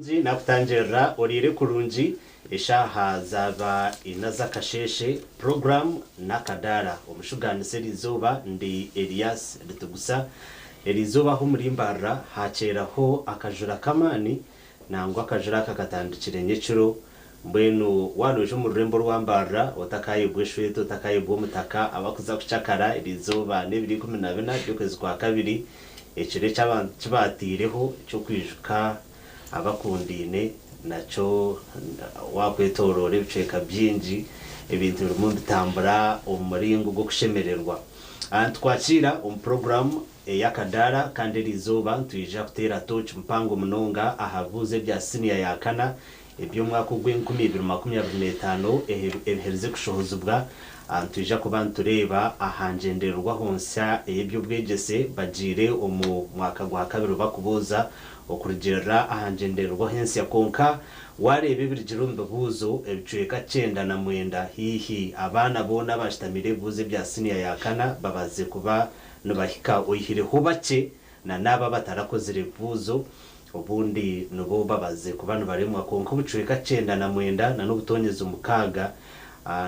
Kurungi nakutangirira oriire kurungi eshaaha zaaba ina z'akasheeshe puroguraamu n'akadaara omushugaanisa eriizooba ndi Elias Ritugusa eriizooba ahu muri Mbarara hakyeraho akajura k'amaani nangwa akajura aka katandikire nyekiro mbwenu waaba noija omu rurembo orwa Mbarara otakayebwa eshweta otakayebwa omutaka abakuza kucakara eriizooba n'ebiro 14 by'okwezi kwa kabiri ekiro eki abantu kibaateireho eky'okwijuka abakundaine nakyo waakwetooroora ebicweka bingi ebintu birimu nibitambura omu muringo gw'okushemererwa. Nitukwakiira omu puroguraamu ey'akadaara kandi eriizooba nitwija kuteera tooci mpango munonga aha bibuuzo ebya siniya ya kana eby'omwaka ogw'enkumi ibiri makumi abiri n'etaano ebiherize kushohozibwa. Nitwija kuba nitureeba aha ngyendererwaho nsya ey'eby'obwegyese bagiire omu mwaka gwa kabiri bakubuuza okurugiirira aha ngyendererwaho ensya kwonka waareeba ebirugire omu bibuuzo ebicweka 99 haihi abaana boona abashutamire ebibuuzo ebya siniya ya kana babaze kuba nibahika oihireho bakye na n'abo abatarakozire ebibuuzo obundi nibo babaze kuba nibaremwa kwonka obucweka 99 na n'obutonyezi 6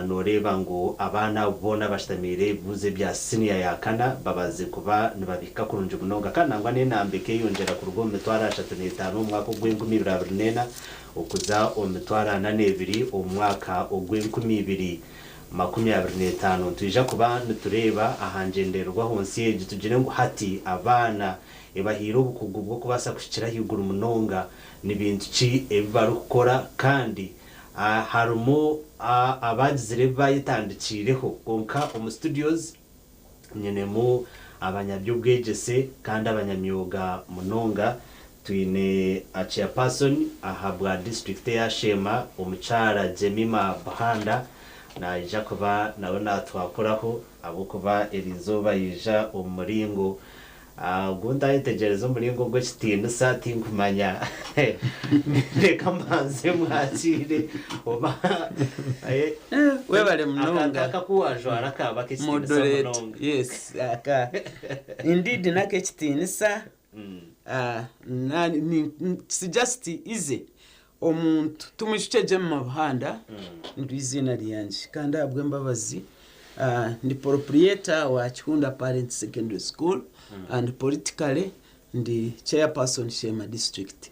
nooreeba ngu abaana abo boona abashutamiire ebibuuzo ebya siniya ya kana babaze kuba nibabihika kurungi munonga kandi nangwa n'enamba ekeyongyera kuruga omu 35,000 omu mwaka ogw'e 2024 okuza omu 42,000 omu mwaka ogw'e 2025. Nitwija kuba nitureeba aha ngyendererwaho nsi egi tugire ngu hati abaana ebahaire obukugu bw'okubaasa kuhikira ahaiguru munonga ni bintu ki ebi barikukora kandi harimu abagizire ebi bayetandikiireho kwonka omu studios nyinemu abanyabyobwegyese kandi abanyamyoga munonga. Twine chairperson aha bwa district eya Sheema, omukyara Jemima Buhanda, naija kuba nawe natwakuraho ahabw'okuba eriizooba yaija omu muringo ogu ntayetegyereza, omuringo gw'ekitiinisa tinkumanya. Reka mbanze mwakiire oba Webale munonga. Akantu aka ku wajwara kaba ak'ekitiinisa Moderate. munonga. Yes, aka indeed n'ak'ekitiinisa. Si just easy omuntu tumwijukye Jemima Buhanda niryo eiziina ryangye kandi ahabw'embabazi ndi proprietor wa Kihunda Parents Secondary School and politically ndi chairperson Sheema District.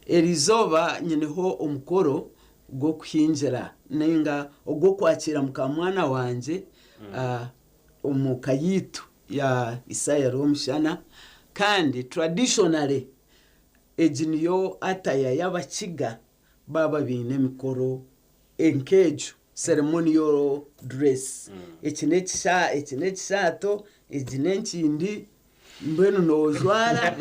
Eriizooba nyineho omukoro gw'okuhingira ninga ogw'okwakiira mukamwana wangye omu ka yaitu ya Isaya Rwomushana kandi traditionally egi niyo attire y'Abakiga baaba baine emikoro nk'egyo, ceremonial dress. Eki n'ekishaato, egi n'enkindi, mbwenu noojwara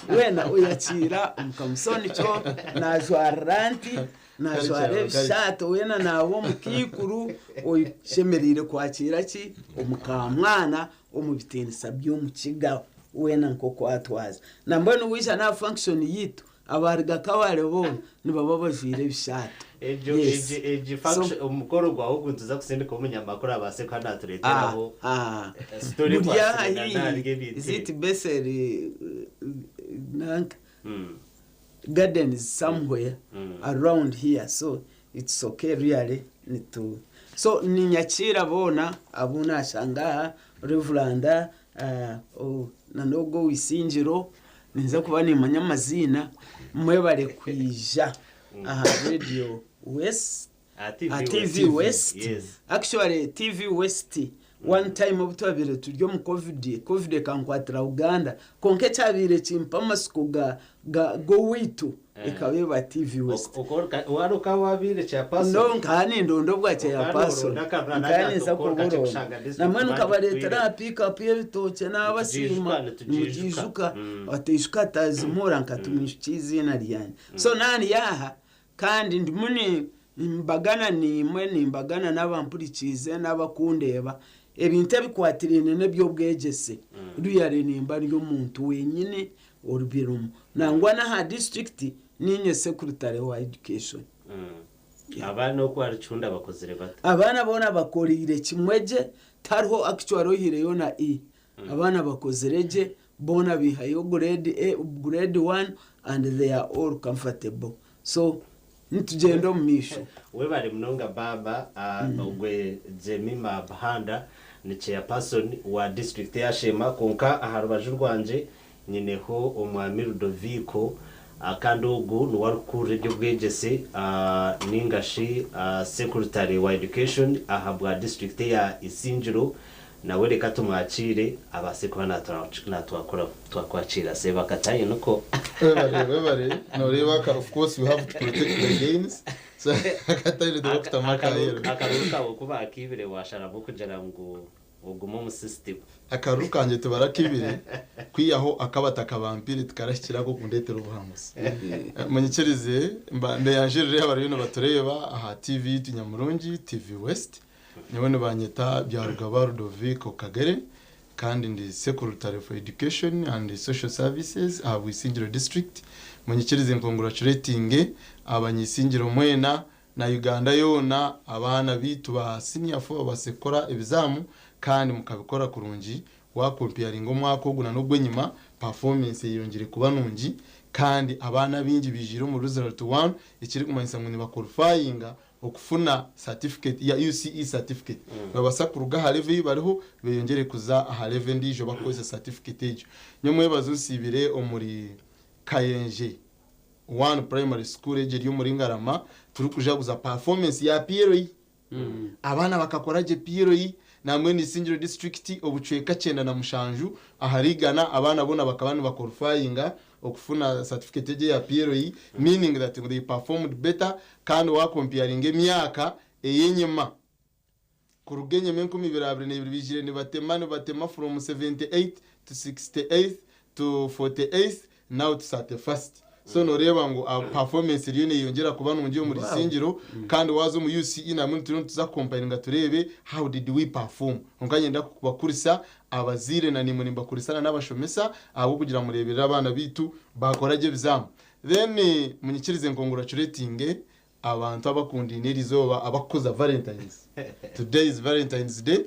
weena oyakiira omuka. So nikyo naajwarira nti, naajwara ebishaato weena naaba omukaikuru oshemereire kwakiira ki omukamwana omu bitiinisa by'omukiga weena nk'oku atwaza. Nambwenu waija n'aha function yaitu abaruga Kabale boona nibaba bajwaire ebishaato. Egyo egi function omukoro gwawe ogu nituza kusindika omunyamakuru abaase kuba natureeteraho story Buri aha ekwasire na haihi ebintu is it ebi. Bethel nanka gardens somewhere around here, so it's okay really nitu so ninyakiira boona abu nashanga aha, Reverend na n'ogwo ow'eisingiro ninza kuba nimanya amaziina. Mwebare kwija aha Radio West. TV aha West. TV West. Actually, TV West, one time obu twabaire turi omu COVID, COVID ekankwatira Uganda, kwonka ekyabaire kimpa amasiko g'owaitu ekaba eba TV West. Wari ukaba wabaire chairperson. No nkaba nindonda obwa chairperson. Okaba noronda. Nkaba ninza Okaba kuburonda kushanga district namwe nkabareetera aha bandi pick-up y'ebitookye n'abasiima. Nitugiijuka. Nimugiijuka. Ataijuka atazimura nkatumwishuka eiziina ryangye. So nani yaha kandi ndimu ni nimbagana niimwe, nimbagana n'abampurikiize n'abakundeeba ebintu ebikwatiraine n'eby'obwegyese. Really nimba ndi omuntu wenyine orubirimu, nangwa n'aha district ninye secretary wa education. Abaana oku ari Kihunda bakozire bata? Abaana boona bakoriire kimwe gye, tihariho actually oihireyo na E. Abaana bakozire gye boona, bihayo grade A, grade 1, and they are all comfortable. So nitugyenda omu maisho. Webare munonga baaba. Ogwe Jemima Buhanda ni chairperson wa district ya Sheema, kwonka aha rubaju rwangye nyineho omwami Ludovico, kandi ogu niwe arikukurira eby'obwegyese ninga shi secretary wa education aha bwa district ya Isingiro. Nawe reka tumwakiire abaase kuba natwakuraho. Twakwakiira Sebakatayi niko. Webare, webare. Noreeba aka, of course we have to protect the gains, so akataire tibakutamu akahero. Akaruru kawe ku bakiibire washaramu kugira ngu ogume omu system? Akaruru kangye tibarakibire, kwihaho akabataka bampire tikarahikire ak'okundetera obuhanguzi. Munyikirize mbeyanjurire abariyo nibatureeba aha TV yitu nyamurungi, TV West. Nyowe nibanyeta Byarugaba Ludovico Kagere, kandi ndi Secretary for Education and Social Services aha Bwisingiro District. Munyikirize ncongratulatinge abanyisingiro mwena na Uganda yoona, abaana bitu ba senior 4 babase kukora ebizamu kandi mukabikora kurungi. Wacomparinga omwaka ogu na n'ogw'enyima, performance eyongire kuba nungi, kandi abaana bingi bijire omu result 1, ekirikumanyisa ngu nibaqualifyinga okufuna certificate ya UCE certificate. Babasa kuruga aha level ei bariho beyongere kuza aha level endiijo bakukozesa certificate egyo. Nyomwebazo nsiibire omuri Kayenje 1 Primary School, egyo eri omuri Ngarama, turikujaguza performance ya PLE. Abaana bakakora gye PLE. Namwe Isingiro District obucweka 97 ahari 100, abaana boona bakaba nibaqualifyinga okufuna certificate egyo ya PLE, meaning that they performed better. Kandi wacomparinga emyaka ey'enyima, kuruga enyima 2022, bijire nibatema nibatema from 78 to 68 to 48, now to 31st. So noreeba ngu performance eriyo neyongera kuba nungi omuri Isingiro. Kandi waza omu UCE namwe turiyo nituza kucomparinga turebe how did we perform. Konka nyenda kubakurisa abaziire na nimwe nimbakurisana n'abashomesa ahabw'okugira mureberere abaana bitu bakora gye ebizamu. Then munyikirize ncongratulatinge abantu abakundine eriizooba, abakukuza Valentines. Today is Valentines Day.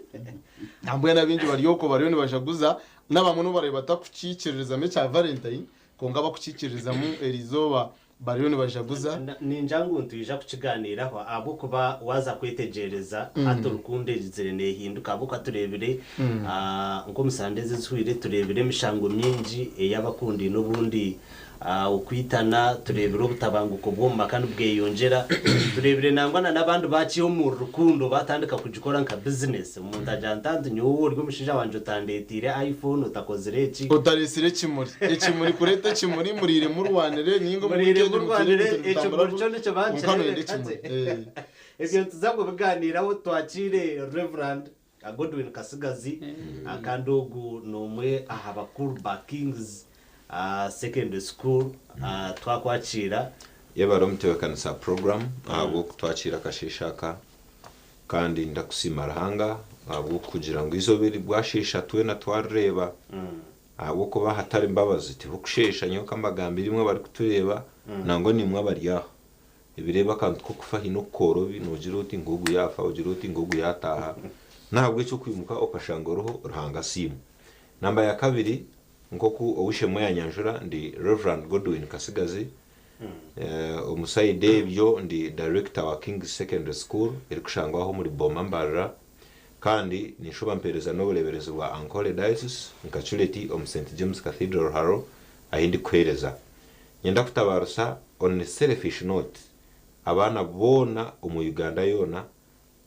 Nambwenu abingi bari okwo bariyo nibajaguza, n'abamwe n'obareba batakukiikiririzamu ekya Valentine, konka bakukiikiririzamu eriizooba bariyo nibajaguza. Ninja ngu ntwija kukiganiraho, ahabw'okuba waza kwetegyereza hati orukundo erizire nehinduka, ahabw'okuba turebire nk'omusande ezi ezihwire turebire emishango mingi ey'abakundine, obundi okwitana, turebire obutabanguko bw'omu maka nibweyongyera, turebire nangwa na n'abandi bakiha omu rukundo batandika kugikora nka business. Omuntu agira nti nyowe ori omushaija wangye otandetiire iPhone, otakozire eki, otaresire ekimuri, ekimuri kureta ekimuri, murire murwanire ninga murire murwanire ekimuri kyo nikyo bankirebe. Ekimuri. Ebyo tuza kubiganiraho. Twakire Reverend Godwin Kasigazi, kandi ogu n'omwe aha bakuru ba Kings Secondary School. Twakwakira. Yebare omutebeekanisa program ahabw'okutwakira akasheeshe aka, kandi ndakusiima Ruhanga ahabw'okugira ngu izooba eri bwasheesha twena twarureeba, ahabw'okuba hatari mbabazi tibukusheesha. Nyowe kambagambira imwe barikutureeba, nangwa nimwe abari aho ebireeba akantu k'okufa hiine okukorobi, nogira oti ngugu yaafa, ogira oti ngugu yataaha. Nahabwekyo okwimuka okashanga oriho, Ruhanga asiimwe. Namba ya kabiri, nk'oku owishemwe yanyanjura, ndi Reverend Godwin Kasigazi. Omusayidi ebyo ndi director wa Kings Secondary School erikushangwaho muri Boma Mbarara, kandi ninshuba mpereza n'obureberezi bwa Ankole Diocese nka curate omu St James Cathedral Haro ahi ndikuheereza. Nyenda kutabarusa on a selfish note abaana boona omu Uganda yoona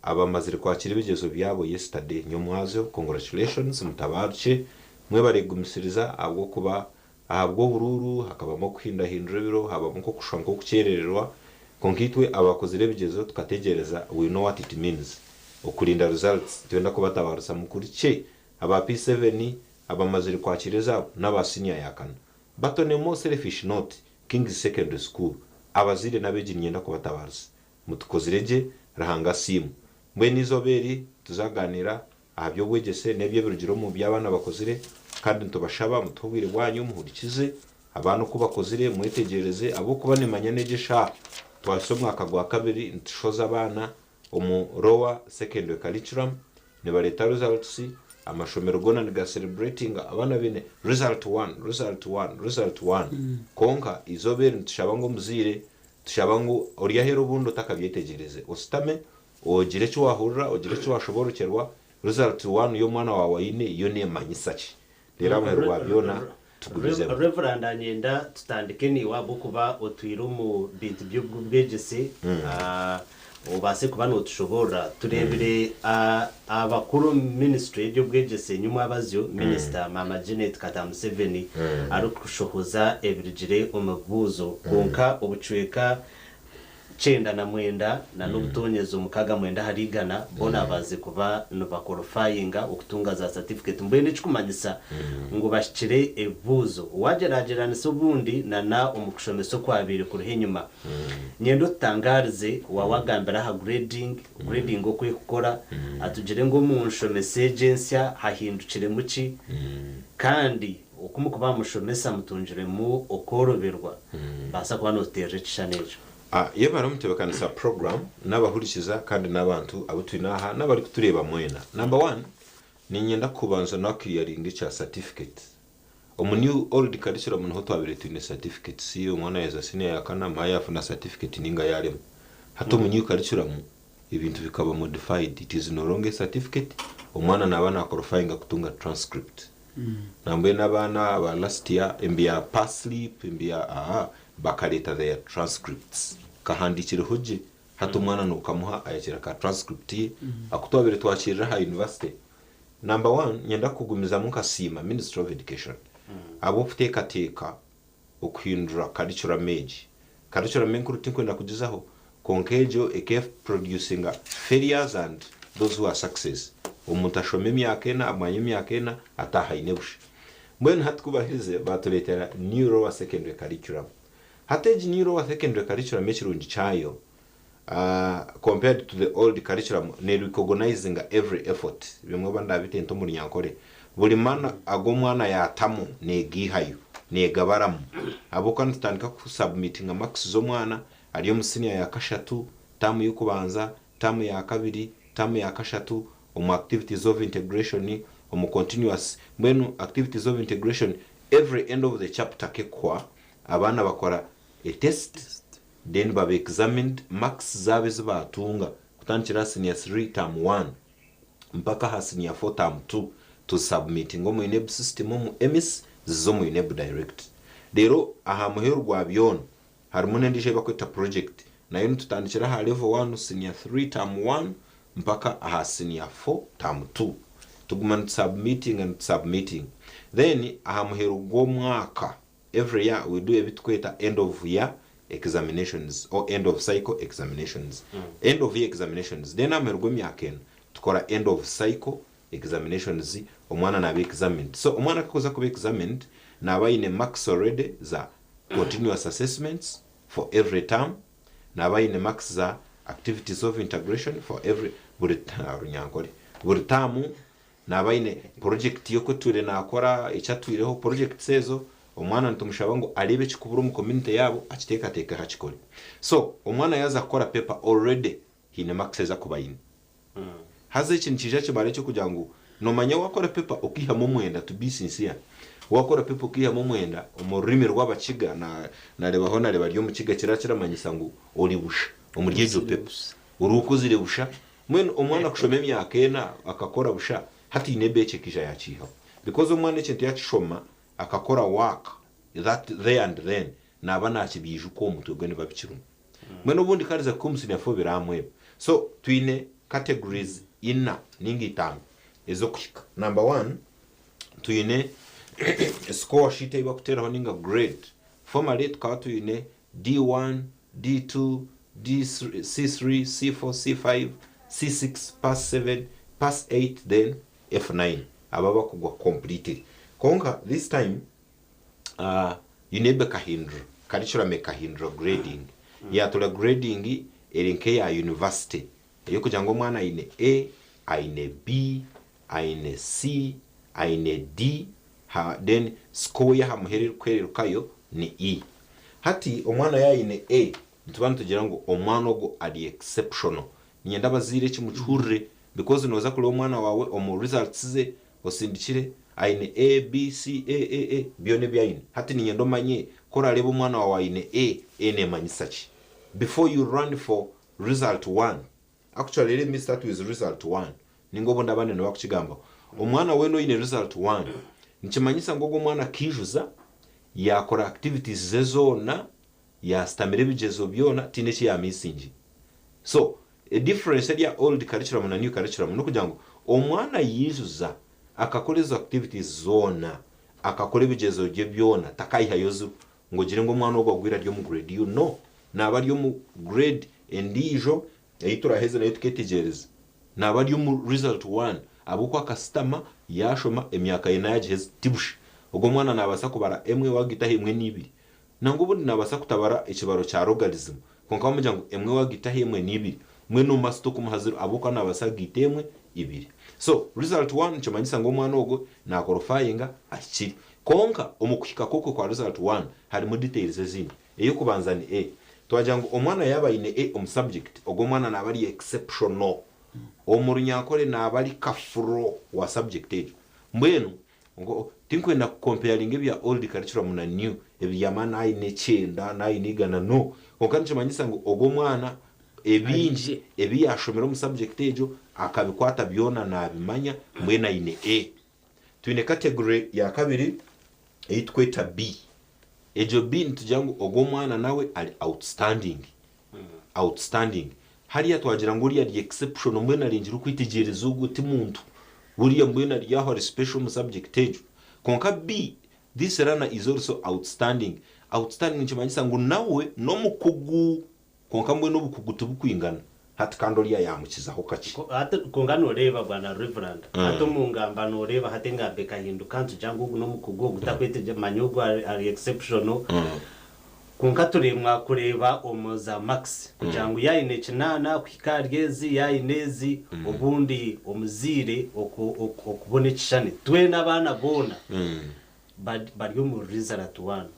abamazire kwakira ebigyezo byabo yesterday nyomwazo. Congratulations, mutabaruke, mwebaregumisiriza, ahabw'okuba ahabw'obururu hakabamu okuhindahindura ebiro, habamu nk'okushwa nk'okukyerererwa. Konka itwe abakozire ebigezo tukategereza, we know what it means okurinda results. Twenda kubatabarusa mukuru kye aba P7 abamazire kwakira ezaabo n'aba senior yakana. But on a more selfish note, Kings Secondary School abaziire n'abeegi ninyenda kubatabarusa, mutukozire gye, Ruhanga asiimwe. Mbwenu izooba eri tuzaganira aha by'obwegyese n'eby'ebirugire omu by'abaana bakozire, kandi nitubashaba mutuhe obwire bwanyu muhurikize abaana oku bakozire, mwetegyereze, ahabw'okuba nimanya n'egyo eshaaha twahisa omwaka gwa kabiri nitushoza abaana omu lower secondary curriculum, nibareeta results, amashomero goona niga celebrating abaana baine result 1, result 1, result 1. Konka izooba eri nitushaba ngu omuzaire Tushaba ngu ori aheeru obundi otakabyetegyereize oshutame ogire eki waahurira, ogire eki waashoboorokyerwa, result one y'omwana waawe aine yo neemanyisa ki? Reero aha muheru gwa byona tugumizemu. Rev. Niinyenda tutandike naiwe ahabw'okuba otwire omu bintu by'obwegyese obaase kuba nootushoboorora. Tureebire abakuru omu minisitule y'eby'obwegyese nyimwabazyo, Minisita Maama Janet Kataha Museveni arikushohoza ebirugire omu bibuuzo kwonka obucweka 99 na n'obutoonyezo 69 ahari igana boona baaze kuba nibakorofayinga okutunga za satifiketi mbwenu ekikumanyisa ngu bahikire ebibuuzo wagyeragyeranisa obundi na na omu kushomesa okwabaire kuriho enyima. Nyenda otutangaarize waawagambira aha grading, grading oku ekukora, atugire ngu omu nshomesa egi ensya hahindukiremu ki kandi oku mukuba nimushomesa mutungiremu okworoberwa, baasa kuba nootuteerera ekishushani ekyo. A Yebare omutebekanisa program n'abahurikiza kandi n'abantu abu twine aha n'abarikutureeba mwena. Number one, niinyenda kubanza nakiriyaringa ekya certificate. Omu new old curriculum niho twabaire twine certificates, omwana yaaheza senior ya kana mara yaafuna certificate ninga yaaremwa. Hati omu new curriculum ebintu bikaba modified, it is no longer a certificate, omwana naaba naqualifyinga kutunga transcript. Nambwenu abaana aba last year embi ya pass slip embi ya aa bakareeta their transcripts kahandiikireho gye hati omwana nokamuha ayakira ka transcript ye aku twabaire twakirira aha university. Number one nyenda kugumizamu nkasiima ministry of education ahabw'okuteekateeka okuhindura curriculum egi. Curriculum enkuru tinkwenda kugizaho kwonka egyo ekeproducinga failures and those who are success. Omuntu ashoma emyaka ena bwanyima y'emyaka ena ataaha aine busha. Mbwenu hati ku baherize baatureetera new lower secondary curriculum. Hati egi new lower secondary curriculum ekirungi kyayo compared to the old curriculum ne recognizinga every effort. Bimwe oba ndaabite nta omu Runyankore, buri maani agu omwana yaatamu neegiihayo, neegabaramu. Ahabw'okuba nitutandika ku submitinga marks z'omwana ari omu siniya ya kashatu, taamu y'okubanza, taamu ya kabiri, taamu ya kashatu, omu activities of integration, omu continuous, mbwenu activities of integration every end of the chapter kekuhwa, abaana bakora a test, then baba examined, marks zaabo ezi baatunga kutandikira aha senior three term one mpaka aha senior four term two, tuzisubmitinga omu UNEB system omu EMIS ziza omu UNEB direct. Reero aha muheru gwa byona Harimu n'endiijo ei barikweta project nayo nitutandikira aha level one senior three term one mpaka aha senior four term two. Tuguma nitusubmitinga nitusubmitinga then aha muheru gw'omwaka every year we do ebi turikweta end of year examinations or end of cycle examinations. End of year examinations then aha muheru gw'emyaka ena tukora end of cycle examinations omwana naaba examined. So omwana ku arikuza kuba examined naaba aine marks already za continuous assessments for every term, naaba aine marks za activities of integration for every buri Runyankore buri term naaba aine project y'oku atwire naakora eki atwireho projects ezo omwana nitumushaba ngu areebe ekirikubura omu community yaabo akiteekateekeho akikore. So omwana yaaza kukora paper already haine marks ezi arikuba aine. Haza eki nikiija kimara eky'okugira ngu noomanya waakora pepa okaihamu omwenda, to be sincere, waakora pepa okaihamu omwenda, omu rurimi rw'Abakiga, naarebaho naareeba ari Omukiga, kiraba kiramanyisa ngu ori busha omuri egyo pepa. Ori okozire busha. Mbwenu omwana kushoma emyaka ena akakora busha, hati haine ebeeki ekaija yaakiihaho. Because omwana ekintu yaakishoma akakora work that there and then, naaba naakibiijuka omu mutwe gwe nibiba bikirimu. Mbwenu obundi kariza kuha omusinyafu biramweba. So twine categories ina ninga itaano ez'okuhika. Number one, twine score sheet ei bakuteeraho ninga grade. Formerly tukaba twine D1, D2, D3, C3, C4, C5, C6, pass 7, pass 8 then F9 abo abakugwa completely. Kwonka this time UNEB ekahindura curriculum ekahindura grading yatura grading eri nk'eya university ey'okugira ngu omwana aine A, aine B, aine C, aine D ha then score y'aha muheru erikuhererukayo ni E. Hati omwana yaaba aine A nituba nitugira ngu omwana ogwo ari exceptional. Niinyenda abazaire eki mukihurire because nooza kureeba omwana waawe omu results ze Osindikire aine A, B, C, A, A, A, byona ebi aine. Hati niinyenda omanye ku oraareebe omwana waawe aine A, A neemanyisa ki? Before you run for result one, actually let me start with result one, ninga obundi abandi nibakukigambaho. Omwana weena oine result one, nikimanyisa ngu ogwo omwana akaijuza, yaakora activities ze zoona, yaasitamira ebigyezo byona, tihaine eki yaamisingire. So, a difference eri aha old curriculum na new curriculum n'okugira ngu omwana yaijuza akakora ezo activities zoona, akakora ebigyezo bye byona, takayihayo ziro ngu ogire ngu omwana ogwo agwire ari omu grade U. No, naaba ari omu grade endiijo ei turaheze nayo tuketegyereza. Naaba ari omu result one ahabw'okuba akasitama yaashoma emyaka ye naagiheza. Ti busha. Ogwo omwana naabaasa kubara emwe waagaita aha emwe n'ibiri. Nangwa obundi naabaasa kutabara ekibaro kya logarizimu, kwonka wamugira ngu emwe waagaita aha emwe n'ibiri, mbwenu must okumuha ziro ahabw'okuba naabaasa kugaita emwe ibiri. So, result one nikimanyisa ngu omwana ogwo naakorofayinga ahikire. Kwonka omu kuhika kw'okwe kwa result one harimu details ezindi. Ey'okubanza ni A. Twagira ngu omwana yaaba aine A omu subject, ogwo omwana naaba ari exceptional. Omu Runyankore naaba ari kafuro wa subject egyo. Mbwenu Tinkwenda ku comparinga ebya old curriculum na new, ebya ma nayine ekyenda, nayine eigana, no. Kwonka nikimanyisa ngu ogwo omwana ebingi ebi yashomire omu subject egyo akabikwata byona nabimanya mbwenu ayine A. Twine category ya kabiri eyi tukweta B. Egyo B nitugira ngu ogwo omwana nawe ari outstanding. Outstanding. Hariya twagira ngu oriya ari exceptional mbwenu arengire okwetegyereza ogwo ti muntu. Buriya mbwenu ari aho ari special omu subject egyo. Kwonka B, this learner is also outstanding. Outstanding nikimanyisa ngu nawe n'omukugu kwonka mbwenu obukugu tibukwingana. Hati kandi oriya yaamukizaho kakye. Hati kwonka nooreeba bwana Reverand, hati omu ngamba nooreeba hati engamba ekahinduka nitugira ngu ogu n'omukugu ogu takwetegyereza manya ogu ari exceptional. Kwonka turemwa kureeba omu za marks kugira ngu yaayine kinaana kuhika ahari ezi, yaayine ezi, obundi omuzaire okubona ekishushani. Twena abaana boona bari omu result one.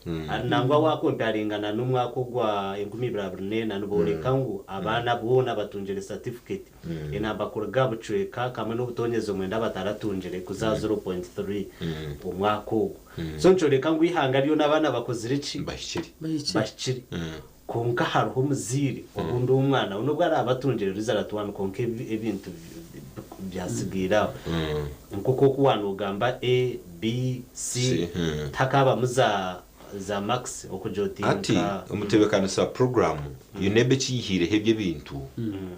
Nangwa waakomparingana n'omwaka ogwa 2024 nibooreka ngu abaana boona batungire certificate enamba kuruga aha bucweka kamwe n'obutonyezi omwenda bataratungire kuza aha 0.3 omwaka ogu. So nikyoreka ngu eihanga ryona abaana bakozire ki? Bahikire. Bahikire. Bahikire. Kwonka hariho omuzaire obundi omwana we n'obu araabe atungire result one kwonka ebintu byasigaire aho. Nk'oku oku waaba noogamba A, B, C, C, tihakaabamu za za marks okugira oti Hati nka. omutebeekanisa wa puroguraamu UNEB ekiyihiireho ebyo ebintu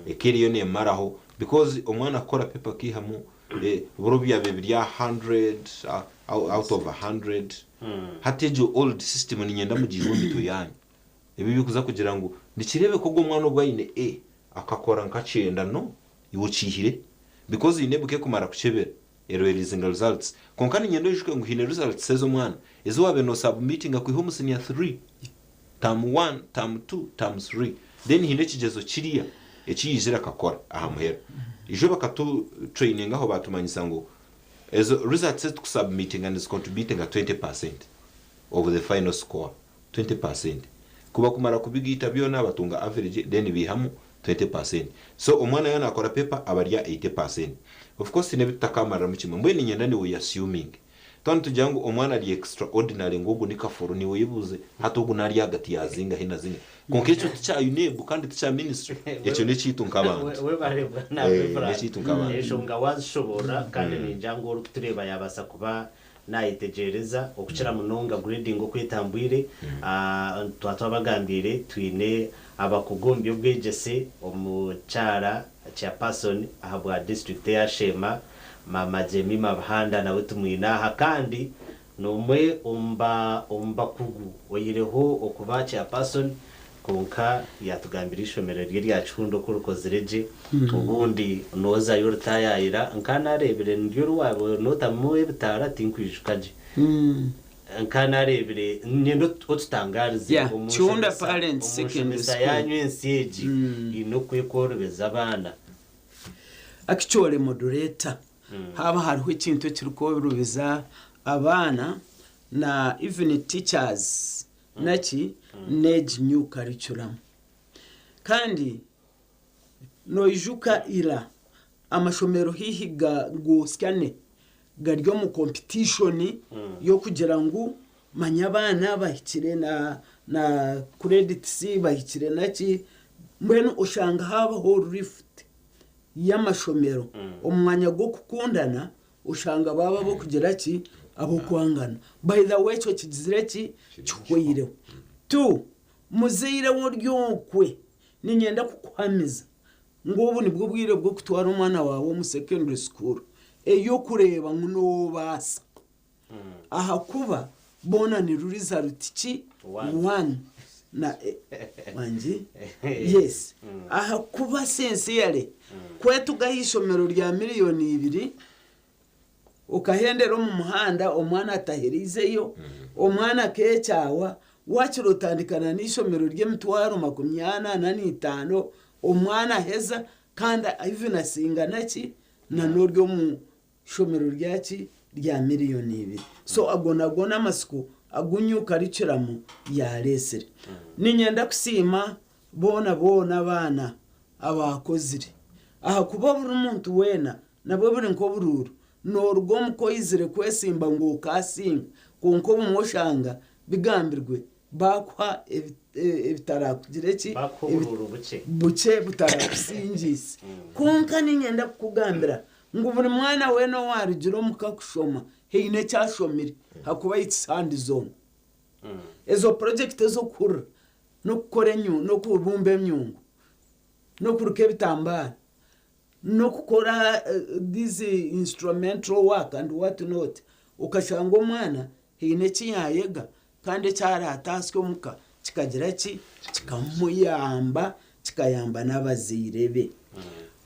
eka eriyo neemaraho because omwana kukora paper akaihamu Buri obu byabaire biri 100 out of 100. Hati egyo old system niinyenda mugiihe omu mitwe yaanyu. Ebi ebirikuza kugira ngu nikireebeka ogu omwana ogu aine A akakora nka kyenda no, iwe okiihire because UNEB ku ekumara kukyebera ereleasinga results. Kwonka niinyenda oijuke ngu haine results ez'omwana ezi waabaire noosubmitinga kwiha omu senior three. Term one, term two, term three then haine ekigyezo kiriya eki yaizire akakora aha muheru. Ijo bakatu traininga aho batumanyisa ngu ezo results ezi tukusubmitinga nizi contributinga 20% of the final score, 20%. Kubakumara kubigaita byona batunga average then biihamu 20%. So omwana yaaba nakora paper aba ari aha 80%. Of course haine ebi tutakamariramu kimwe. Mbwenu niinyenda niiwe oyi assuminge. Twaba nitugira ngu omwana ari extraordinary ngu ogu ni kafuru niiwe oyebuuze hati ogu nari ahagati ya zingahi na zingahi. Kwonka ekyo tikya UNEB kandi tikya ministry ekyo n'ekyaitu nk'abantu. Webare bwana Eh, Reverand. n'ekyaitu nk'abantu. Enshonga wazishoboorora kandi ningira ngu orikutureeba yabaasa kuba nayetegyereza okukira munonga grading oku etambwire. Twaba twabagambiire twine abakugu omu by'obwegyese omukyara Chairperson ahabwa disiturikiti eya Sheema, Maama Jemimah Buhanda nawe tumwine aha kandi n'omwe omu bakugu oihireho okuba Chairperson kwonka yatugambira eishomero rye rya Kihunda oku rikozire gye obundi nozayo oritaayaayira nka nareebire niryo riwaaba notamu ebitaara tinkwijuka gye. Nka nareebire niinyenda otutangaarize Yeah, omu Kiwunda nshomesa Parents omu Secondary nshomesa School. yanyu ensi egi eine oku ekworobeza abaana. Actually moderator, haaba hariho ekintu ekirikworobeza abaana na even teachers naki n'egi new curriculum. Kandi noijuka ira amashomero haihi ga gosyane gari omu competition y'okugira ngu Manya abaana bahikire na na credits bahikire naki mbwenu oshanga habaho rift y'amashomero omu mwanya gw'okukundana oshanga baaba ab'okugira ki ab'okwangana. By the way ekyo kigizire ki kihweireho. Tu muzaire we ori okwe niinyenda kukuhamiza ngu obu nibwo bwire bw'okutwara omwana waawe omu secondary school ey'okureeba ngu noobaasa. Ahakuba boona ni ruriza ruti ki? One. Na wangi? Yes. Ahakuba sincerely, kwetuga aha ishomero rya miriyoni ibiri, okahendera omu muhanda omwana atahereizeyo, omwana akeekyawa, waakira otandikana n'eishomero ry'emitwaro makumi ana na n'etaano, omwana aheza kandi even asinga naki? Na n'ori omu Ishomero rya ki? Rya miriyoni ibiri. So ago nago n'amatsiko agu new curriculum yaareetsire. Niinyenda kusiima boona boona abaana abaakozire ahakuba buri muntu weena nabwo buri nk'oburuuru, nooruga omuka oizire kwesimba ngu okaasinga kwonka obumwe oshanga bigambirwe Baakuha ebitarakugire ki? Baakuha oburuuru bukye. Bukye butarakusingiise. Kwonka niinyenda kukugambira ngu buri mwana weena owaarugire omuka kushoma haine eki ashomire ahakuba it's hands on. Ezo purojekiti ez'okuhurira n'okukora n'okubumba emyungu n'okuruka ebitambaara n'okukora these instrumental work and what not, okashanga omwana haine eki yaayega Kandi eki araataasye omuka kikagira ki? Kikamuyamba, kikayamba n'abazaire be.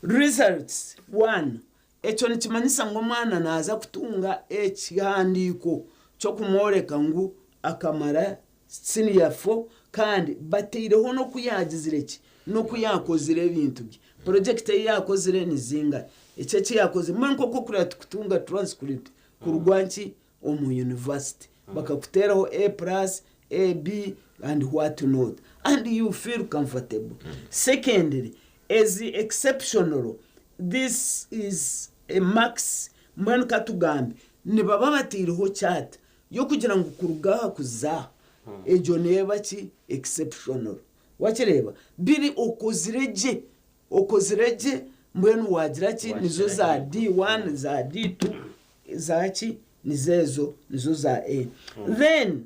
Results, One, Ekyo nikimanyisa ngu omwana naaza kutunga ekihandiiko ky'okumworeka ngu akamara siniya fo kandi bataireho n'oku yaagizire ki? N'oku yaakozire ebintu bye. Purojekiti ei yaakozire ni zingahi? Eki eki yaakozire. Mbwenu nk'oku orikureeba turikutunga transcript kuruga nki? Omu university bakakuteeraho A plus, A, B and what not and you feel comfortable. Secondly, ezi exceptional this is a marks mbwenu katugambe nibaba bataireho chart y'okugira ngu kuruga aha kuza aha egyo neeba ki exceptional. Wakireeba? Biri okozire gye okozire gye mbwenu wagira ki nizo za D1 za D2 za ki nizo ezo nizo za A. Then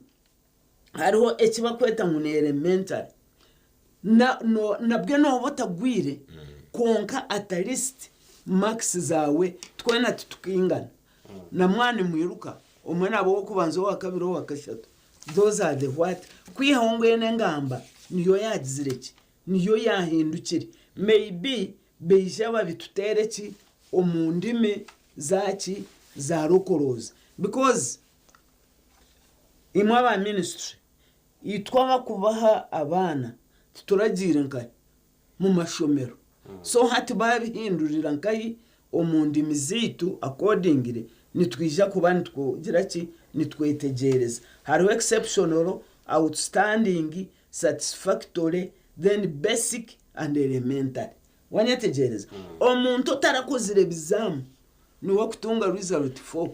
hariho eki bakweta ngu ni elementary na no nabwe nooba otagwire kwonka at least marks zaawe twena titukaingana na mwaba nimwiruka omwe naaba ow'okubanza owakabiri owakashatu those are the what kwihaho mbwenu engamba niyo yaagizire ki niyo yaahindukire may be baija babituteere ki omu ndimi za ki za lokorooza because imwe aba ministry itwe abakubaha abaana tituragiire nkahi mu mashomero so hati baabihindurira nkahi omu ndimi zaitu accordingly nitwija kuba nitugira ki nitwetegyereza hariho exceptional, outstanding, satisfactory then basic and elementary Wanyetegyereza? Omuntu otarakozire bizaamu niwe akutunga result for.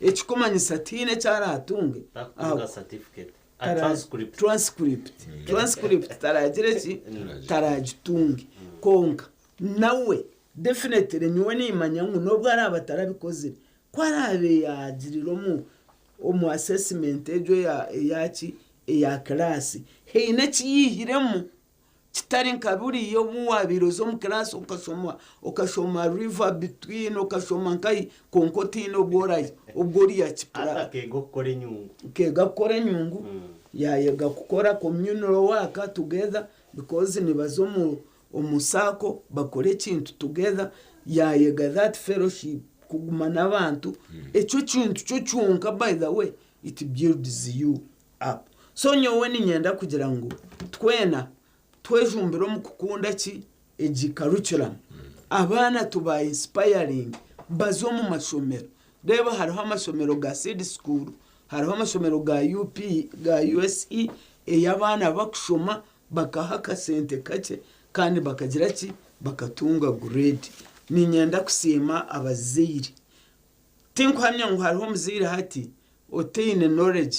Ekikumanyisa tihaine eki araatunge. Takutunga certificate. A transcript. Transcript. Transcript taraagire ki? Taraagitunge. Kwonka nawe definitely nyowe nimanya ngu n'obu araabe atarabikozire, ku araabe yaagirire omu omu assessment egyo eya eyaki eya class, haine eki yaihiremu. Kitari nka buriya obu waabaire oza omu kiraasi okashoma okashoma river between okashoma nkahi kwonka otaine obu orahi obu ori Hati akeega okukora enyungu. Akeega kukora enyungu, yaayega kukora communal work together because nibaza omu omu saako bakora ekintu together, yaayega that fellowship kuguma n'abantu, ekyo ekintu kyo kyonka by the way it builds you up. So nyowe niinyenda kugira ngu twena twejumbire omu kukunda ki? Egi curriculum. Abaana tuba inspiringe baze omu mashomero. Reeba hariho amashomero ga seed school, hariho amashomero ga UP, ga USE ei abaana bakushoma bakaha akasente kakye kandi bakagira ki? Bakatunga grade. Niinyenda kusiima abazaire. Tinkuhamya ngu hariho omuzaire hati otaine knowledge.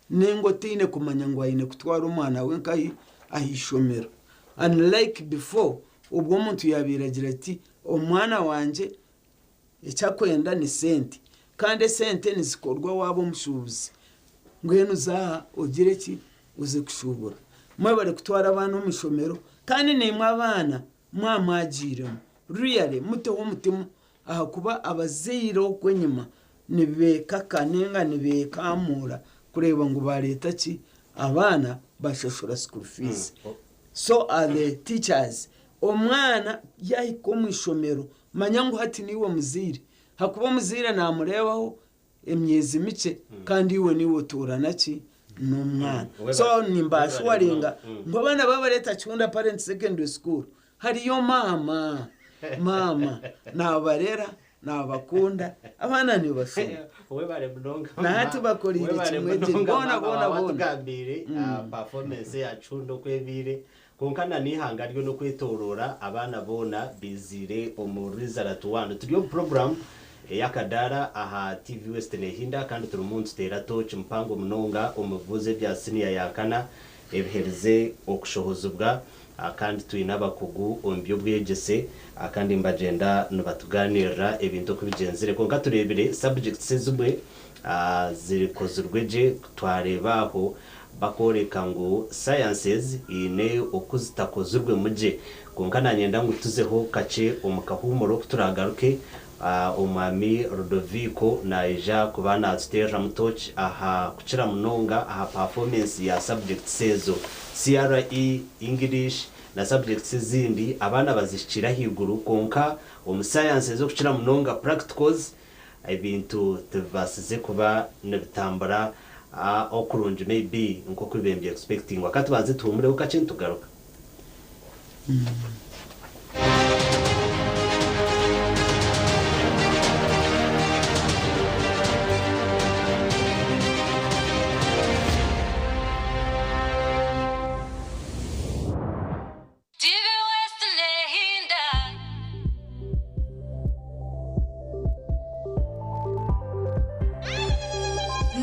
Ninga otaine kumanya ngu aine kutwara omwana we nkahi aha ishomero. Unlike before obwo omuntu yaabaire agira ati omwana wangye eki akwenda ni sente kandi esente nizikorwa waaba omushuubuzi mbwenu za aha ogire ki oze kushuubura. Mwebare kutwara abaana omu ishomero kandi naimwe abaana mwaba mwagiiremu really muteho omutima ahakuba abazaire okwo enyima nibeekaka ninga nibeekamuura kureeba ngu baareeta ki abaana bashashura school fees. So are the teachers. Omwana yaahika omu ishomero manya ngu hati niiwe muzaire ahakuba omuzaire naamureebaho emyezi mikye kandi iwe niiwe otuura naki n'omwana. So nimbaashuwaringa ngu abaana baabareeta Kihunda Parent Secondary School hariyo maama, maama naabarera, naabakunda, abaana nibashoma. Webare munonga Na hati bakoreire webare kimwe gye munonga boona maama boona waaba boona. watugambiire performance ya Kihunda oku ebaire kwonka na n'eihanga ryo n'okwetoroora abaana boona biziire omu result one. Turi omu program ey'akadaara aha TV West Nehinda kandi turimu nituteera tooki mpango munonga omu bibuuzo ebya siniya ya kana ebiherize okushohozibwa kandi twine abakugu omu by'obwegyese kandi nibagyenda nibatugaanirira ebintu oku bigyenzire. Kwonka tureebire subjects ezimwe zikozirwe gye twareeba aho bakworeka ngu sciences haine oku zitakozirwemu gye. Kwonka nanyenda ngu tuzeho kakye omu kahuumuro ku turaagaruke Omwami Ludovico naija kuba natuteereramu tooki aha kukira munonga aha performance ya subjects ezo. CRE, English na subjects ezindi abaana bazihikire ahaiguru kwonka omu sciences okukira munonga practicals ebintu tibibaasize kuba nibitambura okurungi maybe nk'oku bibaire nibi expectingwa. Ka tubanze tuhuumureho kakye nitugaruka. TV West Nehinda.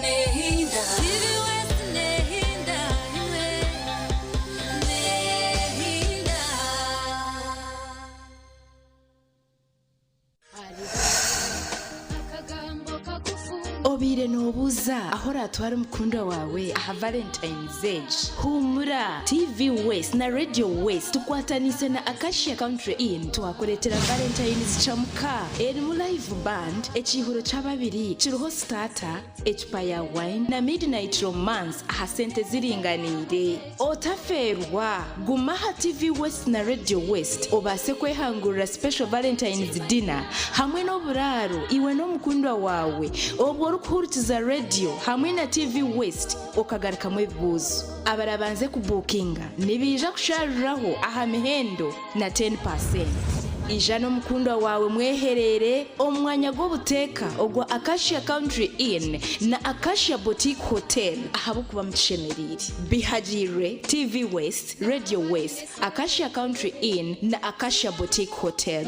Nehinda. TV West Nehinda. Imwe. Nehinda. Obaire noobuuza ahu oraatware omukundwa waawe aha Valentine's egi? Huumura! TV West na Radio West tukwataniise na Acacia Country Inn twakureetera Valentine's Chamuka erimu live band, ekiihuro ky'ababiri kiriho sitaata, ecupa ya wine na midnight romance aha sente ziringaniire. Otafeerwa! Guma aha TV West na Radio West obaase kwehangurira special Valentine's dinner hamwe n'oburaaro iwe n'omukundwa waawe obwo orikuhurikiza radio hamwe na TV West okagarukamu ebibuuzo. Abarabanze kubuukinga nibaija kusharuraho aha mihendo na 10 percent. Ija n'omukundwa waawe mwehereere omu mwanya gw'obuteeka ogwa Acacia Country Inn na Acacia Boutique Hotel ahabw'okuba mukishemereire. Bihagiirwe TV West, Radio West, Acacia Country Inn na Acacia Boutique Hotel.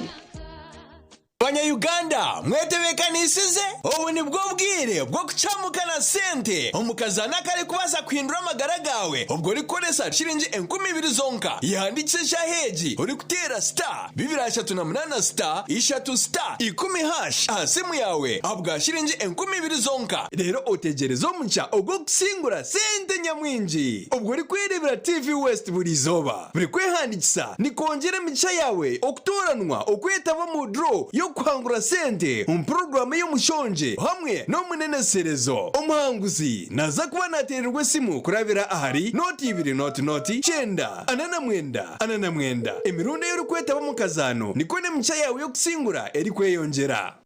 Banya-Uganda mwetebeekanisize? Obu nibwo bwire bw'okucamuka na sente omu kazaano akarikubaasa kuhindura amagara gaawe obwo orikukoresa shiringi 2000 zonka. Yehandiikise eshaaha egi orikuteera star 238 star ishatu star ikumi hash aha simu yaawe ahabwa shiringi 2000 zonka reero otegyereze omugisha ogw'okusingura sente nyamwingi obwo orikwereebera TV West buri izooba. Buri kwehandiikisa nikwongyera emigisha yaawe okutooranwa okwetaba omu draw y'okuhangura sente omu puroguraamu ey'omushongye hamwe n'omuneneserezo. Omuhanguzi naaza kuba naateererwa esimu kurabira ahari nooti ibiri nooti nooti kyenda ana na mwenda ana na mwenda. Emirundi ei orikwetaba omu kazaano nikwo n'emigisha yaawe y'okusingura erikweyongyera.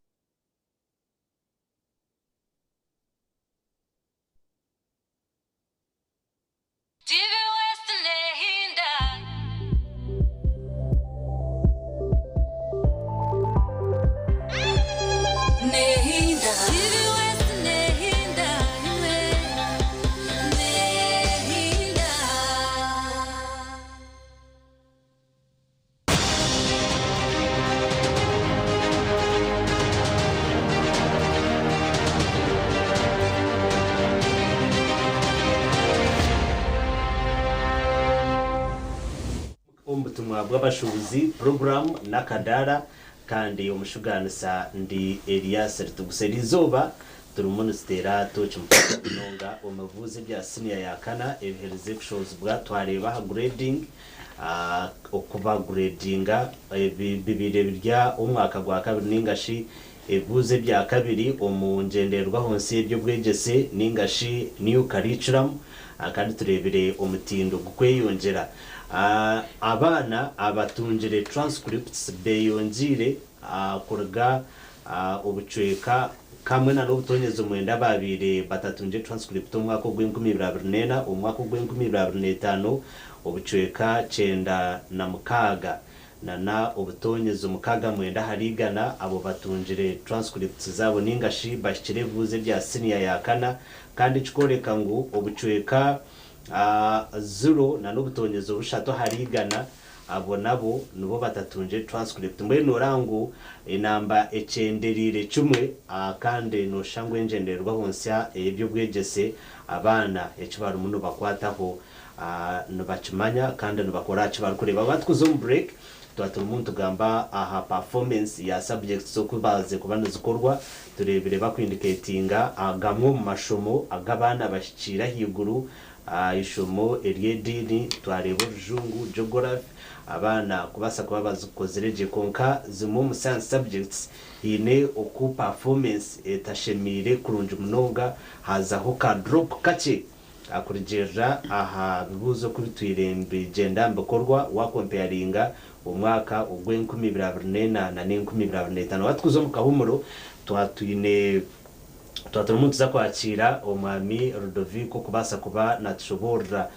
TV West Nehinda. Nehinda. TV West Nehinda. Imwe. Nehinda. obutumwa bw'abashuubuzi puroguramu n'akadaara kandi omushugaanisa ndi Elias Ritugusa. Eriizooba turimu nituteera tooki mpango munonga omu bibuuzo ebya siniya ya kana ebiherize kushohozibwa twareeba aha grading, oku baguredinga bibaire biri omwaka gwa kabiri ninga shi ebibuuzo ebya kabiri omu ngyendererwaho nsya y'eby'obwegyese ninga shi new curriculum kandi tureebire omutindo gukweyongyera. Abaana abatungire transcripts beyongyeire kuruga obucweka kamwe na n'obutonyezi omwenda abaabaire batatungire transcript omwaka ogw'enkumi ibiri abiri n'ena omu mwaka ogw'enkumi ibiri abiri n'etaano obucweka 96 na n'obutonyezi 69 ahari igana abo batungire transcripts zaabo ninga shi bahikire ebibuuzo ebya siniya ya kana kandi kikworeka ngu obucweka 0 na n'obutonyezi bushatu ahari igana abo nabo nibo batatungire transcript. Mbwenu noreeba ngu enamba ekyendereire kimwe kandi noshusha ngu engyendererwaho nsya ey'eby'obwegyese abaana eki barimu nibakwataho nibakimanya kandi nibakora aha ki barikureeba. Batukuza omu break twaba turimu nitugamba aha performance ya subjects oku baaze kuba nizikorwa tureebire bakwindicatinga gamwe omu mashomo agu abaana bahikiire ahaiguru eishomo ery'ediini twareeba orujungu, geography abaana kubaasa kuba bazikozire gye kwonka zimwe omu science subjects haine oku performance etashemeire kurungi munonga hazaho ka drop kakye kurugiirira aha bibuuzo oku bitwire nibigyenda nibikorwa wakomparinga omwaka ogw'enkumi ibiri abiri n'ena na n'enkumi ibiri abiri n'etaano. Watukuza omu kahumuro twatwine twaba turimu nituza kwakiira omwami Ludovico kubaasa kuba natushoboorora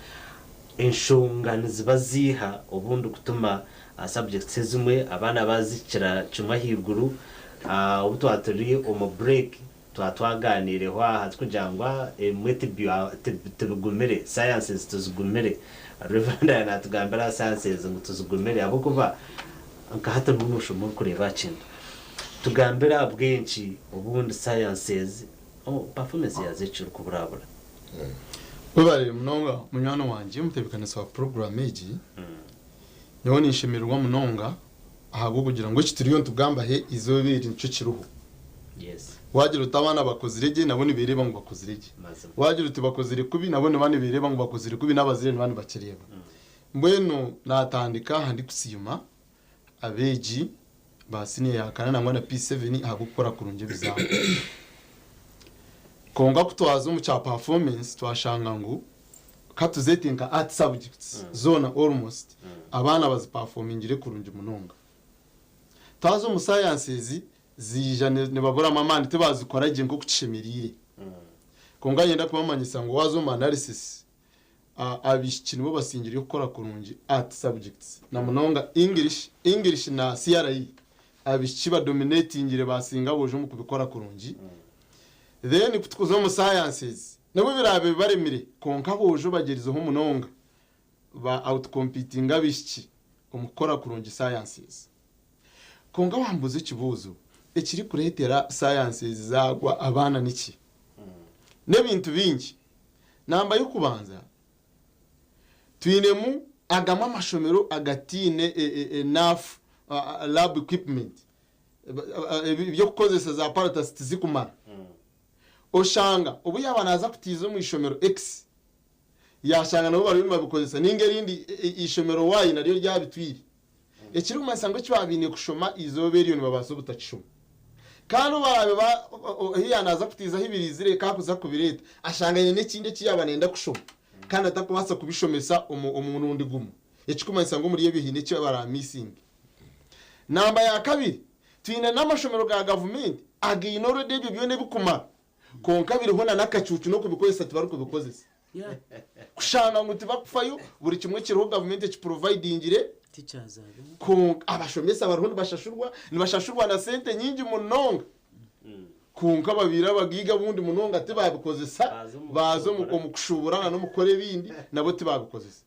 enshonga niziba ziiha obundi kutuma subjects ezimwe abaana bazikira kimwe ahaiguru. Obu twaba turi omu break twaba twaganiireho aha tukugira ngu emwe tibigumire, sciences tizigumire. Reverend natugambira sciences ngu tizigumire ahabw'okuba nka hati niho noshoma orikureeba aha kintu. Tugambire ahabw'enki obundi sciences performance yazo ekiri kuburabura. Webare munonga munywani wangye omutebeekanisa wa puroguramu egi. Nyowe ninshemererwa munonga ahabw'okugira ngu eki turiyo nitugamba he izooba eri nikyo kiriho. Wagira oti abaana bakozire gye, nabo nibereeba ngu bakozire gye. Wagira oti bakozire kubi, nabo niba nibereeba ngu bakozire kubi, n'abazaire niba nibakireeba. Mbwenu natandika aha ndikusiima abeegi ba siniya ya kana nangwa na P7 ahabw'okukora kurungi ebizamu. Kwonka ku twaza omu kya performance twashanga ngu katuzeete nka art subjects zoona almost abaana baziperformingire kurungi munonga. Twaza omu sciences ziija nibaburamu amaani, tibazikora gye nk'oku kishemereire. Kwonka nyenda kubamanyisa ngu waza omu analysis abaishiki nibo basingire kukora kurungi art subjects, na munonga English na CRE. Abaishiki badominatingire basinga aboojo omu kubikora kurungi. Then kutukuza omu sciences nabo biraabe baremire, kwonka aboojo bagyerizeho munonga ba outcompetinga abaishiki omu kukora kurungi sciences. Kwonka wambuuza ekibuuzo ekirikureetera sciences zaagwa abaana niki, n'ebintu bingi. Namba y'okubanza, twinemu agamwe amashomero agatiine enough lab equipment, ebyokukozesa za apparatus tizikumara. Oshanga obu yaba naza kutiiza omu ishomero X yashanga nabo bariyo nibabikozesa, ninga erindi ishomero Y naryo ryabitwire, ekirikumanyisa ngu eki babiine kushoma izooba eryo nibabaasa obutakishoma. Kandi obu barabe hiya naza kutiizaho ibirizire kakuza kubireeta ashanga aine n'ekindi eki yaba nayenda kushoma kandi atakubaasa kubishomesa omu murundi gumwe, ekikumanyisa ngu omuri ebyo haine eki baramisinga. Namba ya kabiri, twine n'amashomero ga gavumenti againe already ebyo byona ebikumara, konka biriho na n'akacucu n'okubikozesa tibarikubikozesa, kushanga ngu tibakufayo. Buri kimwe kiriho, gavumenti ekiprovidingire, Teachers ariho. Konka abashomesa bariho nibashashurwa na sente nyingi munonga, konka babiire abagiiga bundi munonga tibabikozesa. Baza omu Baza kushubura. Omu kushuburana n'omukora ebindi nabo tibabikozesa.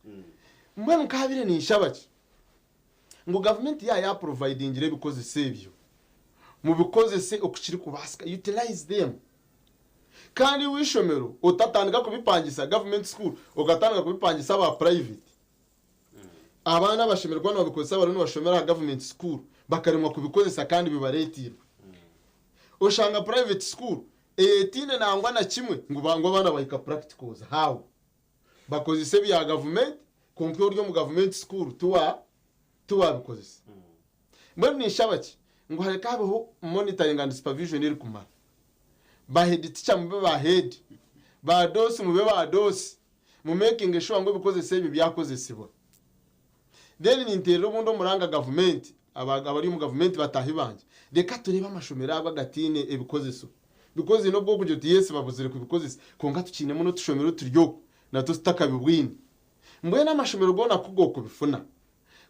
Mbwenu nkabire ninshaba ki ngu gavumenti yayo yaprovidingire ebikozesa ebyo, mubikozese okukiri kubasika, utilize them. Kandi w'ishomero otatandika kubipangisa government school, okatandika kubipangisa aba private. Abaana abashemererwa nibabikozesa bariyo nibashomera aha gavumenti school bakaremwa kubikozesa kandi bibareetirwe. Oshanga private school etiine nangwa na kimwe ngu ngu abaana bahika practicals how? Bakozesa ebya gavumenti kwonka ori omu gavumenti school tiwa tiwabikozesa. Mbwenu ninshaba ki? Ngu hareke habeho monitoring and supervision erikumara. Ba head teacher mube ba head, ba doosi mube ba doosi, mu makinge sure ngu ebikozeso ebyo byakozesibwa. Then ninteerera obundi omuranga gavumenti, abari omu gavumenti bataahi bangye, reka tureebe amashomero ago agataine ebikozeso because haine obu orikugira oti yes babuzire kubikozesa kwonka tukiinemu n'otushomero turi okwo natwo tutakabibwine. Mbwenu amashomero goona ku g'okubifuna,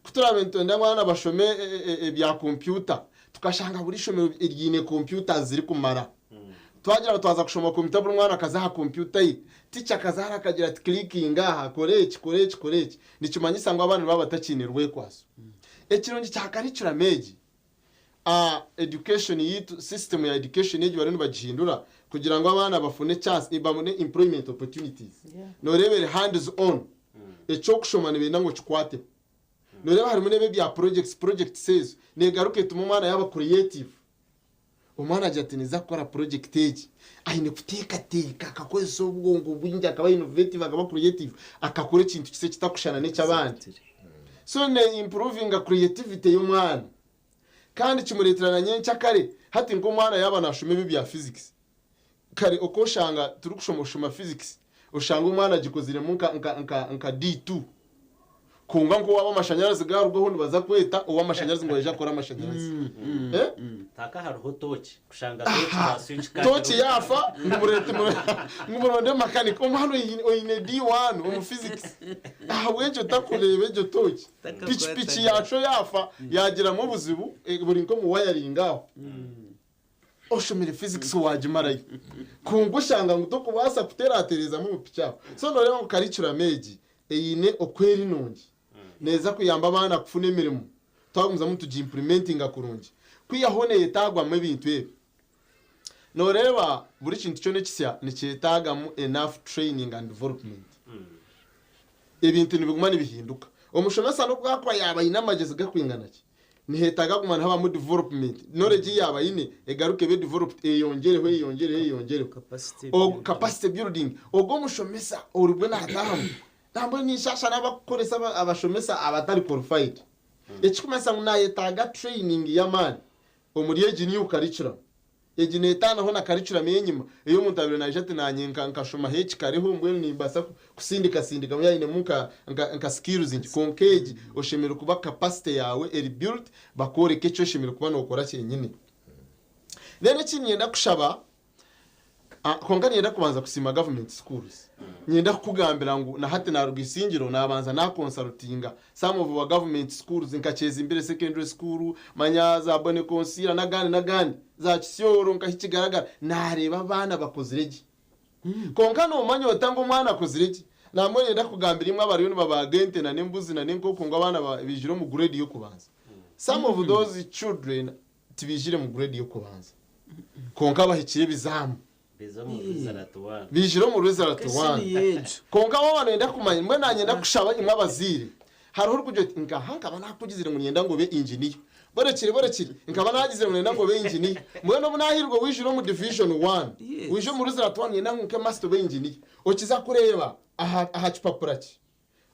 ku turaabe nitwenda ngu abaana bashome ebya kompyuta, tukashanga buri ishomero ryine kompyuta zirikumara. Twagira ngu twaza kushoma kompyuta buri mwana akaza aha kompyuta ye, ticha akaza hare akagira ati kilikinga aha, kora eki, kora eki, kora eki, nikimanyisa ngu abaana nibaba batakiine rwekwaso. Ekirungi kya curriculum egi, education yaitu, system ya education egi bariyo nibagihindura kugira ngu abaana bafune chance, babone employment opportunities. Nooreeba eri hands on, eky'okushoma nibenda ngu okikwateho. Nooreeba harimu n'ebi ebya projects, projects ezo neegaruka etuma omwana yaaba creative. Omwana agira ati ninza kukora project egi, aine kuteekateeka akakozesa obwongo bwingi akaba innovative akaba creative akakora ekintu kisya ekitakushushana n'eky'abandi. So ne improvinga creativity y'omwana kandi kimureetera na nyenkyakare hati nk'omwana yaaba naashoma ebi ebya physics kare oku oshanga turikushoma oshoma physics oshanga omwana agikoziremu nka nka nka nka D2 Kwonka nk'owaaba amashanyarazi gaarugaho nibaza kweta ow'amashanyarazi ngu aije akore amashanyarazi. Eh? Mpaka hariho tooki kushanga tooki Aha. za switch Tooki yaafa ngu mureete ngu muronde makanika. Omwana oine oine D1 omu physics ahabw'enki otakureeba egyo tooki? Pikipiki yaakyo yaafa yaagiramu obuzibu eh, buri nk'omu wiring aho. Oshomire physics waagimarayo kwonka oshanga ngu tokubaasa kuteraterezamu omu piki aho. So nooreeba ngu curriculum egi eine oku eri nungi neeza kuyamba abaana kufuna emirimo twagumizamu nitugiimplimentinga kurungi. Kwihaho neeyetaagwamu ebintu ebi. Nooreeba buri kintu kyona ekisya nikyetaagamu enough training and development. Ebintu nibiguma nibihinduka. Omushomesa n'obu akuba yaaba aine amagyezi garikwingana ki, niheetaaga kuguma nihabamu development. Knowledge ei yaaba aine egaruke ebe developed, eyeyongyereho, eyeyongyereho, eyeyongyereho. Capacity Ogu, building. capacity building. Ogwo omushomesa oribwe naataahamu, nambwenu ninshaasha n'abarikukoresa aba- abashomesa abatari qualified. Ekirikumanyisa ngu naayetaaga training y'amaani omuri egi new curriculum. Egi neetaanaho na curriculum ey'enyima ei omuntu abaire naija ati naanye nka nkashomaho eki kariho mbwenu nimbaasa kusindikasindikamu yaaba ainemu nka nka nka skills nkye kwonka egi oshemereire kuba capacity yaawe eri built bakworeke eki oshemereire kuba nookora kyenyine. Then eki niinyenda kushaba Kwonka niinyenda kubanza kusiima government schools. Niinyenda kukugambira ngu na hati naaruga Isingiro naabanza naakonsarutinga some of our government schools nka Kyezimbire Secondary School, manya za Bonekonsiira n'agandi n'agandi, za Kisyoro nka Hikigaragara, naareeba abaana bakozire gye. Kwonka noomanya ota ngu omwana akozire gye? Nambwenu niinyenda kukugambira imwe abariyo nibabaaga ente na n'embuzi na n'enkoko ngu abaana baijire omu grade y'okubanza. Some of those children Tibaijire mu grade y'okubanza kwonka bahikire ebizaamu. Biza omu result one. Baijire omu result Esi one. niyo egyo. Kwonka waaba noyenda kumanya, mbwenu naanye niinyenda kushaba imwe abazaire, hariho orikugira oti nkaha nkaba naakugizire ngu niinyenda ngu obe engineer. Borekire borekire, nkaba naagizire ngu niinyenda ngu obe engineer. Mbwenu obu naahiirwe waijire omu division one, Yes. waija omu result one niinyenda ngu nke must obe engineer. Okiza kureeba aha aha kipapura kye,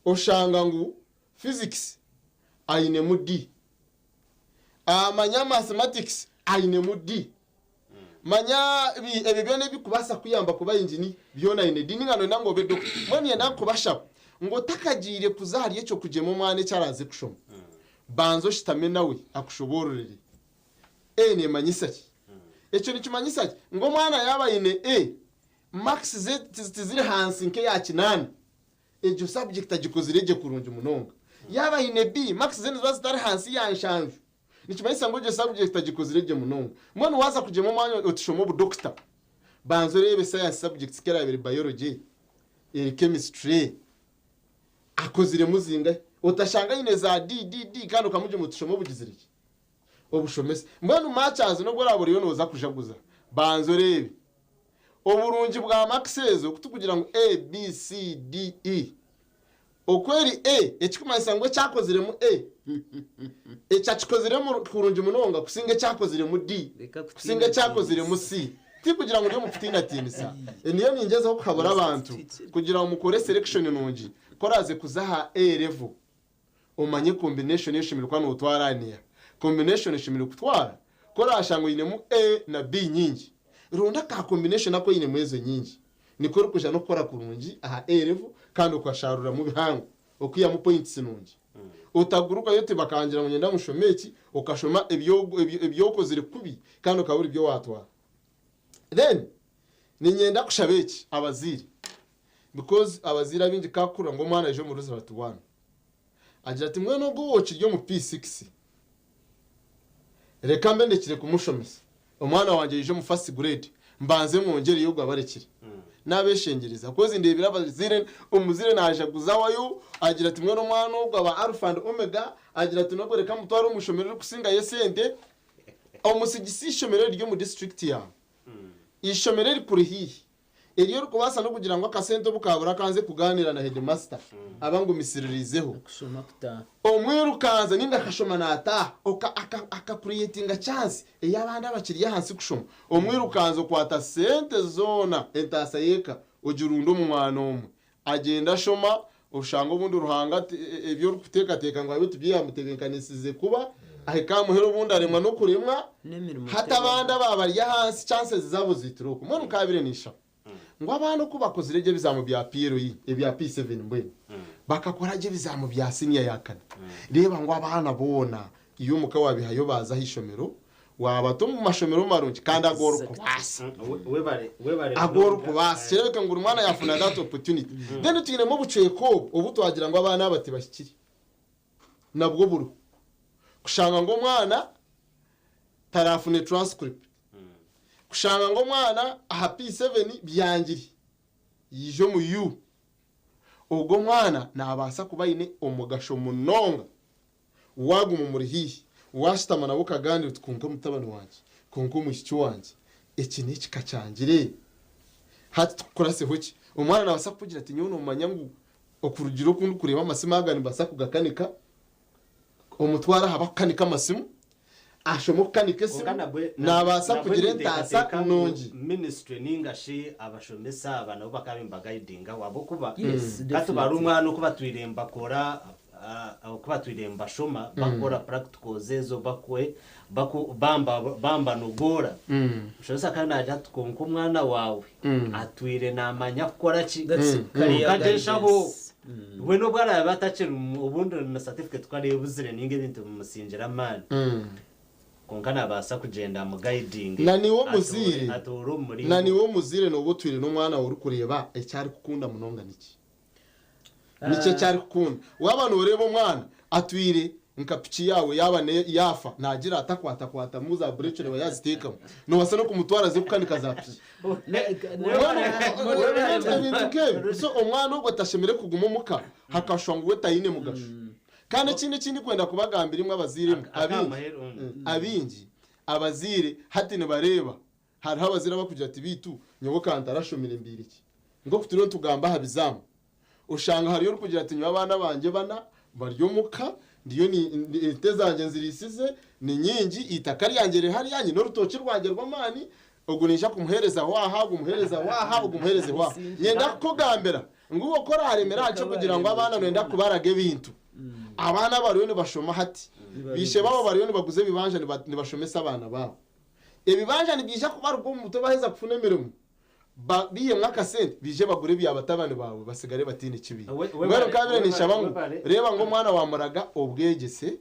oshanga ngu physics ainemu D. Manya mathematics ainemu D. Manya ebyo byona ebikubaasa kukuyamba kuba engineer byona aine D. Ninga noyenda ngu obe doctor. Mbwenu niinyenda kubashaba ngu otakagiire kuza ahari ekyo kugyema omwana eki araaze kushoma, banza oshutame nawe akushoboororere. A neemanyisa ki? Ekyo nikimanyisa ki? Ngu omwana yaaba aine A, marks ze tiziri hansi nk'eya kinaana. Egyo subject agikozire gye kurungi munonga. Yaaba aine B, marks ze niziba zitari hansi ya nshanju. Nikimanyisa ngu egyo subject agikozire gye munonga. Mbwenu waaza kugyema omwanya oti shoma obudokita, banza oreebe science subjects ku eraabe eri biology, eri chemistry, akoziremu zingahi. Otashanga aine za D, D, D kandi okamugyema oti shoma obugizire ki? Obushomesa. Mbwenu matches n'obu oraabe oriyo nooza kujaguza, banza oreebe. Oburungi bwa marks ezo ku turikugira ngu A, B, C, D, E. Oku eri A ekikumanyisa ngu ekyakoziremu A ekyakikoziremu kurungi munonga kusinga ekyakoziremu D Reka kusinga ekyakoziremu C. Tikugira ngu ndi omu kutiinatiinisa. Niyo ningyezaho kuhabura abantu kugira ngu mukore selection nungi. Ku oraaze kuza aha A level omanye combination ei oshemereire kuba nootwara niiha. Combination oshemereire kutwara ku oraashanga oinemu A na B nyingi, ronda ka combination aku oinemu ezo nyingi. Nikwo orikwija n'okukora kurungi aha A level kandi okasharuramu bihango okwihamu points nungi. Otagurukayo oti bakangira ngu niinyenda ngu nshome eki, okashoma ebi okozire kubi kandi okabura ebi waatwara. Then niinyenda kushaba eki abazaire because abazaire abaingi kakukura ngu omwana aija omu result one agira ati mbwenu ogu owokiri omu P6 reka mbe ndekire kumushomesa Omwana wangye yaija omu first grade mbanze mwongyereyo ogwo abarekire. Nabeshengyereza coz ndebire abazaire omuzaire najaguza awayo agira ati mbwenu omwana ogwo aba alpha and omega agira ati nogwo reka mutware omu ishomero erikusingayo esente omusigise eishomero eriri omu district yaawe eishomero erikuri haihi Eri orikubaasa n'okugira ngu akasente obu kaabura kanze kugaaniira na heedimasita aba angumisiririizeho. Okushoma kutaaha. Omwirukanze ninga akashoma naataaha oka aka akakuriyetinga chansi ey'abandi abakiri ahansi kushoma. Omwirukanze okwata sente zoona entaasa y'eka ogirunda omu mwana omwe. Agyenda ashoma oshanga obundi Ruhanga ati ebi orikuteekateeka ngu abe tibyo yaamutebeekanisiize kuba, ahika aha muheru obundi aremwa n'okuremwa, N'emirimo hati abandi tebaho. abaaba bari ahansi chances zaabo ziitire okwo. Mbwenu nkaabire ninshaba ngu abaana oku bakozire gye ebizaamo bya PLE, ebya P7 mbwenu, bakakora gye ebizaamo bya siniya ya kana, reeba ngu abaana boona iwe omuka waabihayo baaza aha ishomero, Waabata omu mashomero marungi kandi agu orikubaasa. Agu orikubaasa. Kireebeka ngu buri mwana yaafuna that opportunity. Then twinemu obucweka obu obu twagira ngu abaana aba tibahikire. Nabwo buriho. Kushanga ngu omwana taraafune transcript. Kushanga ngu omwana aha P7 byangire, yaija omu U. Ogwo omwana naabaasa kuba aine omugasho munonga. Waaguma omuri haihi, waashutama nawe okagaaniira oti, Kwonka mutabani wangye, kwonka omwishiki wangye, eki n'ekika kyangire. Hati tukukuraseho ki? Omwana naabaasa kukugira ati, Nyowe noomanya ngu okurugiirira oku ndikureeba amasimu aga nimbaasa kugakanika. Omutware aha barikukanika amasimu, ashome okukanika Kwonka esimu, nabwe naabaasa nabwe kugira entaasa ninteekateeka ngu nungi. ministry ninga shi abashomesa aba nabo bakaba nibabagaidingaho ahabw'okuba Yes, ka tubare definitely. omwana oku batwire nibakora Oku batwire nibashoma bakukora practicals ezo bakwe baku bamba bambanogora omushomesa akaba naagira ati kwonka omwana waawe atwire naamanya kukora ki That's career kwonka gye nshaho guidance. we n'obu araabe atakiri obundi na certificate ku araabe ebuzire ninga ebintu bimusingire amaani kwonka naabaasa kugyenda amugaidinge Na niiwe atoore omuzaire, atoore omu na muringo niiwe omuzaire nooba otwire n'omwana waawe orikureeba eki arikukunda munonga niki? Niki eki arikukunda? Waaba nooreeba omwana atwire nka piki yaawe yaaba yaafa naagira ati akwatakwatamu za bureki oreeba yaaziteekamu. Noobaasa n'okumutwara aze kukanika za piki. Mbwenu ebintu nk'ebyo. So omwana ogwo tashemereire kuguma omuka hakashusha ngu we taine mugasho. Kandi ekindi eki ndikwenda kubagambira imwe abazaire imwe, abaingi, abaingi abazaire hati nibareeba Hariho abazaire abarikugira ati, Beitu nyowe ka ntarashomire mbaire ki? Nk'oku turiyo nitugamba aha bizaamu, oshanga hariyo orikugira ati, Nyowe abaana bangye bana bari omuka, ndiyo ni, ente zangye nziriisize, ni nyingi, eitaka ryangye riri hariya, nyine orutookye rwangye rw'amaani, ogu naija kumuheerezaho aha, ogu muheerezaho aha, ogu muheerezeho aha. Nyenda kukugambira ngu iwe ku oraaremera aha ky'okugira ngu abaana nooyenda kubaraga ebintu, abaana abariyo nibashoma hati, baishe baabo bariyo nibaguza ebibanja nibashomesa abaana baabo. Ebibanja nibiija kubaruga omu mutwe baaheza kufuna emirimo, baihemu akasente baije bagure ebya batabani baawe batsigare bataine ki baine. Mbwenu nkabaire ninshaba ngu reeba ngu omwana waamuraga obwegyese,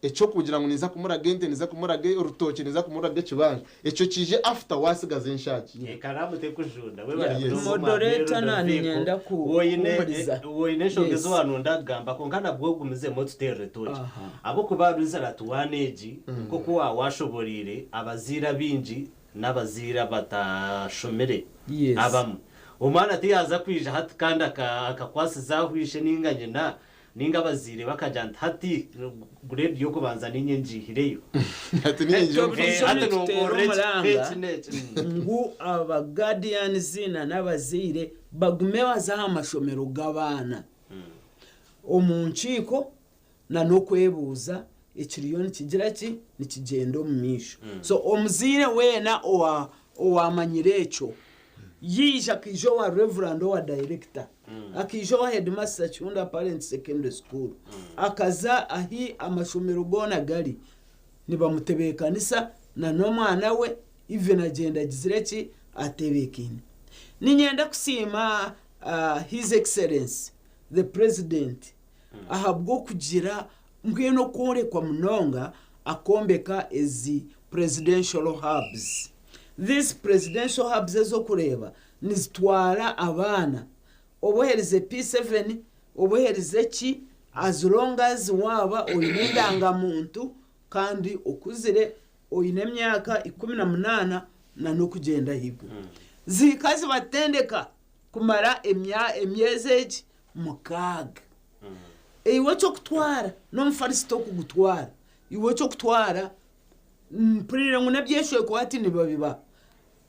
eky'okugira ngu ninza kumuraga ente, ninza kumuraga orutookye, ninza kumuraga ekibanja, ekyo kiije after waatsigaza enshaagi. Ekaraamu tekujunda. Webare Yes. munonga Omwami Moderator na niinyenda Rodoviko. Woine kuhuumuriza. woine enshonga Yes. ezi waanonda kugamba kwonka nabwo ogumizemu otuteerere toki. Aha. Ahabw'okuba Rwizara tuwaana egi, nk'oku waashoboreire, abazaire abaingi n'abazaire abatashomire Yes. abamwe. Omwana tiyaaza kwija hati kandi akakwasiza aho ishe nainga nyina nainga abazaire be akagira nti hati gureedi y'okubanza niinye ngiihireyo. Hati niinye Ekyo ngiihireyo. buriijo Hati nituteera nonkorera eki, omuranga eki n'eki. ngu aba guardians na n'abazaire bagume baze aha mashomero g'abaana. Omu nkiiko na n'okwebuuza ekiriyo nikigira ki nikigyenda omu maisho. So omuzaire weena owa owamanyire ekyo yaija akaija owa Reverand owa director, akaija owa headmaster Kihunda Parents Secondary School, akaza ahi amashomero goona gari nibamutebeekanisa na n'omwana we even agyenda agizire ki atebeekaine. Niinyenda kusiima His Excellency the President ahabw'okugira mbwenu okworekwa munonga akombeka ezi Presidential Hubs. These Presidential Hubs ez'okureeba nizitwara abaana oba oherize P7 oba oherize ki as long as waaba oine endangamuntu kandi okuzire oine emyaka 18 na n'okugyenda ahaiguru. Zihika zibatendeka kumara emyezi egi 6. Iwe eky'okutwara n'omufarisi tokugutwara. Iwe eky'okutwara mpurire ngu n'ebyeshweko hati nibabibaha.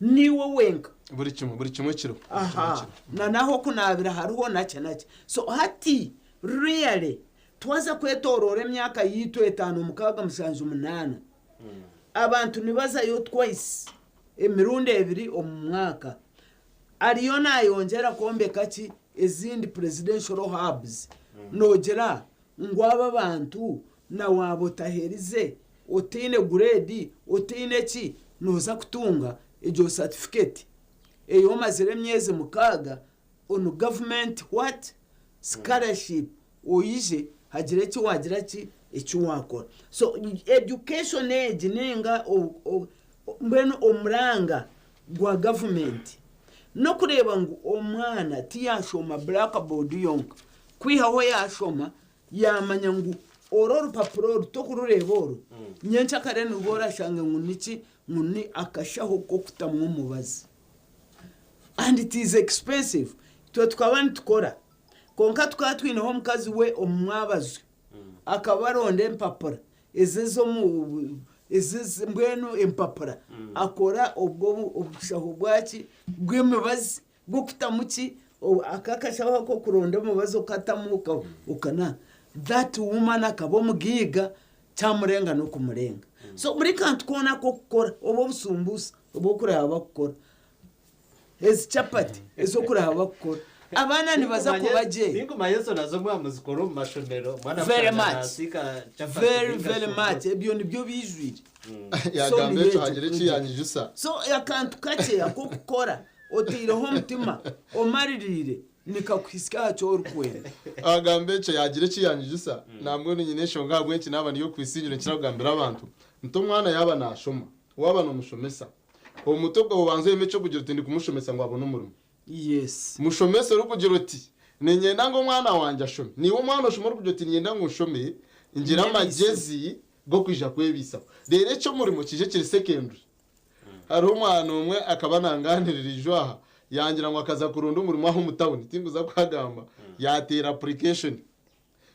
Niiwe wenka. Buri kimwe kiriho. Buri kimwe Aha. kiriho. Na naho okunaabira hariho nakye nakye. So hati really twaza kwetorora emyaka yiitu 5, 6, 7, 8. Abantu nibazayo twice, emirundi ebiri omu mwaka. Ariyo nayongyera kwombeka ki ezindi presidential hubs. Noogira ngu aba bantu na waaba otaherize, otaine grade, otaine ki, nooza kutunga egyo certificate ei omazire emyezi 6 on government what scholarship oije hagire eki wagira ki eki wakora. So education egi ninga mbwenu omuranga gwa gavumenti n'okureeba ngu omwana tiyashoma blackboard yonka, kwihaho yashoma yamanya ngu oru orupapuro oru tokurureeba oru nyenkyakare nirwo orashanga ngu niki ngu ni akashaho k'okutamu omubazi and it is expensive. Twe tukaba nitukora konka tukaba twineho omukazi we omu mwabazi akaba aronda empapura ezi ezi mbwenu empapura akora obwo obushaho bwaki bw'emibazi bw'okutamu ki aka akashaho ak'okuronda omubazi okatamu ukana. That woman akaba omugiiga kyamurenga n'okumurenga. So buri kantu koona ak'okukora oba obusumbusa obw'okuraba bakukora ezi chapati ez'okuraba bakukora abaana nibaza kuba gye. Ninkumanya ezo nazo mwamuzikora omu mashomero omwana Very kushanga much. nasiika chapati Very ninga very shumbusha. much, ebyo nibyo bijwire. Yagamba So ekyo hagira ni ekyo. ekiyanyijusa. So akantu kakye ak'okukora oteireho omutima omaririire nikakuhisika aha kyorikwenda. Agamba ekyo yagira ekiyanyijusa nambwenu nyine enshonga ahabw'enki naaba niyo kwisingiro nkira kugambira abantu nti omwana yaaba naashoma waaba nomushomesa omutwe gwawe obanza oyeme ekyokugira uti ndi kumushomesa ngu abone omurimo. Mushomese orikugira uti ninyenda ngu omwana wangye ashome. Niwe omwana oshoma orikugira uti ninyenda ngu nshome ngire Nyebiise. Amagezi g'okwija kwebiisaho reero eky'omurimo kije kiri secondary. Hariho omwana omwe akaba nanganirira ijo aha yangira ngu akaza kurunda omurimo aho omu tawuni tinguza kuhagamba yateera application.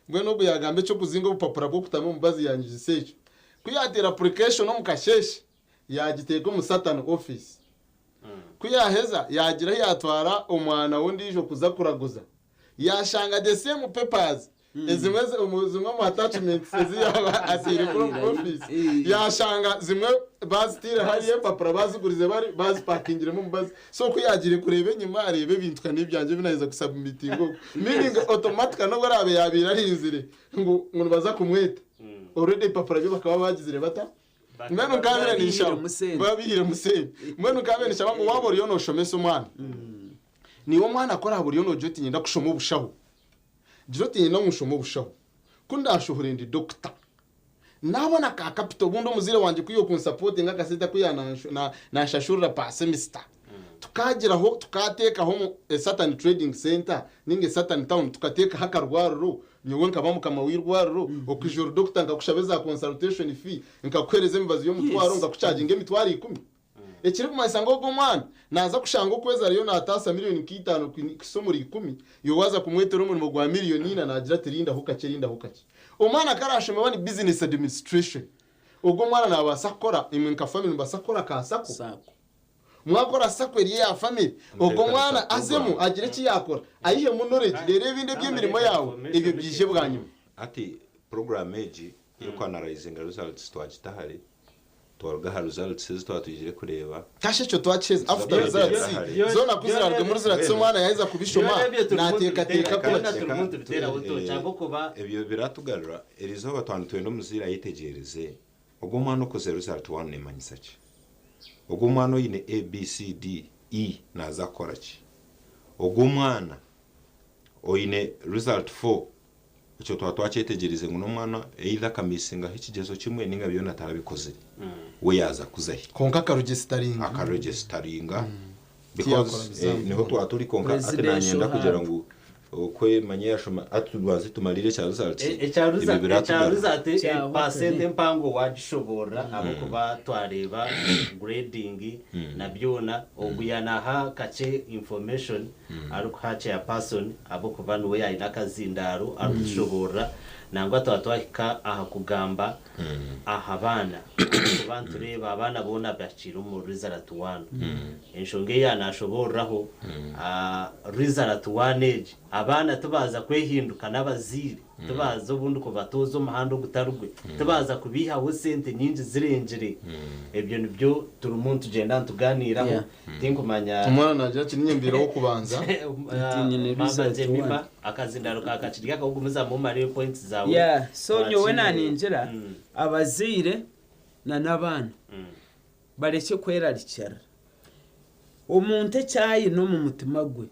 Mbwenu ogu yagamba ekyokuzinga obupapura bw'okutamu omubazi yanyijisa ekyo ku yateera application omu kasheshe yagiteeka omu certain office ku yaheza yagira yatwara omwana w'ondiijo kuza kuraguza yashanga the same papers ezimwe zimwe mu attachments ezi yaba ateire kuri omu office yashanga zimwe bazitire hariya empapura bazigurize bari bazipakingiremo omubazi. So ku yagire kureba enyuma arebe ebintu kandi ebyanje binaheza kusubmitinga oku meaning automatic nobwo arabe yabiire arinzire ngu nibaza kumweta already epapura byo bakaba bagizire bata mbwenu nkabire Babihire nishaba musente. Babihire musente. Mbwenu nkabire nishaba ngu waba oriyo noshomesa omwana niwe omwana akora buriyo nogira oti nyenda kushoma obushaho gira oti nyenda nkushoma obushaho ku ndashohore ndi doctor nabona ka capital obundi omuzire wangye kwiyo kunsupportinga akasente kuya nanshashurira per semester tukagiraho tukateekaho mu a certain trading center ninga a certain town tukateekaho akarwariro nyowe nkaba mukama w'irwariro okwijura doctor nkakushaba eza consultation fee nkakuhereza emibazi y'omutwaro nkakucharginga emitwaro 10 ekiri kumanyisa ngu ogwo omwana naza kushanga okwezi ariyo nataasa miliyoni nka 5 kusa omuri 10 iwe waza kumwetera omurimo gwa miliyoni 4 nagira ati rindaho kakye, rindaho kakye. Omwana karashoma bani business administration ogwo omwana nabaasa kukora imwe nka family mubaasa kukora ka SACCO. SACCO. Mwakora sacco eri eya family, ogwo omwana azemu agire eki yaakora, ayihemu knowledge reero ebindi eby'emirimo yaawe ebyo byije bwanyima. Hati puroguraamu egi y'oku-analyzinga results twagita hare, twaruga aha results ezi twaba twizire kureeba. Kasha ekyo twakiheza after results zoona ku ziraruge muri results omwana yaheza kubishoma nateekateeka kukora ki? Ebyo biratugarura erizooba twaba nitwenda omuzaire ayetegyereze Ogu omwana okozire result one nemanyisa ki? Ogu omwana oine A, B, C, D, E naza kukora ki? Ogu omwana oine result four ekyo twaba twakyetegyereize ngu n'omwana either akamisingaho ekigyezo kimwe ninga byona tarabikozire we yaza kuzahi? Kwonka akarugyesitaringa. Akaregisitaringa Tiyakora because bizamu. niho twaba turi kwonka ati Presidential nanyenda kugira hub. ngu okwemanya yashoma ati tubanze tumarire ekya results Ekya ebyo biratugarura. result Kya pasente wakare. empango wagishoboorora ahabw'okuba twareeba grading na byona ogu yanaha kakye information arikuha chairperson ahabw'okuba niwe yaine akazindaaro arikutushoboorora nangwa twaba twahika aha kugamba aha baana ahabw'okuba nitureeba abaana boona bakiire omu result one. Enshonga ei yaanashoboororaho, result one egi, abaana tibaaza kwehinduka n'abazaire tibaaza obundi kubatooza omuhanda ogutari gwe, tibaaza kubaihaho sente nyingi zirengire. Ebyo nibyo turimu nitugyenda nitugaaniiraho. Tinkumanya. Omwana naagira ati niinye mbaire ow'okubanza. Nyine Maama result Jemima, one. akazindaro ka kakirya akakugumizamu omare points zaawe. Yeah, so nyowe Twakiire. naningira abazaire na n'abaana barekye kwerarikirira. Omuntu eki aine omu mutima gwe,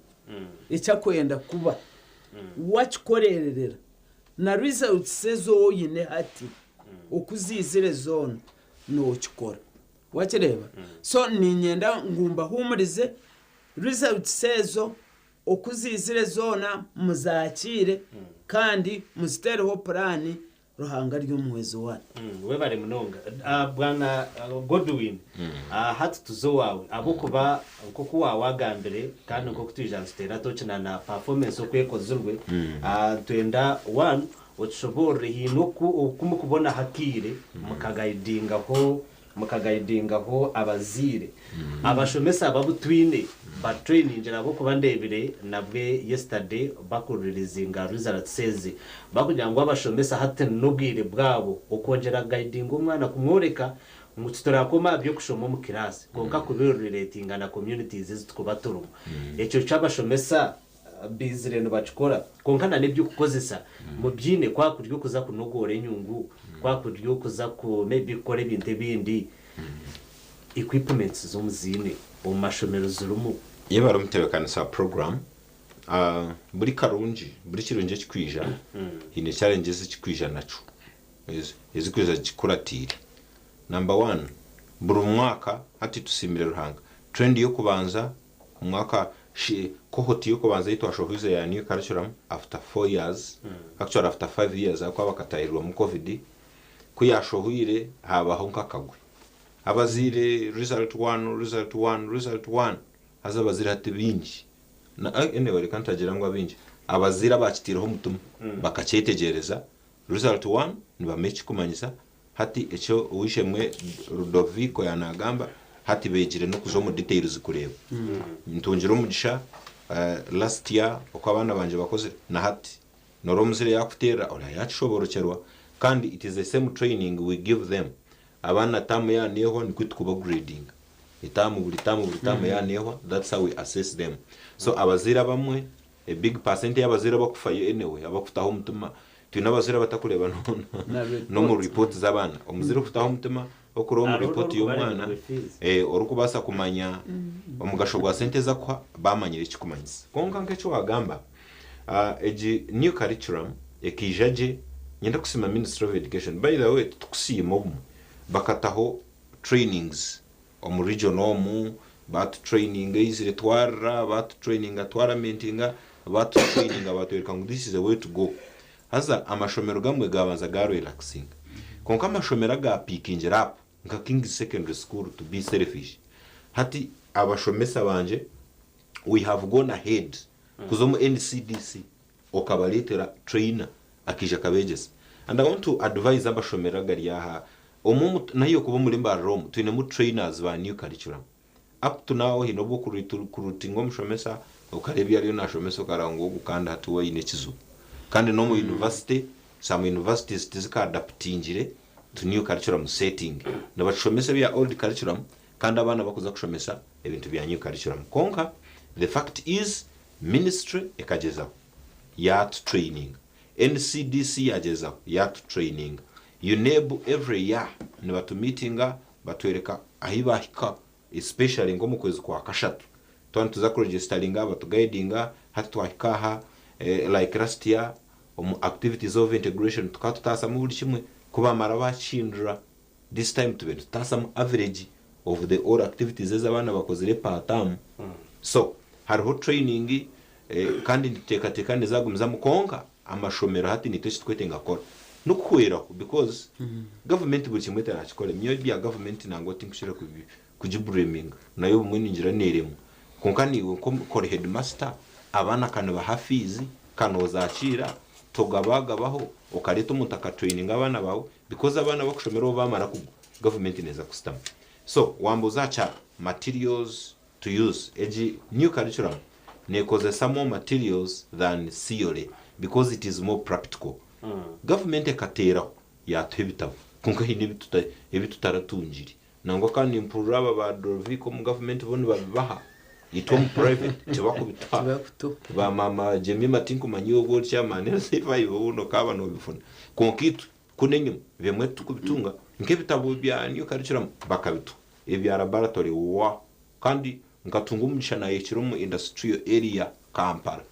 eki akwenda kuba, wakikorerera na results ezi oine hati oku ziizire zoona nookikora. Wakireeba? So niinyenda ngu mbahuumurize, results ezo oku ziizire zoona muzaakiire kandi muziteereho puraani Ruhanga ari omuhwezi waanyu. Webare munonga Bwana Godwin. Hati tuze owaawe ahabw'okuba nk'oku waawagambire kandi nk'oku twija nituteera toki na na performance oku ekozirwe, nitwenda one otushoboorore haine oku oku murikubonaho akaire mukagaidingaho mukagaidingaho abazaire. Abashomesa aba abu twine batutrainingire ahabw'okuba ndeebire nabwe yesterday bakuririzinga results ezi bakugira ngu abashomesa hati n'obwire bwabo okwongyera kugaidinga omwana kumworeka ngu titurakoma aha by'okushoma omu kiraasi kwonka kubirelatinga na communities ezi tukuba turimu. Ekyo ky'abashomesa baizire nibakikora kwonka na n'eby'okukozesa mubyine kwakuri okuza kunogoora enyungu, kwakuri okuza ku maybe kukora ebintu ebindi. Equipments zo muziine omu mashomero zirimu? Yebare omutebekanisa wa program. Buri karungi, buri kirungi ekikwija haine challenges ezikwija nakyo, ezikwija zikikuratiire. Number one, buri mwaka hati tusiimire Ruhanga, trend y'okubanza omwaka, cohort y'okubanza ei twashohoize ya new curriculum after 4 years, actually after 5 years ahabw'okuba bakatahirwamu covid, ku yaashohoire haabaho nk'akagwe. Abazaire result one, result one, result one haza abazaire hati baingi na anyway reka ntagira ngu abaingi, abazaire abakitaireho omutima bakakyetegyereza result one nibamanya ekikumanyisa hati eki ow'eishe-emwe Ludovico yaanagamba hati beegire n'okuza omu details kureeba. Ntungire omugisha last year oku abaana bangye bakozire na hati Noreeba omuzaire yakuteerera oriya yakishoborokyerwa kandi it is the same training we give them abaana term yaaba nehwa nikwo tukuba gradinga etamu buri tamu buri tamu yaaba nehwa that's how we assess them so abazaire abamwe a big percent y'abazaire abakufayo anyway abakutaho omutima twine abazaire abatakureeba Na report. n'omu report z'abaana omuzaire okutaho omutima okureeba omu Hariho report y'omwana n'orikubareberwa fees. orikubaasa kumanya omugasho gwa sente ezi akuha bamanyire ekikumanyisa kwonka nk'eki wagamba Egi new curriculum ekaija gye, nyenda kusiima ministry of education, by the way titukusiima obumwe bakataho trainings omu region omu, batu traininga eizire twarira, batu traininga twaramentinga, batu traininga batworeka ngu this is the way to go. Haza amashomero gamwe gabanza ga relaxinga kwonka amashomero aga pickingire up nka Kings secondary school to be selfish hati abashomesa bangye we have gone ahead kuza omu NCDC okabareetera trainer akaija akabeegyesa. And I want to advise amashomero agari aha omu omu nahi okuba omuri Mbarara omu twinemu trainers ba new curriculum. Up to now haine obu okurutinga omushomesa okareeba ebi ariyo nashomesa okareba ngu ogu kandi hati we aine ekizibu. Kandi n'omu university, some universities tizikaadaptingire to new curriculum setting. Nibakishomesa ebya old curriculum kandi abaana bakuza kushomesa ebintu bya new curriculum. Kwonka the fact is ministry ekagyezaho yaatutraininga, NCDC yaagyezaho yaatutraininga, UNEB every year nibatumiitinga batworeka ahi baahika especially nk'omu kwezi kwa kashatu twaba nituza kuregisitaringa batugaidinga hati twahika aha like last year omu activities of integration tukaba tutaasamu buri kimwe ku bamara bakihindura this time tube nitutaasamu average of the all activities ezi abaana bakozire per term so hariho training kandi nituteekateeka nezagumizamu kwonka amashomero hati nitwe ekitukwetenga kukora n'okuhweraho because gavumenti buri kimwe terakikore nyowe ebya gavumenti nangwa tinkukira kugibureminga nayo obumwe ningira neeremwa kwonka naiwe nk'ori headmaster abaana ka nibaha fiizi ka noozakiira togabagabaho okareeta omuntu akatraininga abaana baawe because abaana bakushomera obu bamara kugwa gavumenti neeza kusitama so wambuuza aha kya materials to use egi new curriculum neekozesa more materials than theory because it is more practical gavumenti ekateeraho yaatuha ebitabo kwonka haine ebi tutaratungire Nangwa ka nimpurira aba ba Dorovic omu gavumenti bo nibabibaha, itwe omu private tibakubituha. Tibakutuha. Ba maama Jemima tinkumanya iwe obu ori chairman LC5 obu nokaaba nobifuna. Kwonka itwe kunu enyima bimwe titukubitunga nk'ebitabo bya new curriculum bakabituha, ebya laboratory wa kandi nkatunga omugisha nayehikira omu industrial area Kampala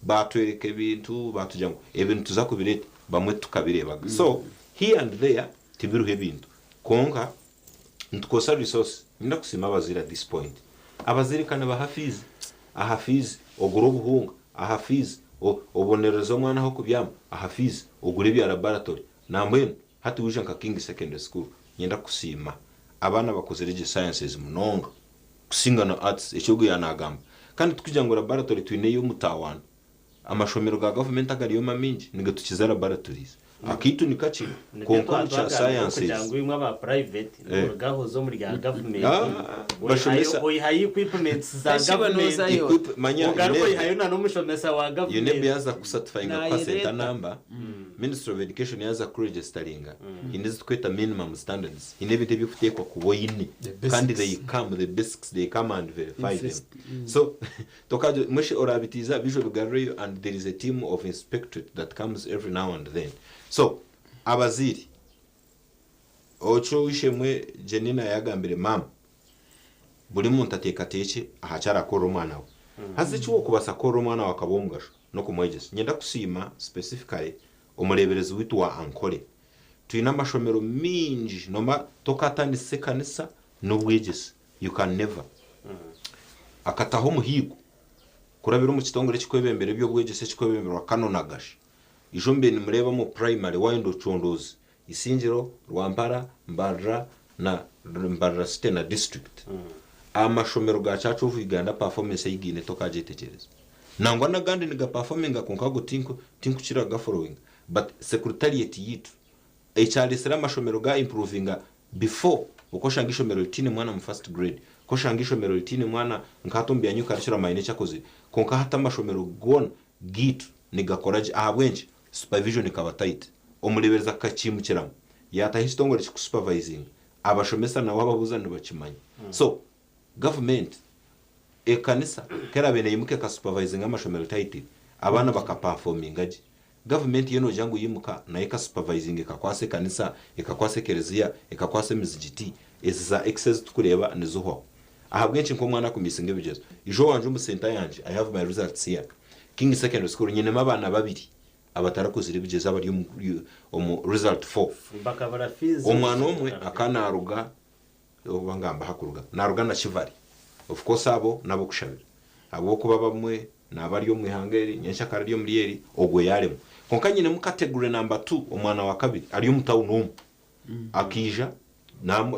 batwereka ebintu batugira ngu ebi nituza kubireta bamwe titukabirebaga so here and there tibiriho ebintu Kwonka nitukozesa resource. Niinyenda kusiima abazaire at this point. Abazaire ka nibaha fees, aha fees ogure obuhunga, aha fees obonerereze omwana ah'okubyama, aha fees ogure ebya laboratory. Nambwenu hati waija nka King Secondary School, niinyenda kusiima abaana bakozire gye sciences munonga kusinga na arts, eki ogu yaanagamba. Kandi tikugira ngu laboratory twineyo omutawaana. Amashomero ga gavumenti agariyo mamingi nigatukiza laboratories. Akaitu ni kakye Nibyo kwonka omu kya twatwagambire kugira sciences. ngu imwe aba private nimuruga aho oza omuri rya gavumenti Ah, bashomesa oihayo equipments za Eki iwe gavumenti noozayo equip manya ogaruka UNEB oihayo na n'omushomesa wa UNEB gavumenti. yaza kusatifyinga kuha center Naayereeta. number, Ministry of Education yaza kuregisteringa, haine ezi turikweta minimum standards, haine ebintu ebi orikuteekwa kuba oine The kandi basics. they come, the basics they come and verify them. Infest- So Tokajo mweshe orabitiiza bije obigarureyo and there is a team of inspectorate that comes every now and then. So abazaire okyo ow'eishe-emwe Jenina yagambire maama buri muntu ateekateekye aha ki arakorera omwana we. Haza eki orikubaasa kukorera omwana waawe akaba ow'omugasho n'okumwegyesa. Niinyenda kusiima specifically omureeberezi waitu wa Ankole. Twine amashomero maingi noomanya tokaatanisa ekanisa n'obwegyese. You can never. Akataho omuhiigo kurabira omu kitongore ekirikwebembera eby'obwegyese ekirikwebemberwa Canon Agashi. Ijo mbaire nimureeba omu primary waayenda ocondooze Isingiro, Rwampara, Mbarara na Mbarara City na District. Amashomero ga Church of Uganda performance ei gaine tokaagyetegyereza. Nangwa n'agandi nigaperforminga kwonka ago tinkukira kugafollowinga but secretariat yaitu Ekyaresire amashomero ga improvinga before oku oshanga eishomero ritiine mwana mu first grade, ku oshanga eishomero ritiine mwana nka hati omu bya new curriculum haine eki akozire kwonka hati amashomero goona gaitu nigakora gye ahabw'enki? Supervision ekaba tight omureeberezi akakimukiramu yaataho ekitongore ekirikusupervisinga abashomesa nabo ababuuza nibakimanya so gavumenti ekanisa ku eraabe neyimuka ekasupervisinga amashomero tightly abaana bakaperforminga gye Gavumenti yo nogira ngu yimuka nayo ekasupervisinga ekakwasa ekanisa, ekakwasa ekereziya, ekakwasa emizigiti, ezi za X ezi tukureeba nizihwaho. Ahabw'enki nk'omwana akumisinga ebigyezo? Ijo owangye omu centre yangye, I have my results here, King Secondary School nyinemu abaana babiri abatarakozire ebigyezo abari omu result four. Bakabura fees Omwana omwe akaba naruga oba ngamba aha kuruga naruga na Kivari of course abo n'abokushabira ahabw'okuba abamwe naaba ari omu ihanga eri nyenkyakare ari omuri eri ogwo yaaremwa kwonka nyinemu category number two omwana wa kabiri ari omu town omu akaija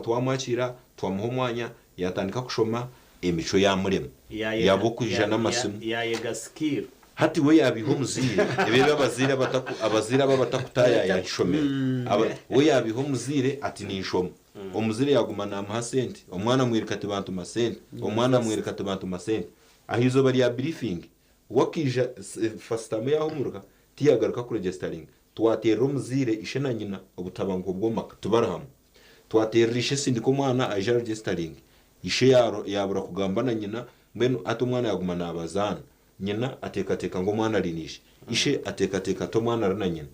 twamwakiira twamuha omwanya yaatandika kushoma emicwe yaamurema yaaba okwija n'amasimu. Yaayega skill. Hati we yaabiiha omuzaire, ebi ebi abazaire abataku abazaire abo abatakutaayaaya aha ishomero, aba we yaabiiha omuzaire ati ninshoma. Omuzire yaguma namuha sente, omwana amwereka ati bantuma sente, omwana amwereka ati bantuma sente. Aha izooba rya briefing, we akaija first term yahumuruka tiyagaruka kuregestaringa. Twateerera omuzaire ishe na nyina obutabanguko bw'omu maka tibari hamwe. Twateerera ishe sindika omwana aije aregestaringe. Ishe yaabura kugamba na nyina mbwenu hati omwana yaaguma naabazaana. Nyina ateekateeka ngu omwana ari na ishe, ishe ateekateeka ati omwana ari na nyina.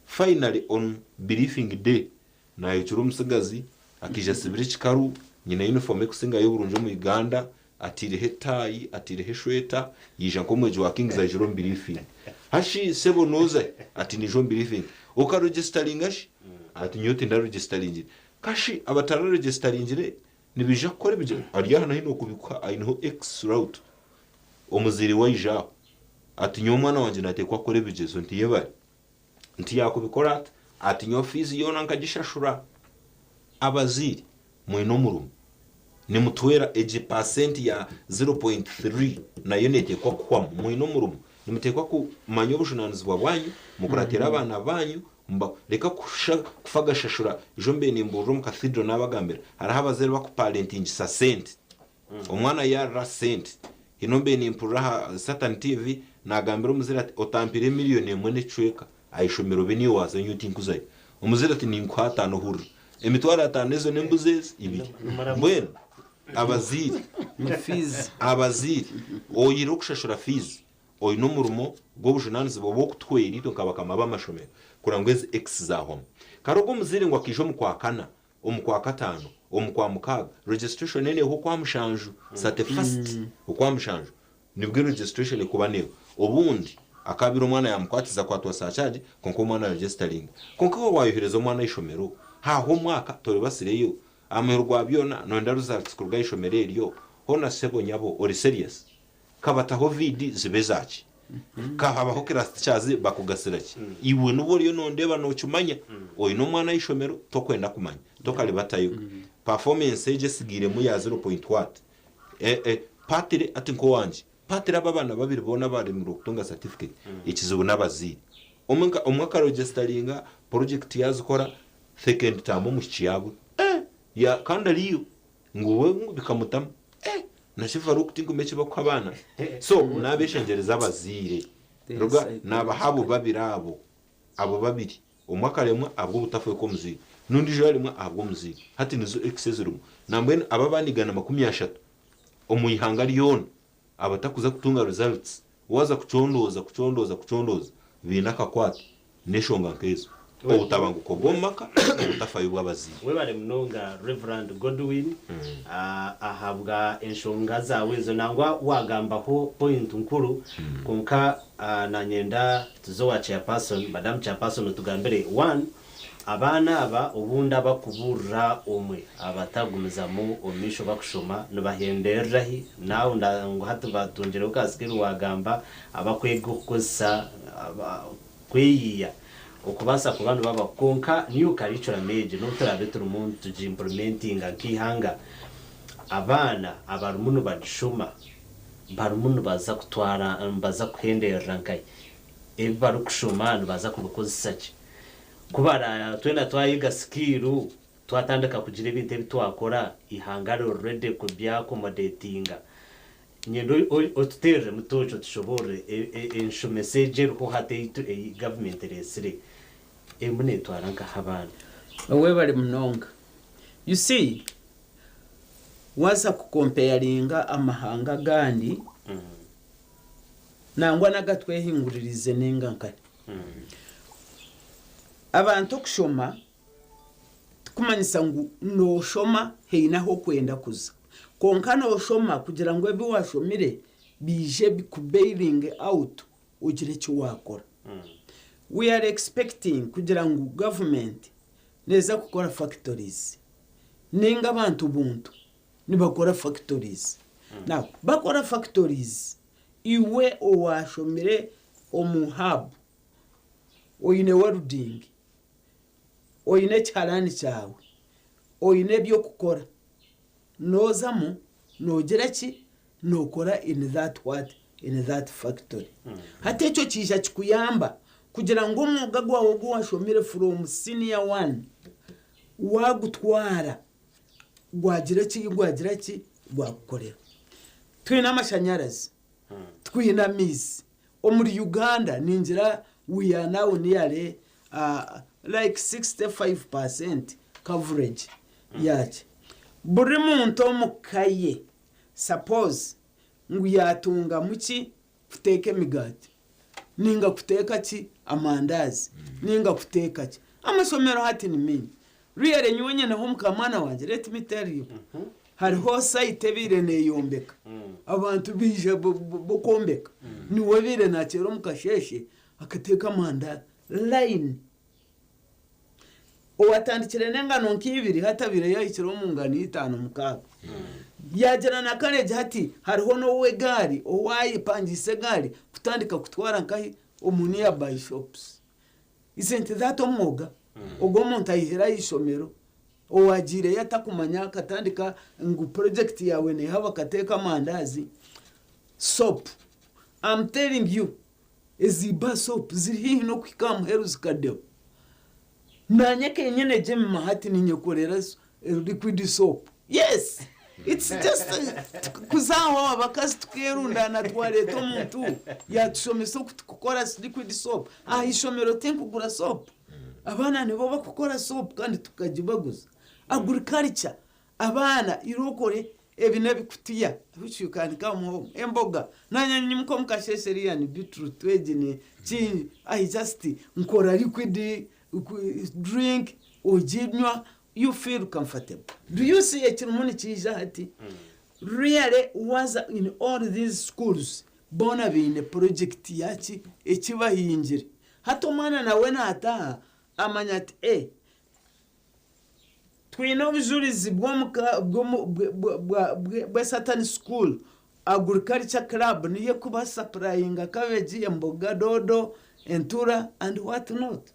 Finally on briefing day, Naayokire omutsigazi, akaija asibire ekikaru, nyina yunifoomu erikusingayo oburungi omu Uganda, ataireho etaayi, ataireho eshweta, yaija nk'omwegi wa King's aijire omu biriifingi. Hashi sebo nooza hi? Ati niija omu biriifingi. Okaregisitaringa shi? Ati nyowe tindaregisitaringire. Kashi abatararegisitaringire nibaija kukora ebigyezo? Ari aha nahi nookubikuha aineho X route. Omuzaire we aija aho. Ati nyowe omwana wangye naateekwa kukora ebigyezo. Nti yebare. Nti yaakubikora ata? Ati nyowe fiizi yoona nkagishashura. Abazaire mwine omurimo, nimutwera egi paasenti ya 0.3 nayo neeteekwa kuhwamu. Mwine omurimo, nimuteekwa kumanya obujunaanizibwa bwanyu, mukuratire abaana baanyu, muba reka kusha kufa agashashura. Ijo mbaire nimbuurira omu Cathedral naabagambira, hariho abazaire abakuparentingisa sente. Omwana yarira sente. Hine mbaire nimpurira aha Satan TV nagambira omuzaire ati otampire million emwe n'ekicweka aha ishomero obe niiwe wazayo nyowe tinkuzayo. Omuzaire ati ninkuha ataano hurira. Emitwaro ataano ezo n'embuzi ezi ibiri. Mbwenu abazaire Ni fees. abazaire oyihireho okushashura fees oine omurimo gw'obujunanizibwa bw'okutuhwera itwe nka bakama b'amashomero kureba ngu ezi X zahwamu. Kare ogwo omuzaire ngu akaija omu kwakana omu Kwakataano, omu Kwamukaaga, registration neehwa Okwamushanju, 31st Okwamushanju nibwo registration ekuba neehwa. Obundi akaabaire omwana yaamukwatiza akwatwa surcharge kwonka omwana aregestaringa. Kwonka iwe waayohereza omwana aha ishomero, haahwa omwaka toribasireyo, aha muheru gwa byona nooyenda results kuruga aha ishomero eryo, hoona sebo nyabo ori serious? Kabataho VD zibe ezaki? Ka habaho class teachers bakugasira ki? Iwe nobu oriyo nondeeba nokimanya oyine omwana ahaishomero tokwenda kumanya tokaribatayo. Performance egyo esigairemu ya zero point what? Eh eh partly hati nk'owangye partly abo abaana babiri boona abaremirwe kutunga certificate ekizibu n'abazaire. Omwe nka omwe akaregisitaringa project yazikora second term omwishiki yabura eh ya kandi ariyo. Ngu we ngu bikamutamu eh na Farouk tinkumanya eki bakuha abaana so nabeshengyereza abazaire ruga nabaha abo babiri abo abo babiri omwe akaremwa ahabw'obutafayo kw'omuzaire n'ondijo yaremwa ahabw'omuzaire hati nizo ex ezirimu nambwenu abo abaana 130 omu ihanga ryona abatakuza kutunga results Waaza kucondooza, kucondooza, kucondooza, baine akakwate n'enshonga nk'ezo, obutabanguko bw'omu maka, obutafayo bw'abazaire. Webare munonga Rev. Godwin ahabwa enshonga zaawe ezo. Nangwa waagambaho point nkuru kwonka nanyenda tuze owa chairperson, Madam Chairperson otugambire one, Abaana aba obundi abakubuurira omwe abatagumizamu omu maisho bakushoma nibahenderera hi? Naawe ngu hati batungireho ka skill waagamba abakwega okukozesa kweyiya okubaasa kuba nibaba kwonka new curriculum egi n'obu turaabe turimu nitugiimpurumentinga nk'eihanga abaana abarimu nibagishoma barimu nibaza kutwara nibaza kuhenderera nkahi? Ebi barikushoma nibaza kubikozesa ki? Ku bara twena twayega sikiiru, twatandika kugira ebintu ebi twakora, eihanga riri ready kubyakomodetinga. Niinyenda otuteereremu tooki otushoboorore enshomesa egi eriho hati ei gavumenti ereetsire erimu neetwara nkahi abaana? Webare munonga. You see, waaza kukompeyaringa amahanga agandi, nangwa n'agatwehinguririize nainga nkahi. Abantu okushoma tikumanyisa ngu nooshoma haine ahu orikwenda kuza. Kwonka nooshoma kugira ngu ebi waashomire biije bikubailinge out ogire eki waakora. We are expecting kugira ngu gavumenti neeza kukora factories nainga abantu buntu nibakora factories. Now bakora factories, iwe owaashomire omu hub oine welding, oine ekiharaani kyawe, oine eby'okukora, noozamu noogira ki? Nookora in that what? In that factory. Hati ekyo kiija kikuyamba kugira ngu omwoga gwawe ogu waashomire from senior one waagutwara. Gwagira ki gwagira ki gwakukorera. Twine amashanyarazi, twine amaizi. Omuri Uganda ningira we are now nearly like 65% coverage yaaki. Buri muntu omu ka ye suppose ngu yaatungamu ki kuteeka emigaati ninga kuteeka ki amandaazi ninga kuteeka ki. Amashomero hati ni maingi. Really nyowe nyineho mukamwana wangye let me tell you hariho site ebaire neyombeka abantu baija bokwombeka niwe obaire nakyera omu kasheeshe akateeka amanda line owatandikire n'engano nk'ibiri hati abaire yahikire omu ngano itaano mukaaga yagira na courage hati hariho n'ow'egaari owayepangisa egaari kutandika kutwara nkahi omu nearby shops. Isn't that omwoga? Ogwo omuntu ayihire aha ishomero, owagiireyo atakumanya akatandika ngu project yaawe neeha bakateeka amandazi. Soap, I'm telling you, ezi bar soap ziri haihi n'okuhika aha muheru zikadeho. Naanye kenyine Jemima hati ninyekorera liquid soap. Yes! It's just kuza aho abakazi tukerundaana twareeta omuntu yatushomesa oku tukukora liquid soap. Aha ishomero tinkugura soap. Abaana nibo bakukora soap kandi tukagibaguza. Agriculture, abaana irookore ebi n'ebikutiya which you can come home. Emboga, naanye nyimuka omu kasheeshe eriya ni beetroot egi ni ki, I just nkora liquid drink oginywa you feel comfortable. Do you see ekirimu nikiija hati? Really waza in all these schools boona baine project yaki ekibahingire. Hati omwana nawe nataaha amanya ati eh twine obujurizi bw'omuka bw'omu bwa bwa certain school agriculture club niyo ekuba supplyinga cabbage, emboga, doodo, entura and what not.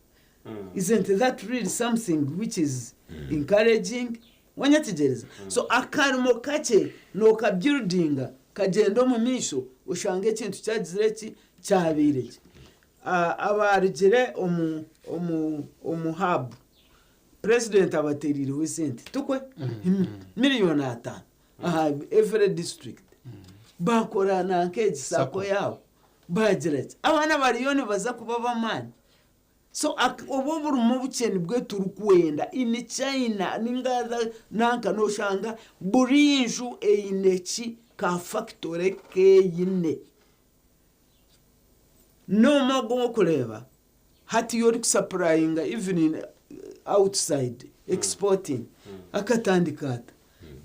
Isn't that really something which is encouraging? Wanyetegyereza? So akarimo kakye nookabuildinga kagyenda omu maisho oshanga ekintu kyagizire ki? Kyabaire gye. Abaarugire omu omu omu hub, president abatereireho esente tikwe? Miriyoni ataano aha every district. Baakora nanka egi sacco yaabo baagira ki? Abaana bariyo nibaza kuba ab'amaani. So obu oburimo obukye nibwo turikwenda. In China ninga other nanka noshanga buri nju eine ki ka factory keine. N'omwe ogu orikureeba hati orikusapurayinga even in outside exporting akatandika ata?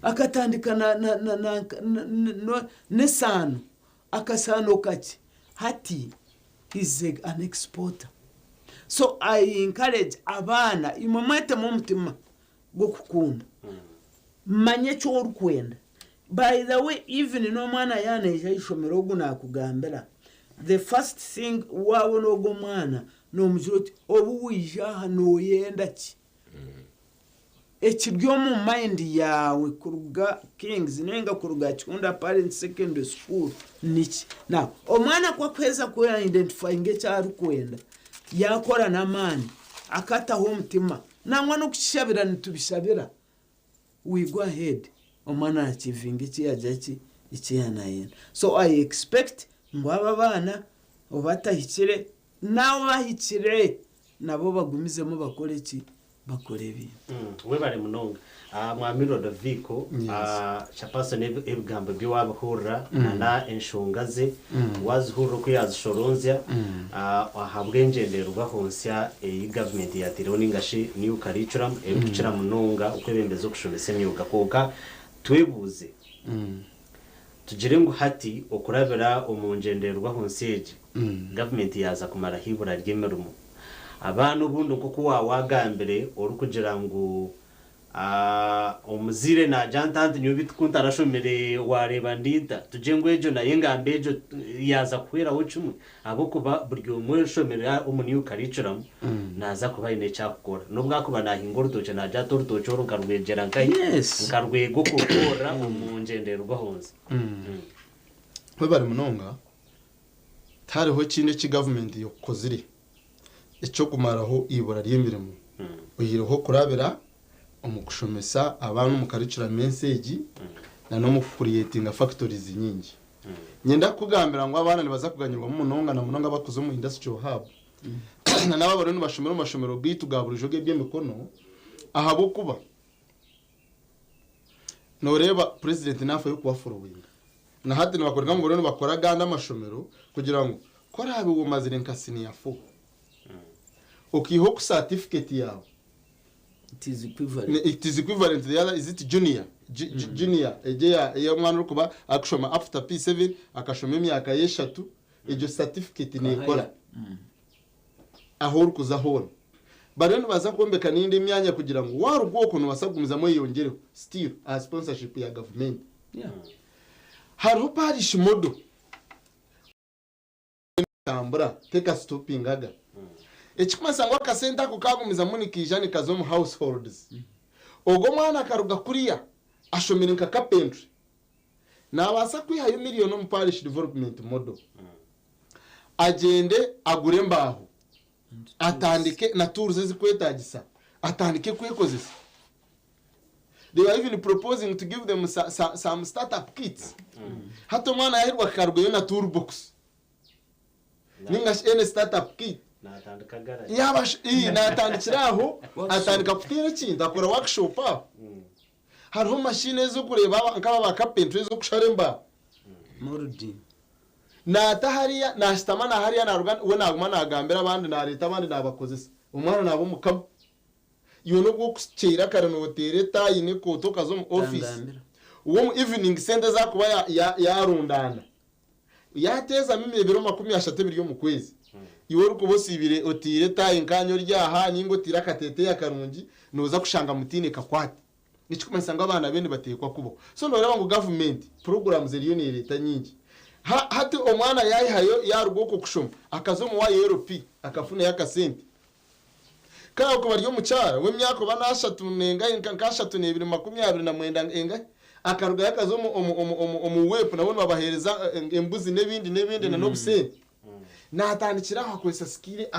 Akatandika na na na nanka n'esaano, akasaano kakye hati He's a an exporter. So I encourage abaana imwe mwetemu omutima gw'okukunda. Manya eki orikwenda. By the way even n'omwana yaaba naija aha ishomero ogu naakugambira, the first thing waabona ogwo omwana noomugira oti obu waija aha nooyenda ki? Ekiri omu mind yaawe kuruga Kings ninga kuruga Kihunda Parents Secondary School niki? Now omwana ku akuheza ku identifyinga eki arikwenda, yaakora n'amaani, akataho omutima, nangwa n'okukishabira nitubishabira, we go ahead omwana achievinga eki yaagira ki, eki yaaba naayenda. So I expect ngu abo abaana obatahikire N'abo abahikire nabo bagumizemu bakore ki? Bakore ebintu. Webare munonga Mwami Rodovico Chairperson ebigambo bye wabihurira na enshonga ze wazihurira oku yazishoronzya ahabw'engyendererwaho nsya eyi gavumenti yateireho ninga shi new curriculum erikukira munonga okwebembeza okushomesa emyooga kwonka twebuuze Tugire ngu hati okurabira omu ngyendererwaho nsya egi, gavumenti yaaza kumaraho eibura ry'emirimo. Abaana obundi nk'oku waawagambire orikugira ngu omuzaire naagira nti anti nyowe beitu ku ntarashomire waareeba ndi nta? Tugire ngu egyo nayo engambo egyo yaaza kuhweraho kimwe ahabw'okuba buri omwe oshomire omu new curriculum naaza kuba aine eki arikukora. N'obu akuba naahinga orutookye naagira ati orutookye oru nkarwegyera nkahi? Nkarwega okurukora omu ngyendererwaho nzi. Webare munonga, tihariho ekindi eki gavumenti yokukozire eky'okumaraho eibura ry'emirimo oihireho kurabira omu kushomesa abaana omu curriculum ensi egi na n'omu kucreatinga factories nyingi. Nyenda kukugambira ngu abaana nibaza kuganyirwamu munonga na munonga abakuza omu industrial hub na n'abo abariyo nibashomera omu mashomero gaitu ga burijo g'eby'emikono ahabw'okuba noreeba purezidenti naafayo kubaforowinga. Na hati nibakoreka ngu bariyo nibakora agandi amashomero kugira ngu ku oraabe omazire nka siniya fo okaiha oku certificate yaawe It is equivalent. It is equivalent to the other, is it junior? Junior egyo eya ey'omwana orikuba arikushoma after P7 akashoma emyaka ye eshatu egyo certificate neekora ahu orikuza hoona. Bariyo nibaza kwombeka n'endi emyanya kugira ngu waaruga okwo noobaasa kugumizamu oyeyongyereho still aha sponsorship ya gavumenti. Yeah. Hariho parish model. Tambura tekasitopingaga. Ekikumanyisa ngu akasente ako kagumizamu nikaija nikaza omu households. Ogwo omwana akaruga kuriya ashomire nka carpentry, nabaasa kwihayo million omu parish development model agyende agure embaaho atandike na tools ezikwetagisa atandike kwekozesa. They were even proposing to give them some start-up kits. Hati omwana yahirwa akarugayo na tool box ninga shi any start-up kit. Natandika garage. Yaba ii natandikira aho atandika kuteera ekintu akora workshop aho. Hariho machine ez'okureeba nk'aba ba carpentry ez'okushara embaaho. Molding. Naata hariya nashutama na hariya naruga we naguma nagambira abandi nareeta abandi nabakozesa. Omwana naaba omukama. Iwe nobu okukyera kare noteera etaayi n'ekooti okaza omu office, Tangambira. we omu evening sente ezi arikuba yarundaana yateezamu ebiro 30 ebiri omu kwezi, iwe orikuba osiibire oteire etaayi nkaanye ori aha ninga oteire akateeteeyi akarungi nooza kushanga mutaine kakwate. Ekikumanyisa ngu abaana be nibateekwa kubaho. So nooreeba ngu gavumenti programs eriyo neereeta nyingi. Hati omwana yaihayo yaaruga okwo kushoma akaza omu YLP akafunayo akasente, Ka okuba ari omukyara w'emyaka oba n'ashatu n'engahi nka nk'ashatu n'ebiri 29 engahi akarugayo akaza omu omu omu omu omu WEP nabo nibabaheereza embuzi n'ebindi n'ebindi na n'obusente. Naatandikira aho akozesa sikiire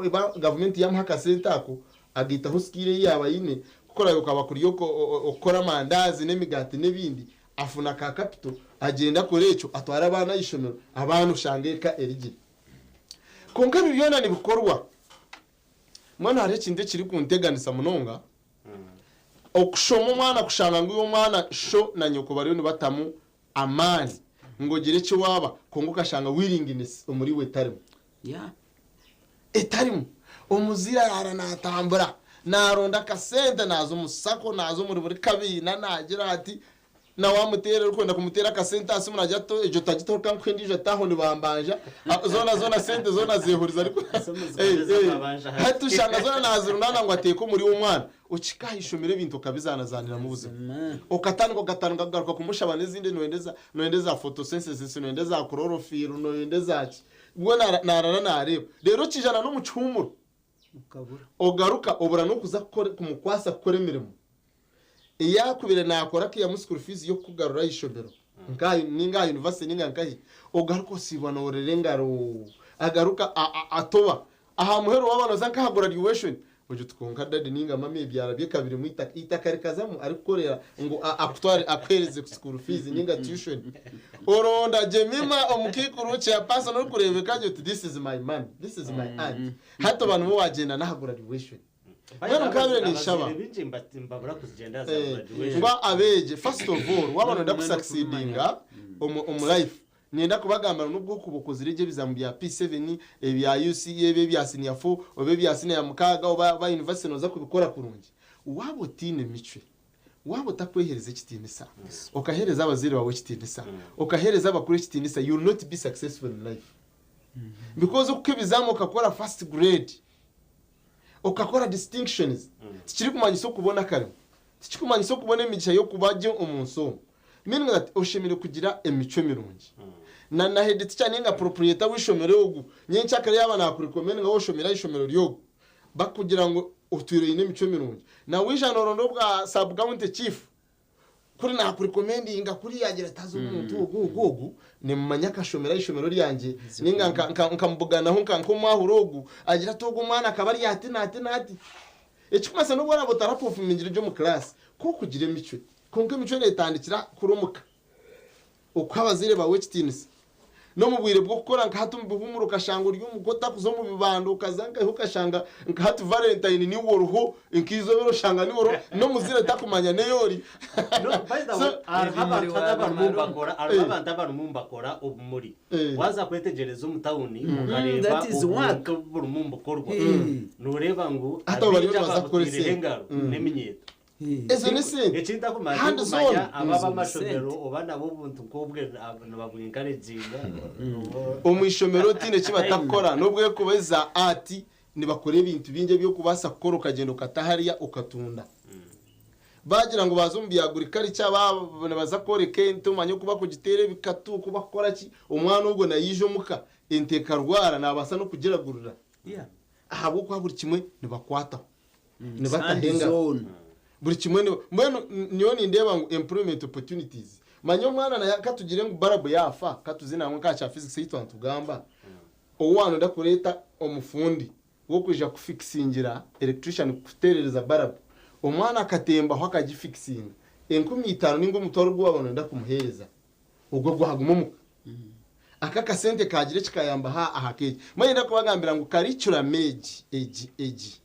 eba gavumenti yaamuha akasente ako agaitaho sikiire ei yaaba aine kukora kukaba kuri okukora amandaazi n'emigaati n'ebindi afuna ka kapito agyenda akora ekyo atwara abaana aha ishomero abaana oshanga eka eri gye. Kwonka ebi byona nibikorwa. Mbwenu hariho ekintu ekirikunteganisa munonga, okushoma omwana kushanga ngu iwe omwana sho na nyoko bariyo nibatamu amaani ngu ogire eki waaba kwonka okashanga willingness omuri iwe etarimu. Etarimu. Omuzaire araara naatambura, naaronda akasente, naaza omu sacco, naaza omuri buri kabiina naagira ati, Na wamuteera orikwenda kumuteera akasente aha simu nagira ati egyo tagitaho reka nkuhe endiijo ati aho nibambanja zoona zoona sente zoona azehuriza ariko Esimu zikaba ez'amabanja hati. Hati oshanga zoona nazirundaana ngu ateeke omuri omwana okihika aha ishomero ebintu okabizaanazaaniramu buzima Mazima. okatandika okatandika kugaruka kumushaba n'ezindi noyenda eza noyenda eza photosynthesis noyenda eza chlorophyll noyenda eza ki bwo nara narara nareeba reero okijana n'omu kihuumuro Okabura. Ogaruka obura n'okuza kukora kumukwasa kukora emirimo ei yaakubire naakora akaihamu school fees y'okukugarura aha ishomero nka aha ninga aha university ninga nkahi ogaruka osiibwa noorera engaro agaruka atoba aha muheru waaba nooza nk'aha graduation ogira oti kwonka daddy ninga mummy ebyara bye kabirimu eitaka eitaka rikazamu arikukorera ngu akutware akuheereze school fees ninga tuition Oronda Jemima omukaikuru chairperson orikureebeka gye oti this is my mummy, this is my aunt. Hati oba niwe waagyenda n'aha graduation. Mbwenu nkaabire ninshaba Abazaire baingi nibabura kuzigyenda aha za graduation. Ngu abeegye first of all waaba nooyenda kusucceedinga omu life niinyenda kubagambira ngu n'obu orikuba okozire gye ebizamu bya P7, ebya UCE, oba ebya senior four, oba ebya senior ya mukaaga oba university nooza kubikora kurungi, waaba otaine micwe Waaba otakweheereza ekitiinisa, okaheereza abazaire baawe ekitiinisa, okaheereza abakuru ekitiinisa, you will not be successful in life. Because okukibizamu okakora first grade, okakora distinctions, tikirikumanyisa okubona akarimo, tikirikumanyisa okubona emigisha y'okuba gye omu nsi omu. Meaning that oshemereire kugira emicwe mirungi. Na na head teacher ninga proprietor w'eishomero ogu, nyencakare yaaba naakurecommendinga waaba oshomire aha ishomero ry'ogu, Bakugira ngu otwire oine emicwe mirungi. Na waija noronda obwa sub county chief kuri nakurecommendinga kuri yagira ati haza omuntu ogu ogu ogu nimumanya akashomera aha ishomero ryangye ninga nkamubuganaho nka nkomwahura ogu agira ati ogu omwana akaba ari ati nati nati. Ekikumanyisa n'obu oraabe otarapofomingire gye omu kiraasi, ku okugira emicwe. Kwonka emicwe neetandikira kuri omuka. Okuha abazaire baawe ekitiinisa. N'omu bwire bw'okukora nka hati omu bihuumuro okashanga ori omuka otakuza omu bibanda okaza nkahi okashanga nka hati Valentine niiwe oriho nk'eizooba eri oshanga niiwe oriho n'omuzaire takumanya n'ei ori. No, by the So, way, hariho Ebimuri abantu hati abarimu wabimara nibakora hariho Eh. abantu abarimu nibakora obumuri. Eh. Waaza kwetegyereza omu tawuni okareeba That is work. obuntu oburimu nibukorwa nooreeba ngu Hati abo bariyo abaingi nibaza kukora ababutaireho esente. engaro n'eminyeeto. Ezo n'esente. Eki ntakumanya Hands tinkumanya on. aba Ezo ni ab'amashomero sente. oba nabo obuntu nk'obwe nibabwenkareginga. Omu ishomero tihaine eki batakukora n'obu erikuba eza art nibakora ebintu bingi eby'okubaasa kukora okagyenda okata hariya okatunda. Baagira ngu baaza omu bya agriculture baaba nibaza kworeka ente omanye oku bakugiteera ebikatu oku bakukora ki omwana ogwo naija omuka ente ekarwara naabaasa n'okugiragurira ahabw'okuba buri kimwe nibakwataho nibataho Sand engaro. zone. Buri kimwe ni mbwenu nyowe nindeeba ngu employment opportunities manya omwana naye katugire ngu barabu yaafa katuze nangwa nka aha kya physics ei twaba nitugamba ou waanoda kureeta omufundi w'okwija kufikisingira electrician kukuteerereza barabu omwana akatembaho akagifikisinga 5000 ninga omutwaro ogu waaba nooyenda kumuheereza ogwo gwaguma omuka aka akasente kaagira eki kayamba aha aha keegi mbwenu niinyenda kubagambira ngu curriculum egi egi egi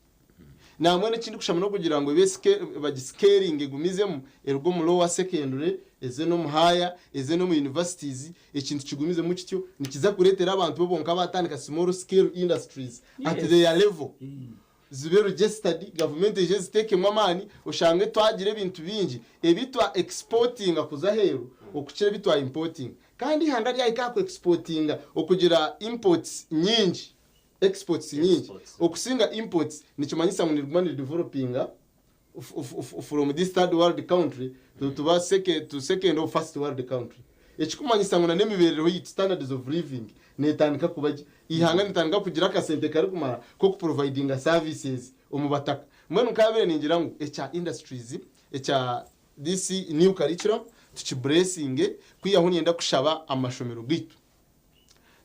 Nambwenu ekindikushaba n'okugira ngu ebe bagiscalinge egumizemu eruge omu lower secondary eze n'omu higher eze n'omu universities ekintu kigumizemu kityo nikiza kureetera abantu bo bonka baatandika small scale industries at their level zibe registered gavumenti eije eziteekemu amaani oshange twagira ebintu bingi ebi twa exportinga kuza aheeru okukira ebi twa importinga kandi eihanga ryahika aha ku exportinga okugira imports nyingi Exports nyingi Exports. okusinga imports nikimanyisa ngu niriguma niridevelopinga from this third world country to, tuba second, to second or first world country ekikumanyisa ngu na n'emibeereho yaitu standards of living netandika kuba gye eihanga nitandika kugira akasente karikumara k'okuprovidinga services omu bataka mbwenu nkabaire ningira ngu ekya industries ekya this new curriculum tukiblessinge kwihaho niinyenda kushaba amashomero gaitu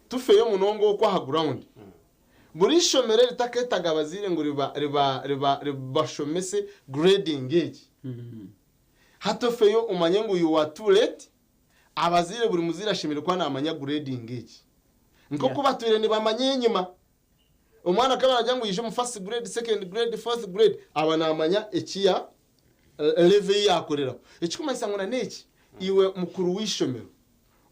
Tufeyo munonga okwo aha ground. Buri ishomero eritaketaga abazaire ngu riba riba riba ribashomese grading egi. Hati ofeyo omanye ngu you are too late, abazaire buri muzaire ashemereire kuba namanya grading egi. Nkoku batwire nibamanya enyima. Omwana akaba nagira ngu yija omu first grade, second grade, fourth grade, aba namanya eki ya level ei yakoreraho. Ekikumanyisa ngu na n'eki, iwe mukuru w'eishomero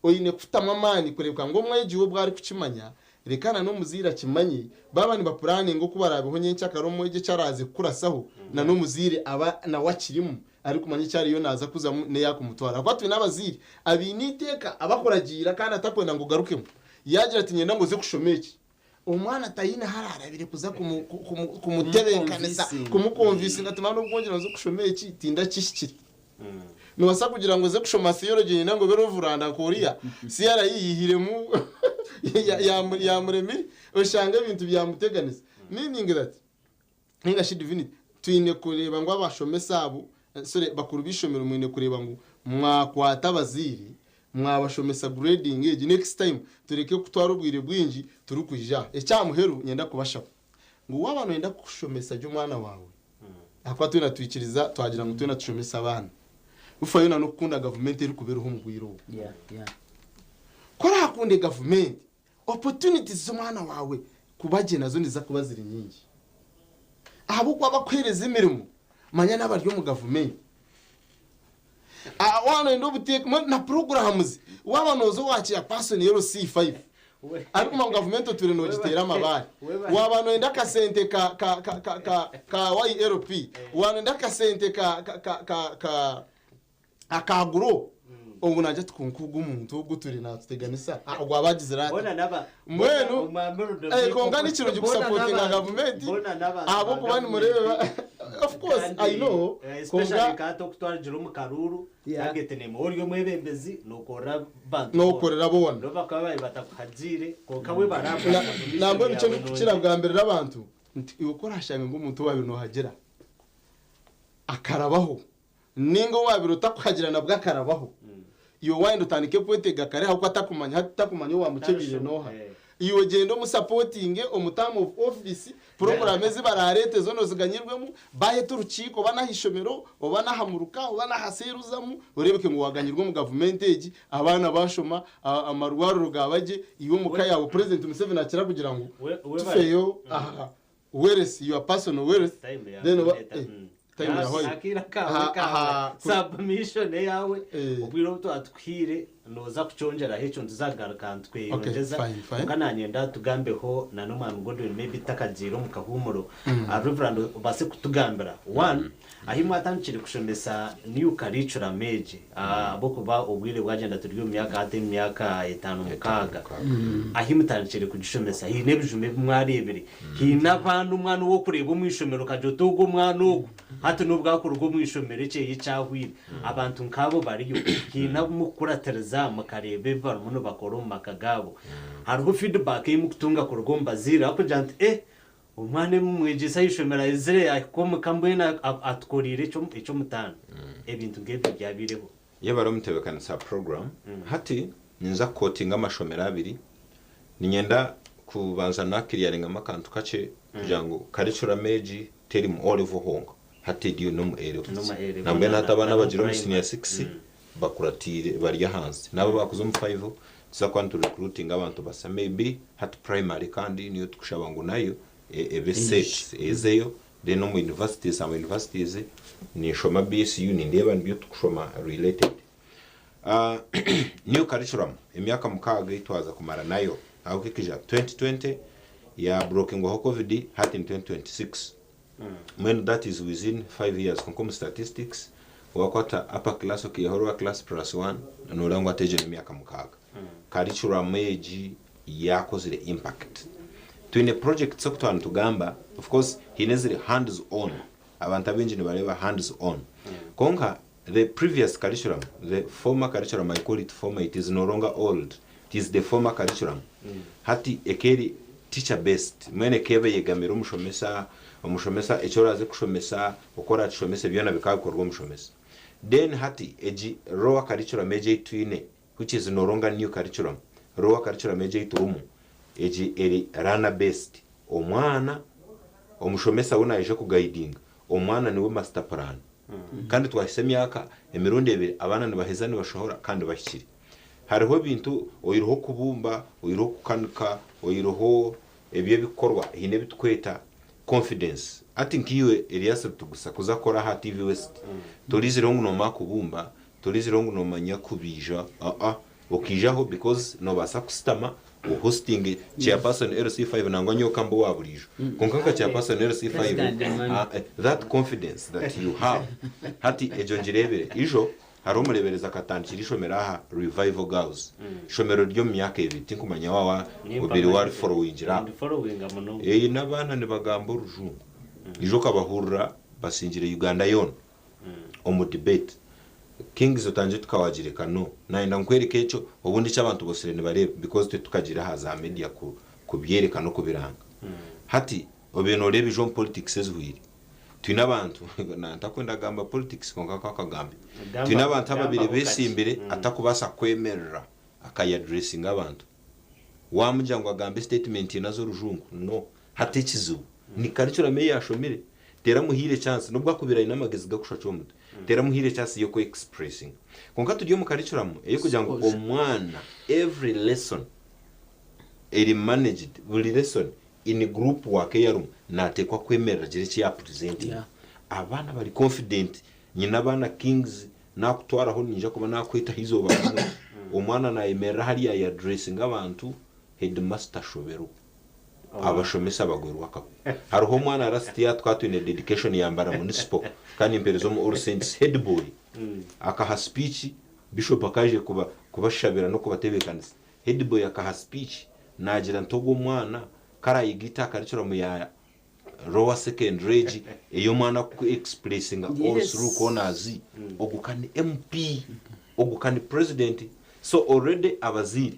Oine kutamu amaani kureebeka ngu omwegi we obu arikukimanya, reka na n'omuzaire akimanye. Baaba nibapuraninga oku baraabeho nyenkyakare omwegi eki araaze kukurasaho, na n'omuzaire aba nawe akirimu arikumanya eki ariyo naaza kuzamu n'eyaakumutwara. Ahakuba twine abazaire abaine eiteeka abakuragiira kandi atakwenda ngu ogarukemu. Yaagira ati niinyenda ngu oze kushoma eki, omwana taine ahu araarabire kuza kumutebeekanisa, kumukonvisinga ati maama n'obu ongira ngu oze kushoma eki, tindakihikire. Noobaasa kugira ngu oze kushoma theology niinyenda ngu obe revuranda nka oriya, CRE yihiremu yaamuremire, oshange ebintu byamuteganisa. Meaning that ninga shi divinity, twine kureeba ngu abashomesa abo, sorry, bakuru b'eishomero mwine kureeba ngu mwakwata abazaire mwabashomesa grading egi, next time tureke kutwara obwire bwingi turikwija aha. Eky'aha muheru niinyenda kubashaba ngu waaba nooyenda kushomesa gye omwana waawe, ahakuba twena twikiriza twagira ngu twena tushomese abaana, bufayo na n'okukunda gavumenti erikuba eriho omu bwire obwo. Ku oraakunde gavumenti, Opportunities z'omwana waawe kuba gye nazo niziza kuba ziri nyingi. Ahabw'okuba abakuheereza emirimo manya n'abari omu gavumenti. Waaba noyenda obuteeka mbwenu na programs, waaba nooza owa chairperson LC5 arikumanya ngu gavumenti otwire noogiteera amabaare. Waaba noyenda akasente ka ka ka ka ka ka YLP, waaba noyenda akasente ka ka ka ka ka Aka grow ogu nagya ati kwonka ogu omuntu ogu otwire natuteganisa ogu aba agizire ata mbwenu kwonka nikirungi kusapotinga gavumenti ahabwokuba nimureeba of course I know kwonka nokorera boona nambwenu nikyo ndikukira kugambirira abantu nti iwe ku orashange ngu omuntu owabire nohagira akarabaho Ninga owabire otakuhagira nabwo akarabaho. Iwe wayenda otandike kwetega kare ahabw'okuba takumanya hati takumanya owamukyebiire noha. Iwe gyenda omusapotinge omu term of office, puroguraamu ezi baraareete zoona oziganyirwemu, baayeta orukiiko oba n'aha ishomero, oba n'aha muruka, oba n'aha seeri ozamu, oreebeke ngu waaganyirwa omu gavumenti egi, abaana baashoma, amarwariro gaaba gye, iwe omu ka yaawe Purezidenti Museveni akira kugira ngu tufeyo aha wealth, your personal wealth, Time yawe then oba kureeta, eh, time yahwayo. Akaire kawe Aha, kawe aha, ku- submission eyawe Eh. obwire obu twatukuhaire noza kukyongyeraho ekyo ntuzagaruka ntweyongyeza Okay, fine, fine. Kwonka nanyenda tugambeho na n'omwami Godwin maybe takagiire omu kahuumuro. Reverend obaase kutugambira one ahi mwatandikire kushomesa new curriculum egi ahabw'okuba obwire bwagyenda turi omu myaka hati emyaka etaano mukaaga ahi mutandikire kugishomesa haine ebijuma ebi mwareebire haine abaana omwana ou orikureeba omu ishomero okagira oti ogu omwana ogu hati n'obu akuruga omu ishomero ekyeye kyahwaire abantu nk'abo bariyo haine abu murikukuratiriza mukareeba ebi barimu nibakora omu maka gaabo hariho feedback ei murikutunga kuruga omu bazaire barikugira nti eh Omwana ebi mumwegyesa aha ishomero aizire yahika omuka mbwenu atukoreire eky'omutaano. Ebintu nk'ebyo byabaireho. Yebare omutebekanisa program. Hati ninza kukotinga amashomero abiri. Ninyenda kubanza nakiriyaringamu akantu kakye kugira ngu curriculum egi teri mu O level honka. Hati eriyo n'omu A levels. Nambwenu hati abaana abagiire omu senior six bakuratiire bari ahansi. Naabo abakuza omu five tuza kuba nitu recruitinga abantu basya maybe hati primary kandi niyo tukushaba ngu nayo ebe set ezeyo then omu universities some universities ninshoma BSU nindeeba nibyo tukushoma related. New curriculum emyaka mukaaga ei twaza kumara nayo ahabw'okwikiriza 2020 ya brokingwaho covid hati ni 2026. Mbwenu that is within 5 years kwonka omu statistics wakwata upper class okaihaho lower class plus one noreeba ngu hati egyo n'emyaka mukaaga. Curriculum egi yakozire impact. Twine projects oku twaba nitugamba of course haine eziri hands on abantu abaingi nibareeba hands on kwonka the previous curriculum the former curriculum I call it former it is no longer old it is the former curriculum hati eka eri teacher based mbwenu eka eba eyegamire omushomesa omushomesa eki oraaze kushomesa oku oraakishomese byona bikaba bikorwa omushomesa then hati egi lower curriculum egi ei twine which is no longer new curriculum lower curriculum egi ei turimu egi eri learner based omwana omushomesa we naija kuguidinga omwana niwe master plan Kandi twahisa emyaka emirundi ebiri abaana nibaheza nibashohora kandi bahikire. Hariho ebintu oihireho okubumba, oihireho okukanika, oihireho ebyo ebikukorwa haine ebi tukweta confidence. Hati nkaiwe Elias Rutugusa kuza kukora aha TV West toriizireho ngu noomanya kubumba, toriizireho ngu noomanya kubaija aa okaijaho because noobaasa kusitama ohostinge chairperson LC5 nangwa nyowe ka mbe owa buriijo kwonka nka chairperson LC5 President Emmanuel. that confidence that you have hati egyo ngireebire ijo hariho omureeberezi akatandikira eishomero aha Revival Girls ishomero riri omu myaka ebiri tinkumanya waaba obaire wariforowingira aho Ndiforowinga munonga. eine abaana nibagamba orujungu ijo okabahurira basingire Uganda yoona omu debate Kings otangye tukawagireka no nayenda nkwereke ekyo obundi eki abantu bosire nibareeba because itwe tukagira aha za media kubyereka nokubiranga hati obaire noreeba ijo omu politics ezihwire twine abantu nantakwenda kugamba politics kwonka kakagambe twine abantu ababaire besimbire atakubaasa kwemerera akayaddressinga abantu wamugira ngu agambe statement ina z'orujungu no hati ekizibu ni curriculum eyi yashomire Teramuhaire chance nobu akubaire aine amagezi gakushwa omutwe teramuhaire chance yoku expressinga. Kwonka turi omu curriculum eyokugira ngu omwana every lesson eri managed buri lesson in group work eyarimu natekwa kwemerera agire eki ya presentinga. Abaana bari confident nyine abaana kings nakutwaraho ninja kuba nakweta ahizooba rimwe omwana nayemerera hariya ya addressinga abantu headmaster ashoberwa. Abashomesa bagwerwa akabi. Hariho omwana last year tukaba twine dedication ya Mbara Municipal kandi nimpereza omu All Saints head boy akaha speech Bishop akaije kuba kubashabira n'okubatebekanisa head boy akaha speech nagira nti ogu omwana karayige aha curriculum ya lower secondary egi ey'omwana ku expressinga all through corners ogu ka ni MP ogu ka ni president so already abazaire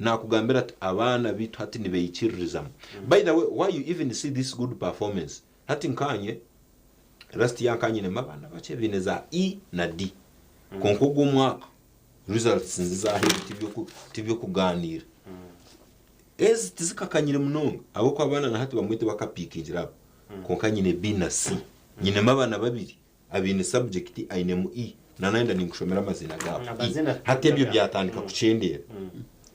Nakugambira ati abaana baitu hati nibeikiririzamu. By the way, why you even see this good performance, hati nkanye last year nkaba nyinemu abaana bakye baine za E na D. Kwonka ogu omwaka results nizo zaheeru tibyokuganiira. Ezi tizikakanyire munonga ahabw'okuba abaana na hati bamwe tibakapiikingire abo. Kwonka nyine B na C. Nyinemu abaana babiri abaine subject ainemu E na nayenda ninkushomera amaziina gaabo. E. Amazina Hati ebyo gaabo. byatandika kukyendera.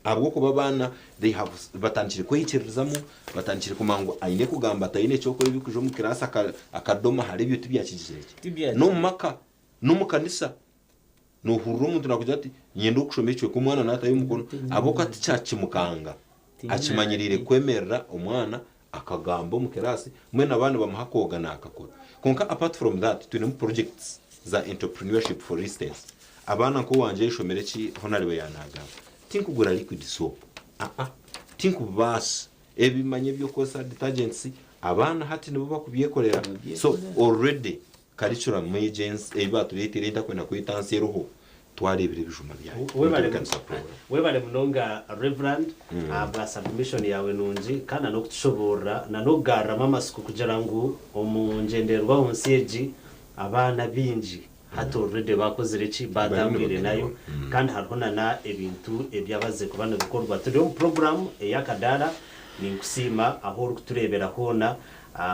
Ahabw'okuba abaana they have batandikire kwehikiririzamu, batandikire kumanya ngu aine kugamba ataine eky'okora ebirikwija omu kiraasi akadoma hare ebyo tibyakigizire ki. Tibyakigizire. N'omu maka, n'omu kanisa. Noohurira omuntu naakugira ati, Niinyenda okushoma ekicweka omwana naatayo omukono, ahabw'okuba tikyakimukanga. Akimanyiriire kwemerera omwana akagamba omu kiraasi, mbwenu abandi bamuha akooga naakakora. Kwonka apart from that, twinemu projects za entrepreneurship for instance, abaana nk'owangye ayeshomire eki Honarebo yaanaagamba, tinkugura liquid soap, aa, tinkubaasa, ebi manya eby'okukozesa detergents, abaana hati nibo bakubyekorera. So already Curriculum egi ensi ei baatureeteire ei ntakwenda kweta nsi eriho, twareebire ebijuma byayo. Webale Entebeekanisa program. Webale munonga Reverend ahabwa submission yawe nungi kandi na n'okutushoboorora na n'okugaruramu amatsiko kugira ngu omu ngyendererwaho nsi egi abaana baingi hati already bakozire ki batambwire nayo kandi hariho na na ebintu ebyabazize kuba nibikorwa. Turi omu program ey'akadaara ninkusiima ahu orikutureebera hoona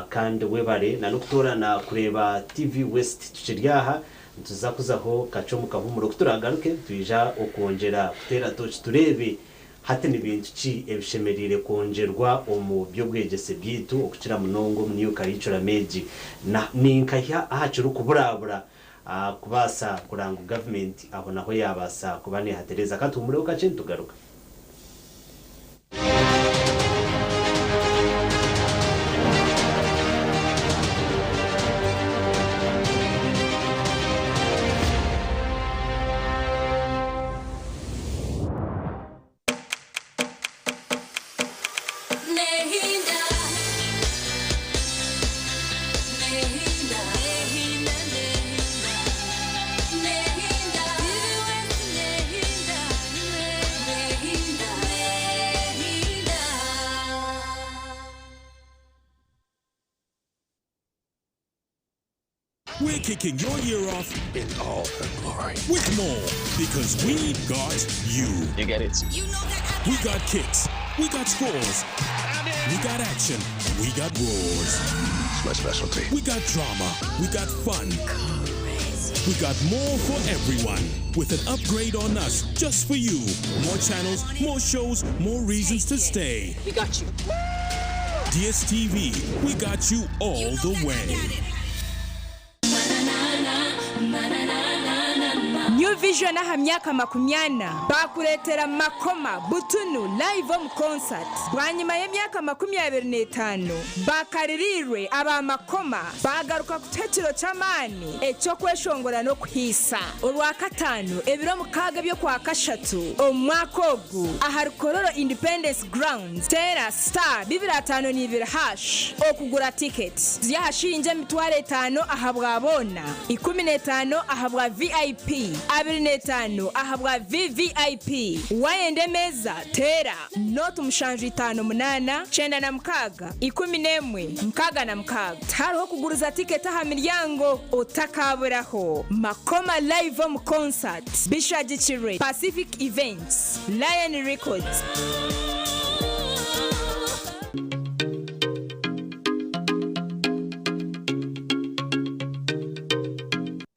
Kandi webare na n'okutoorana kureeba TV West tukiri aha nituza kuzaho kakye omu kahumuro ku turagaruke nitwija okwongyera kuteera tooki tureebe hati ni bintu ki ebishemereire kwongyerwa omu by'obwegyese byaitu okukira munonga omu new curriculum egi na ninkahi aha kirikuburabura kubaasa kuranga ngu gavumenti aho naho yaabaasa kuba neehatereeza. Ka tuhumureho kakye nitugaruka. We're kicking your year off in all her glory with more because we got you. You get it. We got kicks. We got scores. We got action. We got roars. It's my specialty. We got drama. We got fun. We got more for everyone with an upgrade on us just for you. More channels, more shows, more reasons to stay. We got you. DSTV, we got you all the way. New Vision aha myaka makumyana baakureetera Makoma Butunu live omu concert. Bwanyima y'emyaka 25 bakaririirwe aba Makoma baagaruka kutuha ekiro ky'amaani eky'okweshongora n'okuhiisa. Orwakataano ebiro 6 eby'Okwakashatu omu mwaka ogu ahari Kololo Independence Grounds, teera star bibiri ataano n'ibiri hash okugura tiketi. Ziri aha shiringi 5000 ahabwa boona, 15 ahabwa VIP, 25 ahabwa VVIP. Waayenda emeeza, teera nooti 758 96 11 66. Tihariho kuguriza tiketi aha miryango, otakaaburaho. Makoma Live omu Concert bishagikirwe Pacific Events, Lion Records.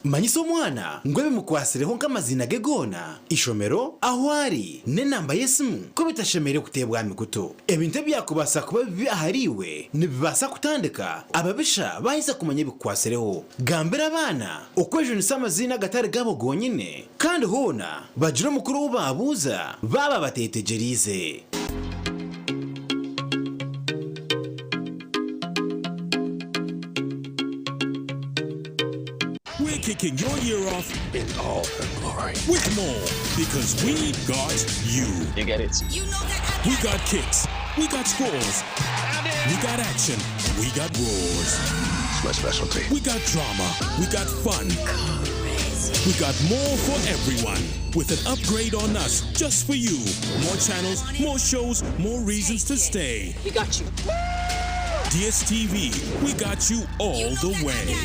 Manyisa omwana ngu ebimukwatsireho nk'amaziina ge goona, ishomero, ahu ari, n'enamba y'esimu ku bitashemereire kuteebwa aha mikutu. Ebintu ebyakubaasa kuba bibi ahariiwe nibibaasa kutandika ababisha baaheza kumanya ebikukwatsireho. Gambira abaana okwejunisa amaziina agatari gaabo gonyine kandi hoona bagire omukuru ou baabuuza baaba bateetegyereize. We're kicking your year off in all her glory with more because we got you. You get it. We got kicks. We got scores. We got action. We got roars. It's my specialty. We got drama. We got fun. We got more for everyone with an upgrade on us just for you. More channels, more shows, more reasons to stay. We got you. DSTV, we got you all the way.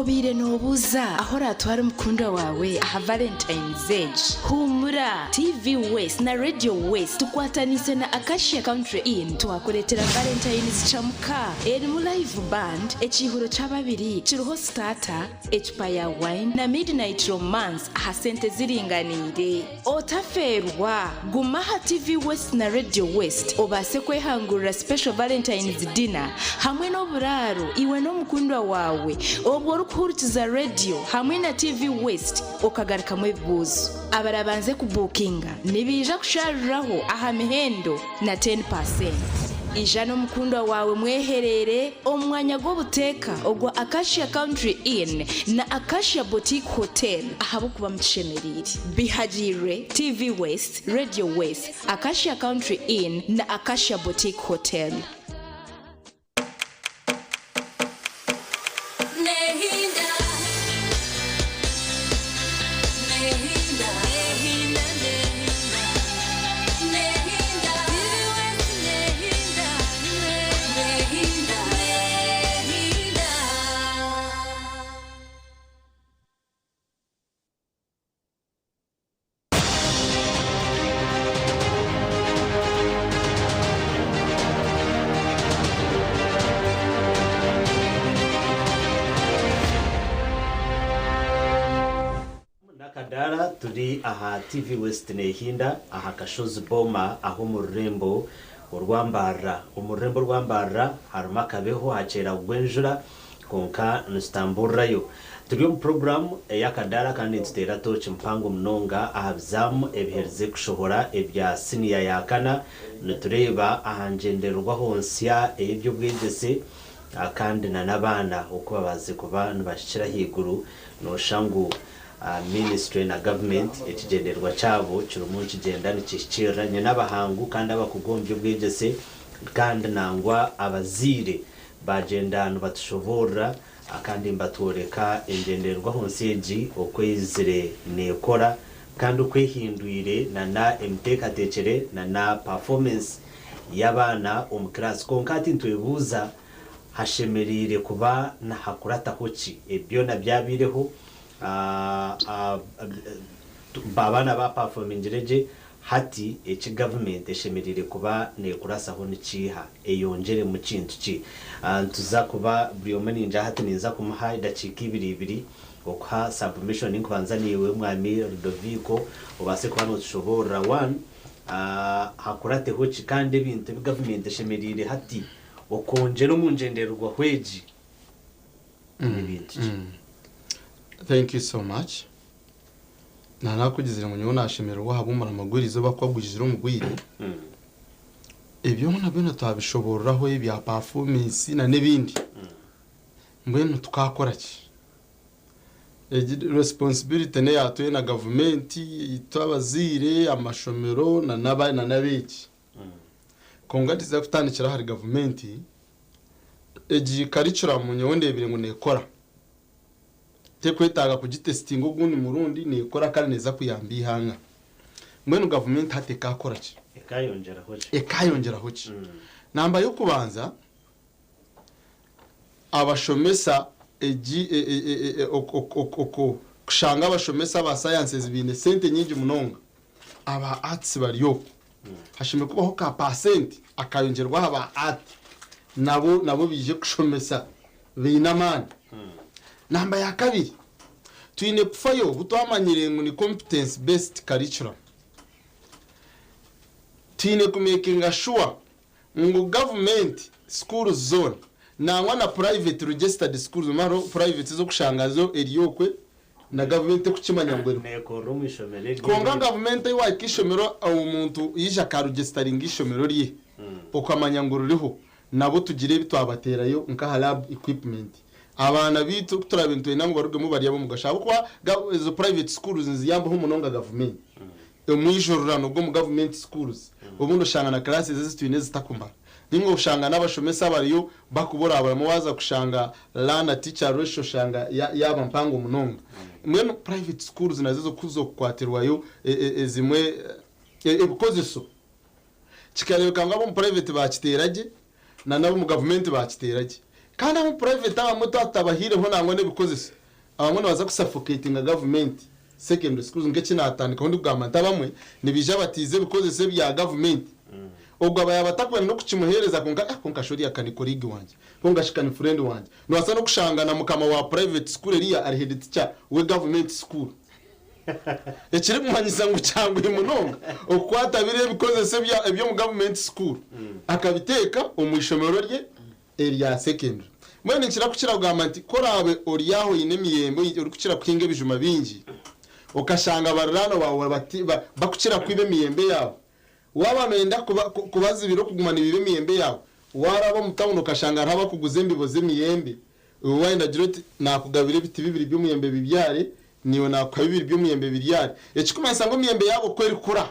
Obaire noobuuza ahu oraatware omukundwa waawe aha Valentine's egi? Huumura! TV West na Radio West tukwataniise na Acacia Country Inn twakureetera Valentine's Chamuka erimu live band, ekiihuro ky'ababiri kiriho starter, ecupa ya wine na midnight romance aha sente ziringaniire. Otafeerwa! Guma aha TV West na Radio West obaase kwehangurira special Valentine's dinner hamwe n'oburaaro iwe n'omukundwa waawe obwo orikuhurikiza Radio hamwe na TV West okagarukamu ebibuuzo. Abarabanze kubuukinga nibaija kusharuraho aha mihendo na 10%. Ija n'omukundwa waawe mwehereere omu mwanya gw'obuteeka ogwa Acacia Country Inn na Acacia Boutique Hotel ahabw'okuba mukishemereire. Bihagiirwe TV West, Radio West, Acacia Country Inn na Acacia Boutique Hotel. Nehinda, nehinda, nehinda, nehinda, nehinda, nehinda, nehinda. Nakadaara turi aha TV West Nehinda aha Kashozi Boma aho omu rurembo orwa Mbarara. Omu rurembo orwa Mbarara harimu akabeho hakyera kugwa enjura kwonka nitutamburirayo. Turi omu puroguraamu ey'akadaara kandi nituteera tooki mpango munonga aha bizaamu ebiherize kushohora ebya siniya ya kana. Nitureeba aha ngyendererwaho nsya ey'eby'obwegyese kandi na n'abaana oku babaasize kuba nibahikira ahaiguru nooshusha ngu Minisitule na gavumenti ekigyendererwa kyabo kirimu nikigyenda nikihikiirira. Nyine abahangu kandi abakugu omu by'obwegyese kandi nangwa abazaire baagyenda nibatushoboorora kandi nibatworeka engyendererwaho nsya egi oku eizire neekora kandi oku ehindwire na emiteekateekyere na performance y'abaana omu kiraasi. Kwonka hati nitwebuuza hashemereire kuba nihakurataho ki? Ebi byona byabaireho, abaana baapafomingire gye, hati eki gavumenti eshemereire kuba neekurasaho nikiiha? Eyongyeremu kintu ki? Nituza kuba buri omwe ningira hati ninza kumuha edakiika ibiri ibiri okuha submission. Nkubanza naiwe Mwami Ludovico obaase kuba nootushoboorora one, hakurateho ki kandi ebintu ebi gavumenti eshemereire hati okwongyera omu ngyendererwaho egi ni bintu ki? Thank you so much. Nanakugizire ngu nyowe nashemererwa ahabw'omurimo gw'erizooba kuba gwijire omu bwire. Ebyo nabyo twabishoboororaho ebya performance na n'ebindi. Mbwenu tukakora ki? Egi responsibility n'eyatwine na gavumenti, itwe abazaire, amashomero na n'abeegi. Kwonka tuza kutandikira ahari gavumenti, egi curriculum nyowe ndebire ngu neekora. Tekwetaaga kugitesitinga ogundi murundi, neekora kandi neeza kuyamba eihanga. Mbwenu gavumenti hati ekakora ki? Ekayongyeraho ki? Ekayongyeraho ki? Namba y'okubanza, abashomesa egi kushanga abashomesa aba sciences biine sente nyingi munonga, aba arts bari okwo. Hashemeriire kubaho ka percent akayongyerwaho aba art nabo biije kushomesa biine amaani. Namba ya kabiri, twine kufayo obu twamanyire ngu ni competence based curriculum. Twine kumakinga sure ngu gavumenti schools zoona nangwa na private registered schools, maro private z'okushanga zo eri okwe na gavumenti ekukimanya ngu eriho. Neekorera omu ishomero eryo. Kwonka gavumenti ei wahika ishomero omuntu yija akaregisteringa ishomero rye okamanya ngu ririho, nabo tugire ebi twabateerayo nk'aha lab equipment. Abaana biitu turabe nitwenda ngu barugemu bari ab'omugasho ahabw'okuba ezo private schools niziyambaho munonga gavumenti omwijururano gw'omu government schools. Obundi oshanga na classes ezi twine zitakumara, ninga oshanga n'abashomesa bariyo bakuburaburamu, waza kushanga learner teacher ratio oshanga yaaba mpango munonga. Mbwenu private schools nazo zokukwatirwayo ezimwe ebikozeso, kikareebeka ngu ab'omu private bakiteera gye na n'ab'omu gavumenti bakiteera gye. Kandi amu private abamwe twatabahireho nangwa n'ebikozeso, abamwe nibaza kusuffocatinga government secondary schools. Nk'eki natandikaho ndikugamba nti abamwe nibaija batiize ebikozeso ebya government, ogwo aba yaba atakwenda n'okukimuheereza, kwonka ah, konka shi oriya kani colleague wangye, konka shi kani friend wangye. Nobaasa n'okushanga na mukama wa private school eriya ari head teacher we government school, ekirikumanyisa ngu kyanguhi munonga okukwata biriya ebikozeso eby'omu government school akabiteeka omu ishomero rye erya secondary. Mbwenu ninkira kukira kugamba nti ku oraabe ori aho oine emiyembe, orikukira kuhinga ebijuma bingi, okashanga bariraanwa baawe bakukira kwiba emiyembe yaawe, waaba noyenda kubazibira okuguma nibaiba emiyembe yaawe, waaraba omu tawuni okashanga hariho abakuguza embibo z'emiyembe, iwe waayenda gira oti naakugabira ebiti bibiri by'omuyembe bibyare, naiwe naakuha bibiri by'omuyembe bibyare. Ekirikumanyisa ngu emiyembe yaabo ku erikura,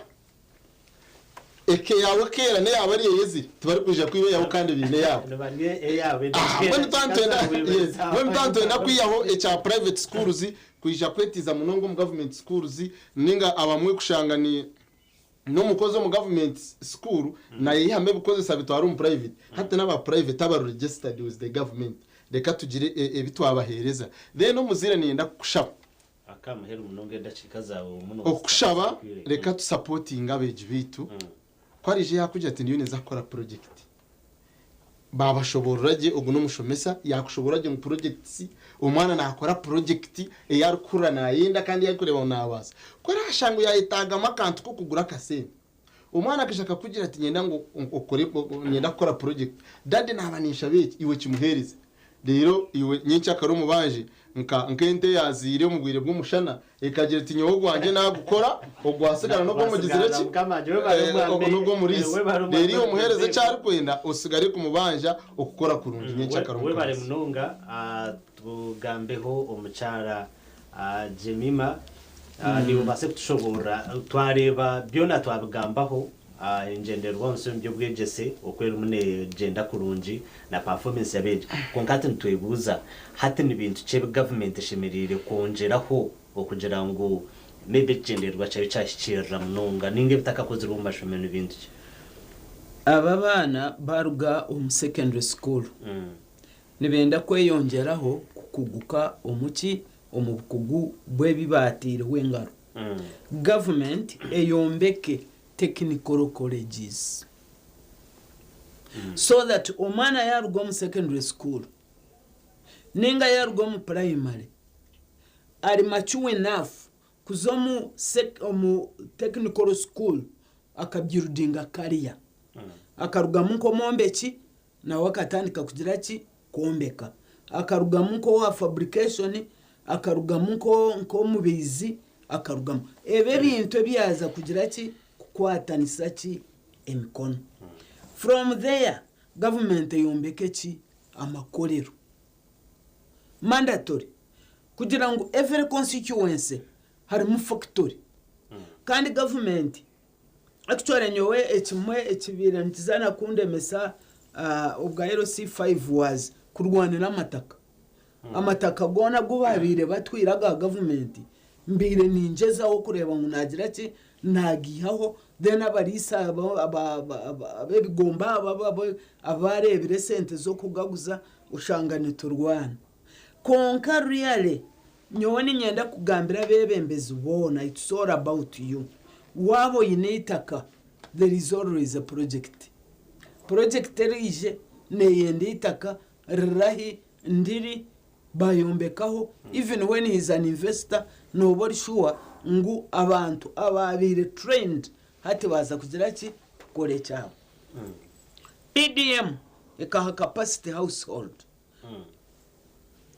eka eyaawe ekeera n'eyaabo eriyo eyezire, tibarikwija kwiba eyaawe kandi baine eyaabo. Nibarya eyaabo. Mbwenu twaba nitwenda, yes, mbwenu twaba nitwenda kwihaho ekya private schools kwija kwetiiza munonga omu government schools, ninga abamwe kushanga ni n'omukozi omu government school nayeyihamu ebikozesa abitwara omu private. Hati n'aba private abari registered with the government, reka tugire ebi twabaheereza. Then omuzaire niinyenda kukushaba. Akamuheru munonga edakiika zaawe muno. Okukushaba, reka tusapotinge abeegi baitu. Ku araije yaakugira ati ndiyo ninza kukora project, baabashoboorora gye, ogu n'omushomesa yaakushoboorora gye ngu projects, omwana naakora project ei arikuhurira naayenda kandi ei arikureeba ngu naabaasa. Ku araashanga yaayetaagamu akantu k'okugura akasente, omwana akaija akakugira ati niinyenda ngu okore, niinyenda kukora project, daddy naaba ninshaba eki, iwe kimuheereze. Reero iwe nyencakare omubanje, nka nk'ente eyaazaire omu bwire bw'omushana, ekagira eti, Nyowe ogwangye naagukora, ogwatsigara n'ogw'omugizire ki? N'ogw'omuriisa. Reero iwe omuheereze eki arikwenda, otsigare kumubanja okukora kurungi nyencakare Webare omukazi. Munonga. Tugambeho omukyara Jemima, niiwe obaase kutushoboorora. Twareeba byona twabigambaho. Engyendererwaho nsya omu by'obwegyese oku erimu neegyenda kurungi na pafoomensi y'abeegi. Kwonka hati nitwebuuza, hati ni bintu ki ebi gavumenti eshemereire kwongyeraho okugira ngu maybe ekigyendererwa kyayo kyahikiirira munonga nainga ebitakakozirwe omu mashomero ni bintu ki? Aba abaana baruga omu secondary school nibenda kweyongyeraho kukuguka omu ki? Omu bukugu bw'ebi baateireho engaro. Gavumenti eyombeke technical colleges so that omwana yaruga omu secondary school ninga yaruga omu primary ari mature enough kuza omu omu technical school akabuildinga career akarugamu nk'omwombeki Nawe akatandika kugira ki? Kwombeka. Akarugamu nk'owa fabrication, akarugamu nk'omubaizi, akarugamu. Ebi ebintu ebi yaaza kugira ki? Kukwatanisa ki? Emikono. From there, gavumenti eyombeke ki? Amakorero. Mandatory. Kugira ngu every constituency harimu factory. Kandi gavumenti Actually nyowe ekimwe ekibaire nikiza na kundemesa obwa LC5 was kurwanira amataka. Amataka goona agu babaire batwire aga gavumenti mbaire ningyezaho kureeba ngu nagira ki, nagiihaho then abariisa ab'ebigomba abo abareebire esente z'okugaguza oshanga niturwana. Kwonka really Nyowe niinyenda kugambira abeebembezi boona, it's all about you. Waaba oine eitaka, there is always a project. Project eraije neeyenda eitaka, rirahi, ndiri, bayombekaho, even when he is an investor, nooba ori sure ngu abantu abaabaire trained hati baaza kugira ki? Kukora ekyabo. PDM ekaha capacity household.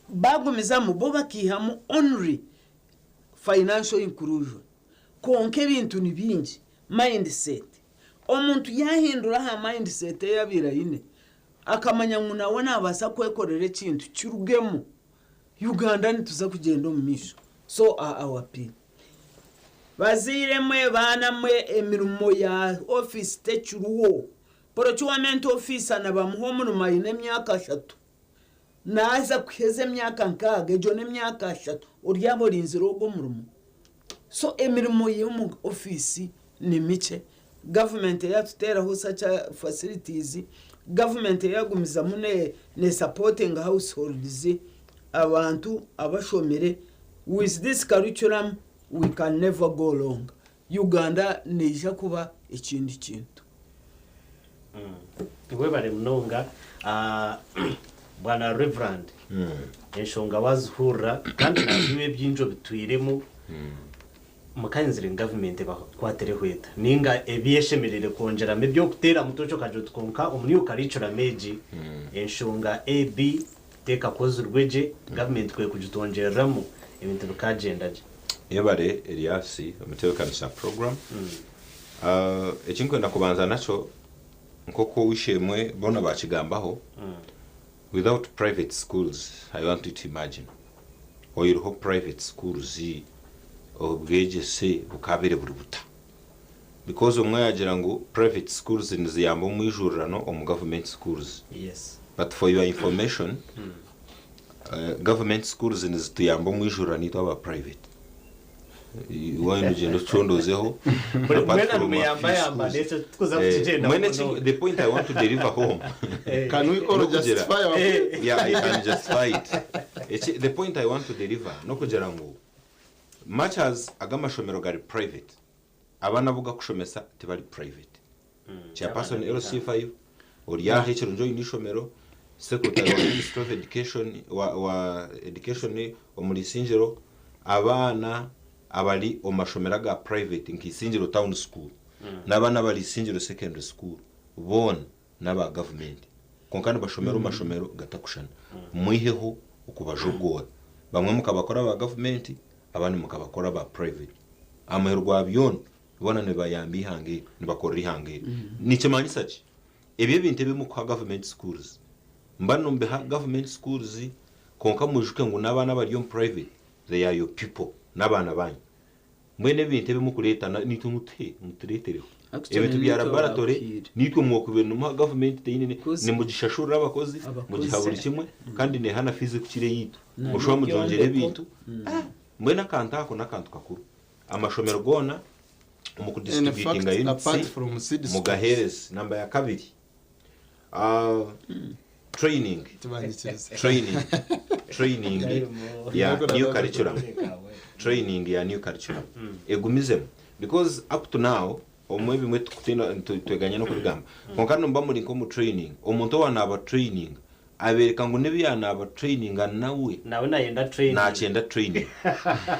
Baagumizamu bo bakaihamu only financial inclusion kwonka ebintu ni bingi, mindset. Omuntu yaahindura aha mindset ei abaire aine akamanya ngu nawe naabaasa kwekorera ekintu kirugemu, Uganda nituza kugyenda omu maisho. So our appeal. Bazaire mwe, baana mwe emirimo ya ofiisi tekiriho. Procurement officer nibamuha omurimo aine emyaka ashatu. Naaza kuheza emyaka nkaaga, egyo n'emyaka ashatu, oryaba orinzire ogwo omurimo. So emirimo y'omu ofiisi ni mikye. Gavumenti yaatuteeraho such facilities, Gavumenti eyagumizamu ne ne supporting households abantu abashomire with this curriculum we can never go wrong. Uganda neija kuba ekindi kintu. Webare munonga bwana Reverend enshonga wazihurira kandi naziwe ebyingi obitwiremu mukayenzire ngu gavumenti ebakwatireho eta ninga ebyeshemerire kwongyeramu eby'okuteera mutoki okagira oti kwonka omu new curriculum egi enshonga AB tekakozirwe gye gavumenti kwe kugitwongyereramu ebintu bikagyenda gye. Yebare Elias omutebekanisa program. Ekinkwenda kubanza nakyo nk'oku ow'eishe-emwe boona baakigambaho, without private schools I want you to imagine oihireho private schools obwegyese bukaabaire buri buta? Because omwe yaagira ngu private schools niziyamba omu ijurirano omu government schools but for your information government schools nizituyamba omu ijurirano itwe aba private. Waaba nogyenda okicondozeho Buri apart mwena from a few nimuyambayamba schools. n'ekyo tikuza Eh, kukigyendaho mbwenu eki munonga. the point I want to deliver home Can we all n'okugira justify our point? yeah, I can justify it. Eki, the point I want to deliver n'okugira ngu much as aga amashomero gari private, abaana abu gakushomesa tibari private. Chairperson LC5 ori aha ekirungi oine ishomero, secretary wa Ministry of Education wa, wa Education omuri Isingiro, abaana abari omu mashomero aga private nka Isingiro Town School n'abaana abari Isingiro Secondary School boona n'aba gavumenti kwonka nibashomera omu mashomero gatakushushana. Mwiheho okubajogoora. Bamwe mukabakora aba gavumenti abandi mukabakora aba private. Aha muheru gwa byona, boona nibayamba eihanga eri, nibakorera eihanga eri. Nikimanyisa ki? Ebi ebintu ebi murikuha government schools, mbanu nimubiha government schools kwonka mwijuke ngu n'abaana abari omu private they are your people, n'abaana banyu. Mbwenu ebintu ebi murikureeta naitwe mutuhe, mutureetereho. Actually, Ebintu bya nitwe laboratory bakuhiire. naitwe mwokubaire nimuha government teine Kuzi- nimugishashurira abakozi, Abakozi. mugiha buri kimwe kandi neeha na fees ekukira eyaitu. Na Mushuba mugyongyera n'ebyombeko. ebintu. Mbwenu akantu ako n'akantu kakuru. Amashomero goona omu In kudistributinga fact, units apart from seed schools, mugaheereze. Namba ya kabiri, training. tibanyikiriza. Training. Training ya new curriculum. Training ya new curriculum. Egumizemu. Because up to now, omwe ebimwe tukutina tweganya n'okubigamba. Kwonka nimuba muri nk'omu training, omuntu owaanaaba training abeereka ngu n'ebi yaanaaba training nawe Nawe nayenda training. Nakyenda training.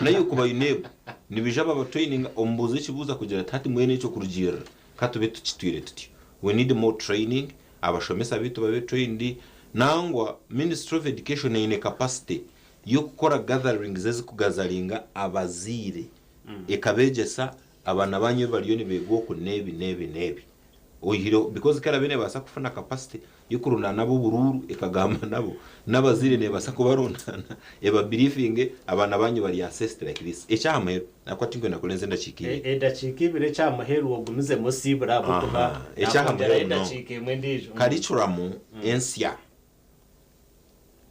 Naye kuba UNEB nibaija baba training omubuuza ekibuuzo akugira ati hati mbwenu ekyo kurugiirira ka tube tukitwire tutyo. We need more training, abashomesa baitu babe trained nangwa Ministry of Education eine capacity y'okukora gatherings ezikugazaringa abazaire ekabeegyesa abaana banyu ebi bariyo nibeega oku n'ebi n'ebi n'ebi. Oyihireho because ku eraabe neebaasa kufuna capacity y'okurundaana ab'oburuuru ekagamba nabo, n'abazaire neebaasa kubarundaana ebabiriifinge abaana banyu bari assessed like this. Eky'aha muheru, ahabw'okuba tinkwenda kurenza endakiika ibiri. Edakiika ibiri eky'aha muheru ogumizemu osiibure ahabw'okuba Aha, eky'aha nakwongyeraho muheru munonga. edakiika emwe endiijo. Curriculum ensya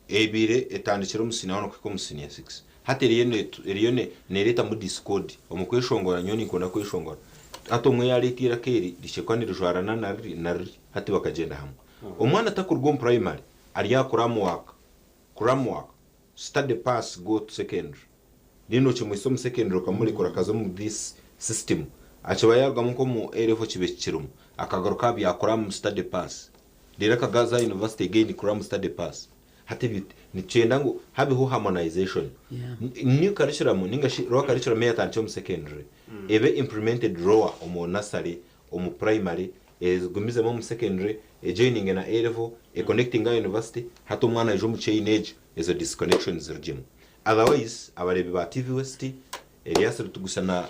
ebaire etandikire omu senior one kuhika omu senior six hati eriyo eriyo neereetamu discord omu kweshongora nyowe ninkunda kweshongora hati omwe yaareeta eiraka eri rishekwa nirijwarana na riri na riri hati bakagyenda hamwe. Omwana atakuruga omu primary ari aha cram work, cram work, study pass go to secondary then okimwisa omu secondary okamurekura akaza omu this system akiba yaarugamu nk'omu A level kibe kikirimu akagaruka aha bya cram study pass reero akagaza aha university again cram study pass hati ebyo nitukyenda ngu habeho harmonization new curriculum ninga shi lower curriculum eyatandikire omu secondary ebe implemented lower omu nursery omu primary egumizemu omu secondary ejoininge na A level econnectinge aha university hati omwana aija omu chain egyo ezo disconnections zirugyemu. Otherwise abareebi ba TV West, Elias Rutugusa na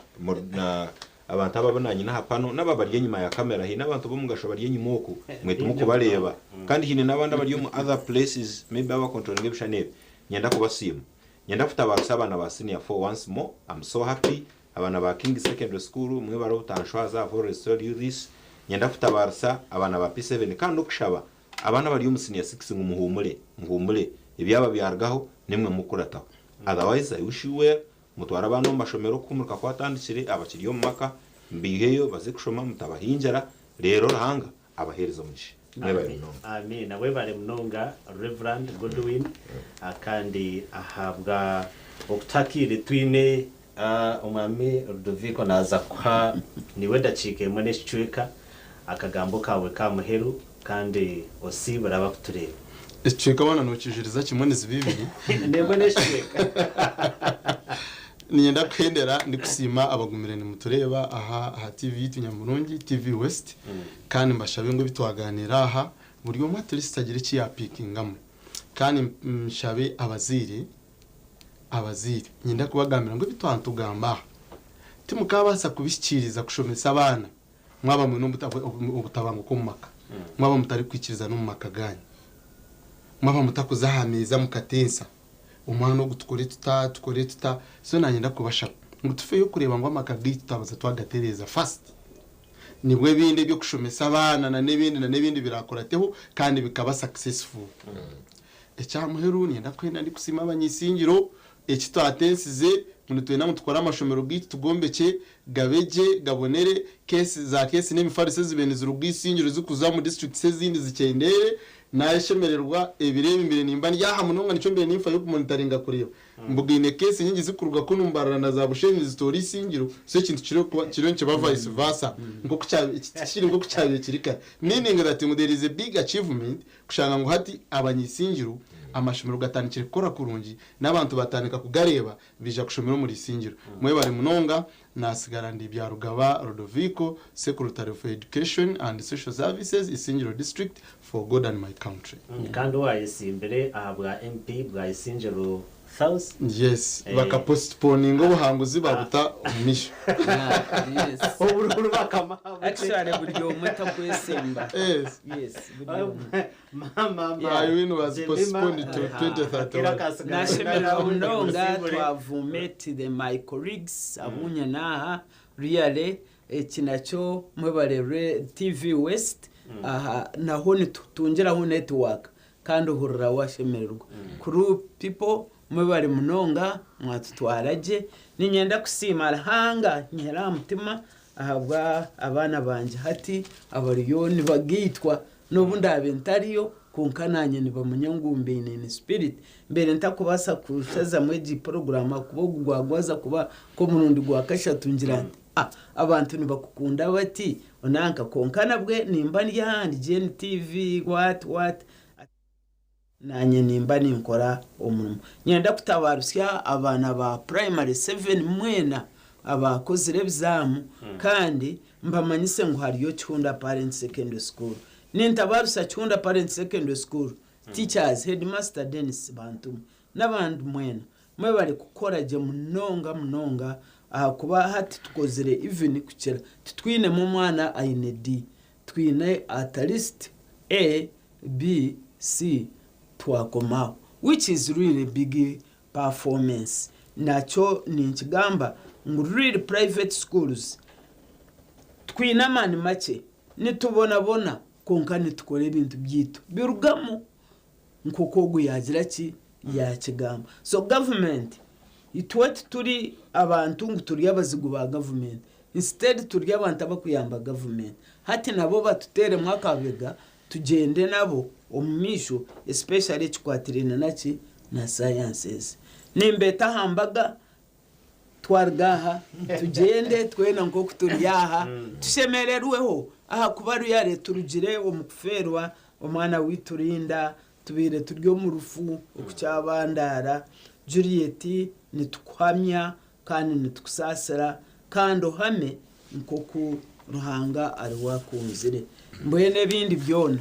na abantu aba abu nanyine aha pano n'aba bari enyima ya camera haine abantu b'omugasho bari enyima oku mwe timukubareeba kandi haine n'abandi abari omu other places maybe abakontrolinga ebishushani ebi nyenda kubasiima. Nyenda kutabarusa abaana ba senior four once more I'm so happy abaana ba Kings Secondary School mwebare obutanshwaza I've always told you this nyenda kutabarusa abaana ba P7 kandi n'okushaba abaana abari omu senior six ngu muhumure muhumure ebyaba byarugaho nimwe mukukurataho otherwise I wish you well mutware abaana omu mashomero okuhumurika kwatandikire abakiri omu maka mubaiheyo baze kushoma mutabahingira reero Ruhanga abaheereze omugisha. Mwebale munonga. Amiina. Webale munonga Reverand Godwin kandi ahabwa okutakiire twine omwami Rudoviko naaza kuha niwe edakiika emwe n'ekicweka akagambo kawe ka muheru kandi osiibure abakutureeba. Ekicweka waana nokijuriza kimwe niziba ibiri. Nemwe n'ekicweka. Niinyenda kuhendera ndikusiima abagumire nimutureeba aha TV yaitu nyamurungi, TV West, kandi mbashabe ngu ebi twagaaniira aha buri omwe at least agire eki yaapiikingamu. Kandi nshabe abazaire, abazaire niinyenda kubagambira ngu ebi twatugamba aha timukaabaasa kubihikiiriza kushomesa abaana mwaba mwine obutabanguko omu maka, mwaba mutarikwikirizana omu maka gaanyu, mwaba mutakuza aha meeza mukateesa omwana ogu tukore tuta, tukore tuta. So naanyenda kubashaba ngu tufeyo kureeba ngu amaka gaitu twabanza twagatereeza first nibwo ebindi eby'okushomesa abaana na n'ebindi na n'ebindi biraakurateho kandi bikaba successful. Eky'aha muheru niinyenda kuhenda ndikusiima abanyaisingiro eki twatensize ngu nitwenda ngu tukore amashomero gaitu tugombekye gabe gye gabonere, case za case n'emifariso ezibaire niziruga Isingiro zirikuza omu districts ezindi zikyendeere. Naashemererwa ebiro ebi mbaire nimba ndi aha munonga nikyo mbaire ninfayo kumonitaringa kureeba mbugaine case nyingi zirikuruga kunu Mbarara na za Bushenyi nizitoora Isingiro so ekintu kiriyo kuba kiriyo nikiba vice versa nk'oku kyabaire tikiri nk'oku kyabaire kiri kare meaning that ngu there is a big achievement kushanga ngu hati abanyaisingiro amashomero gatandikire kukora kurungi n'abantu batandika kugareeba baija kushomera omuri Isingiro. Mwebare munonga. Nasigara ndi Byarugaba Rodoviko, Secretary for Education and Social Services, Isingiro District, for God and my country. Kandi owayesimbire ahabwa MP bwa Isingiro South. Yes, baka postponinga obuhanguzi babuta omu maisho. Obururu bakama. Actually buri omwe takwesimba. Yes. Yes, buri omwe. Mama, My win was postponed to 2031. Nashemererwa munonga twavu met the my colleagues abunya naha really eki nakyo mwebare TV West aha naho nitutungiraho network kandi ohurira washemererwa. Crew people mwebare munonga mwatutwara gye. Niinyenda kusiima Ruhanga nyihire aha mutima ahabwa abaana bangye hati abariyo nibagaitwa n'obu ndaabe ntariyo kwonka naanye nibamanya ngu mbaine in spirit. Mbaire ntakubaasa kushazamu egi puroguraamu ahakuba ogu gwagwaza kuba nk'omurundi gwa kashatu ngira nti ah abantu nibakukunda bati onanka kwonka nabwe nimba ndi aha ndi GNTV what what Naanye nimba ninkora omurimo. Niinyenda kutabarutsya abaana ba purayimare seveni mwena abaakozire ebizaamu kandi mbamanyise ngu hariyo Kihunda Parents Secondary School. Nintabarutsya Kihunda Parents Secondary School, teachers, headmaster Denis Bantumwe n'abandi mwena. Mwebare kukora gye munonga munonga ahakuba hati tukozire even kukira. Titwinemu omwana aine D. Twine at least A, B, C twakomaho which is really big performance. Nakyo ninkigamba ngu really private schools twine amaani makye, nitubonabona kwonka nitukora ebintu byaitu birugamu nk'oku ogu yaagira ki yaakigamba. So government itwe tituri abantu ngu turi abazigu ba government instead turi abantu abakuyamba government. Hati nabo batuteeremu akabega tugyende nabo omu maisho especially ekikwatiraine naki na sciences. Nimbeeta aha mbaga twaruga aha tugyende twena nk'oku turi aha tushemererweho ahakuba ruyare turugire omu kufeerwa omwana waitu Linda tubaire turi omu rufu okukyabandaara. Juliet nitukuhamya kandi nitukusaasira kandi ohame nk'oku Ruhanga ariwe akunzire. Mbwenu ebindi byona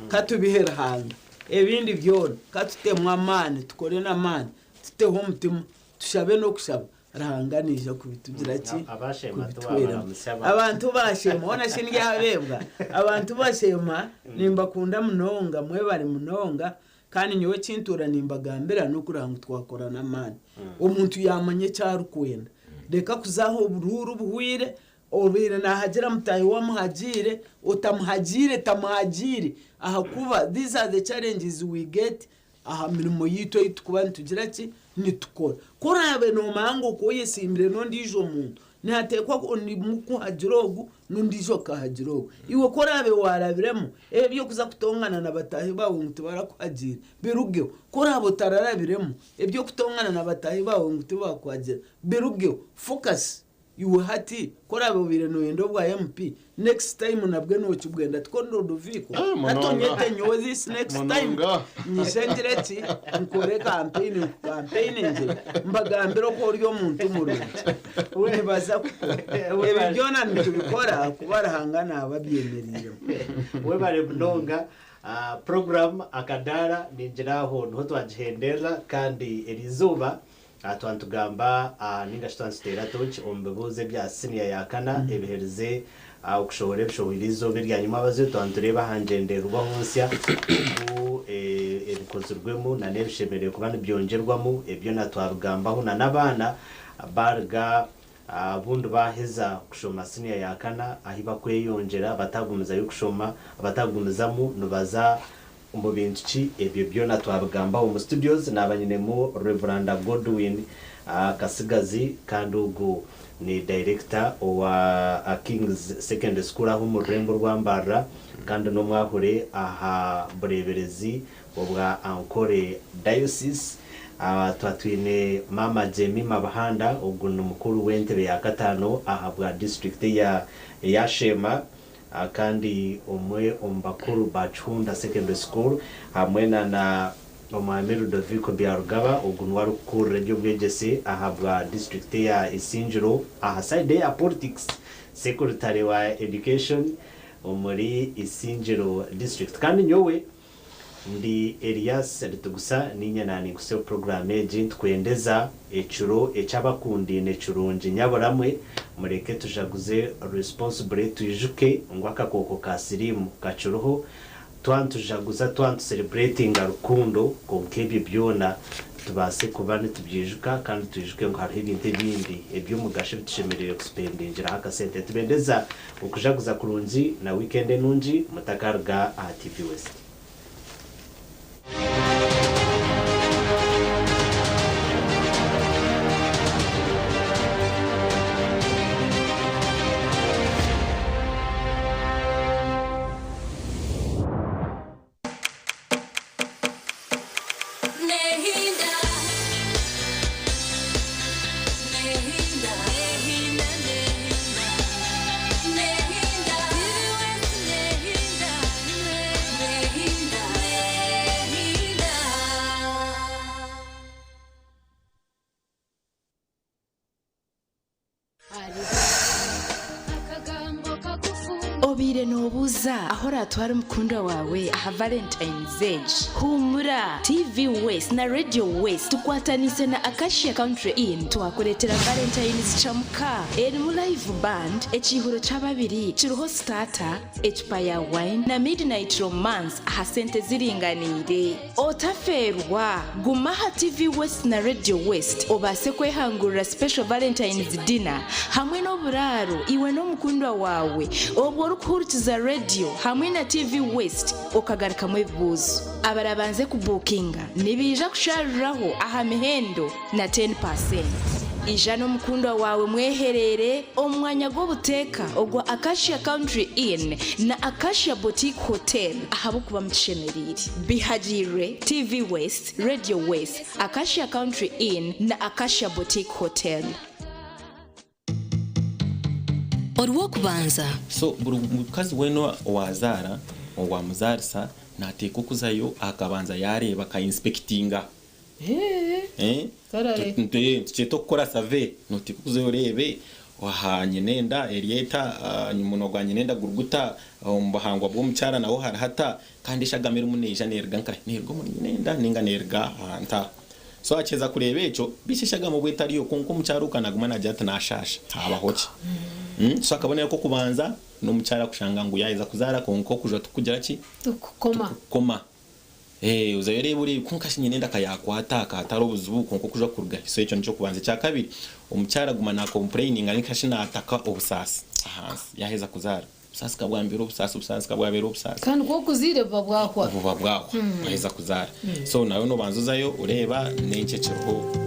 ka tubihe Ruhanga. Ebindi byona ka tutemu amaani, tukore n'amaani, tuteho omutima, tushabe n'okushaba, Ruhanga naija kubitugira ki? Abashema Kubituhweramu. tubabaramutsya abantu. Abantu bashema, hoona shi ndyabeebwa? Abantu bashema, nimbakunda munonga, mwebare munonga, kandi nyowe eki ntuura nimbagambira n'okureba ngu twakora n'amaani. Omuntu yaamanya eki arikwenda, reka kuza aha oburuuru buhwire, obaire naahagira mutaahi we amuhagiire, otamuhagiire tamuhagiire ahakuba these are the challenges we get aha mirimo yaitu ei turikuba nitugira ki, nitukora. Ku oraabe noomanya ngu oku oyesiimire n'ondiijo muntu, Nihateekwa mukuhagira ogu n'ondiijo akahagira ogu. Iwe ku oraabe waarabiremu, eby'okuza kutongana na bataahi baawe ngu tibarakuhagiire, birugeho. Ku oraabe otararabiremu, eby'okutongana na bataahi baawe ngu tibakuhagira, birugeho. Focus Iwe hati ku oraabe obaire nooyenda obwa MP, next time nabwe nookibwenda tikwo Ludoviiko? Eh, Hati munonga. onyete nyowe this next time Munonga. nyije ngire ki nkore campaign nkukampeiningire mbagambire oku ori omuntu murungi. Nibaza kukora. Ebi byona nitubikora kuba Ruhanga naaba abyemereiremu. Webare munonga. Ah, program akadaara ningira aho niho twagihenderera kandi eriizooba Aha twaba nitugamba aha ninga shi twaba nituteera tooki omu bibuuzo ebya siniya ya kana ebiherize okushohora ebishohoire eizooba erya nyimwabazyo, twaba nitureeba aha ngyendererwaho nsya oku ebikozirwemu na n'ebishemereire kuba nibyongyerwamu, ebyo na twabigambaho na n'abaana baaruga obundi baaheza kushoma siniya ya kana ahi bakweyongyera batagumizayo kushoma, batagumizamu nibaza Omu bintu ki ebyo byona twabigambaho omu studios naaba nyinemu Rev Godwin Kasigazi kandi ogu ni director owa Kings Secondary School aho omu rurembo orwa Mbarara kandi n'omwahure aha bureeberezi obwa Ankole Diocese. Twaba twine Maama Jemima Buhanda ogu ni mukuru w'entebe ya kataano aha bwa district eya Sheema. Kandi omwe omu bakuru ba Kihunda Secondary School hamwe na na Omwami Ludovico Byarugaba, ogu niwe arikukurira eby'obwegyese aha bwa disiturikiti eya Isingiro aha sayidi eya politics, Sekuritare wa Education omuri Isingiro District. Kandi nyowe Ndi Elias Ritugusa, niinye naaninkutsya puroguraamu egi nitukwendeza ekiro eky'abakundaine kirungi nyaburamwe. Mureke tujaguze responsibly twijuke ngu akakooko ka siriimu kakiriho. Twaba nitujaguza, twaba nituserebureetinga rukundo kwonka ebyo byona tubaase kuba nitubyijuka kandi twijuke ngu hariho ebintu ebindi eby'omugasho ebi tushemereire kusipendingiraho akasente. Nitubendeza okujaguza kurungi na wiikendi enungi mutakaruga aha TV West. Obaire noobuuza ahu oraatware omukundwa waawe aha Valentine's egi? Huumura! TV West na Radio West tukwataniise na Acacia Country Inn twakureetera Valentine's Chamuka erimu live band, ekiihuro ky'ababiri kiriho sitaata, ecupa ya wine na midnight romance aha sente ziringaniire. Otafeerwa! Guma aha TV West na Radio West obaase kwehangurira Special Valentine's Dinner hamwe n'oburaaro iwe n'omukundwa waawe obwo orikuhurikiza Radio hamwe na TV West okagarukamu ebibuuzo. Abarabanze kubuukinga nibaija kusharuriraho aha mihendo na ten paasenti. Ija n'omukundwa waawe mwehereere omu mwanya gw'obuteeka ogwa Acacia Country Inn na Acacia Boutique Hotel ahabw'okuba mukishemereire. Bihagiirwe TV West, Radio West, Acacia Country Inn na Acacia Boutique Hotel. Orw'okubanza. So buri mukazi weena owazaara, owamuzaarisa nateekwa okuzayo akabanza yareeba aka inspectinga. Tukyeta okukora survey, noteekwa okuzayo oreebe aha nyinenda eri eta, omunwa gwa nyinenda guri guta, omu buhangwa bw'omukyara naho hari hata, kandi eshagama erimu neija neruga nkahi? Neruga omuri nyinenda ninga neruga ahantu aha. So akiheza kureeba ekyo, beitu eshagama obu etariyo kwonka omukyara ogu ka naguma nagira ati nashaasha, habaho ki? So akabonero k'okubanza n'omukyara kushanga ngu yaheza kuzaara kwonka okujwa tikukugira ki? Tikukukoma. Tikukukoma. Ozayo oreebe oreebe kwonka shi nyinenda ka yakwata ka hatari obuzibu kwonka okujwa kurugahi? So ekyo niky'okubanza. Ekyakabiri, omukyara aguma nakompureyininga ninga shi nataka obusaasi ahansi yaheza kuzaara. Obusaasi ka bwambeera obusaasi, obusaasi ka bwabeera obusaasi. Kandi ku okuzaire buba bwahwa. Buba bwahwa waheza kuzaara. So nawe nobanza ozayo oreeba n'enki ekiriho.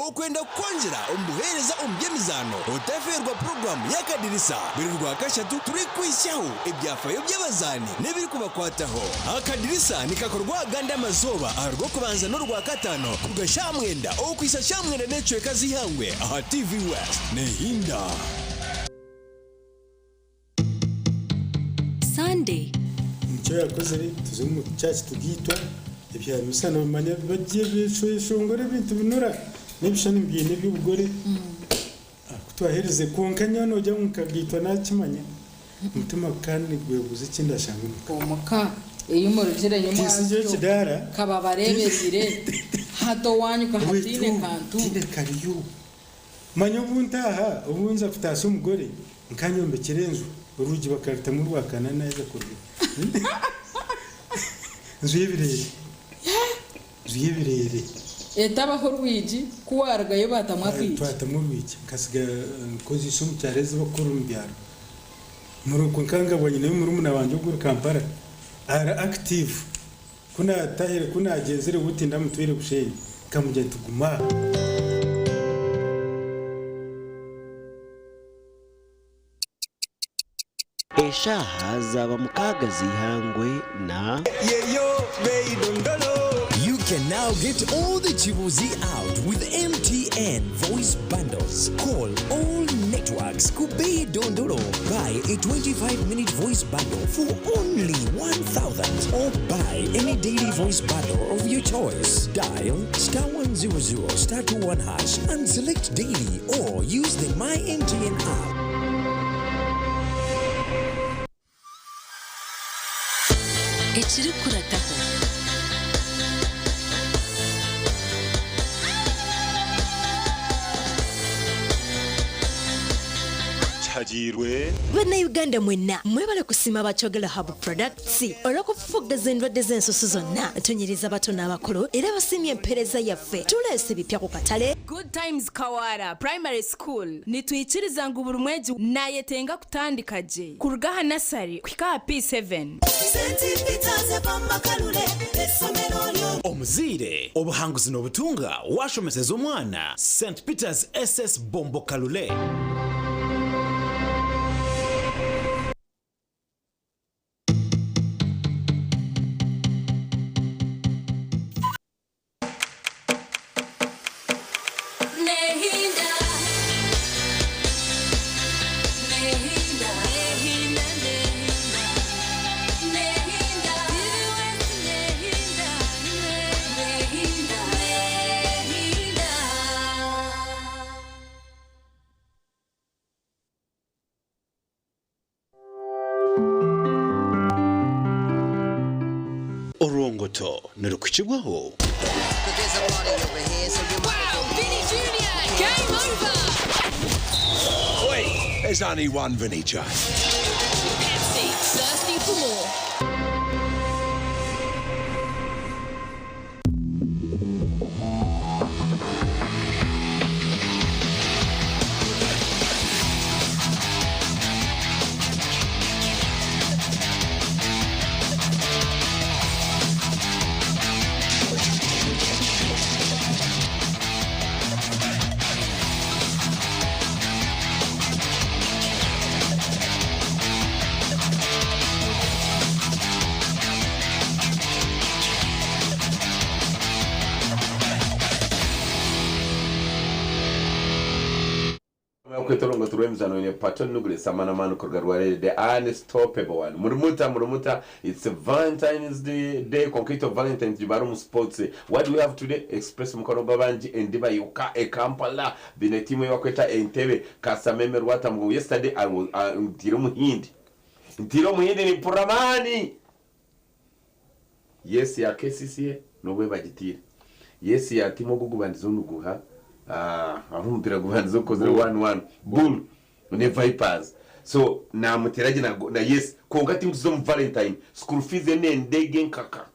Okwenda kukwongyera omu buheereza omu by'emizaano, otafeerwa puroguraamu y'Akadirisa buri Rwakashatu turikukuhitsyaho ebyafayo by'abazaani n'ebirikubakwataho. Akadirisa nikakorwa agandi amazooba aha Rwokubanza n'Orwakataano kuruga shaaha mwenda okuhitsya shaaha mwenda n'ekicweka z'eihangwe aha TV West. Nehinda. Sunday. Nikyo yakozire tuze omu church tugaitwa ebya misa nobimanya bagye beshongora ebintu binura nebishushani mbiine ebyobugore kutwaherize kwonka nyowe nogira ngu nkagaitwa nakimanya omutima gukandgwebuuza ekindashanga omuka. Omuka ei murugire Tinsigyeyo nyimwazyo kidaara. kababareebereire hati owaanyu ka hataine Waitu kantu. tihaine kariyo. Manya obu ntaaha, obu nza kutaasya omugore, nkanyombekera enju, oruigi bakarutamu orwakana naaheza kuruga. Enju y'ebireere. Enju y'ebireere. Etabaho orwigi, ku waarugayo baatamu akaigi. Twatamu orwigi, nkasiga nkoziise omu kyaro ezi barikukora omu byaro. Kwonka nkabwa nyineyo murumuna wangye ogwo ori Kampala, ari active. Ku naatahire, ku naagyenzire buti ndamutwire Bushenyi, nkamugira nti, Guma aha. Eshaaha zaaba mukaaga z'eihangwe na. You can now get all the Chibuzi out with MTN voice bundles. Call all networks Kubei Dondolo. Buy a 25 minute voice bundle for only 1,000 or buy any daily voice bundle of your choice. Dial star 100 star 21 hash and select daily or use the My MTN app. Ekirikurataho. Kihagiirwe. Bannayuganda mwenna mwebale kusiima aba Kyogero Herbal Products olw'okufufuggaza endwadde z'ensusu zonna. Tunyiriza abato n'abakulu era basiimye empeereza yaffe. Tuleese ebipya ku katale. Good Times Kawara Primary School nitwikiriza ngu buri mwegi nayetenga kutandika gye kuruga aha nasari kuhika aha P7. Omuzaire, obuhanguzi nobutunga washomeseza omwana St Peters SS Bombo Kalule. Orwongoto nirukukibwaho. Game over! Oi, there's only one Vinny J. Pepsi, thirsty for more. Kwetorongo turw'emizano ne Pato Nugule Samana Manu kuruga Rwarere the unstoppable one. Murumuta murumuta it's Valentine's Day, day concrete of Valentine's Day mu sports. What do we have today? Express Mukono Babanji Endiba Yoka e Kampala bine timu yakweta Entebbe Kasameme Rwatamu. Yesterday I was ntiro muhindi. Ntiro muhindi ni Puramani. Yes ya KCCA nobwe bagitire. Yes ya timo gugubandiza unuguha. Aho umupira gubanza ukoze 1-1 bull ne Vipers so namuteraje na, na yes konka tingu zo mu Valentine school fees ne ndege nkaka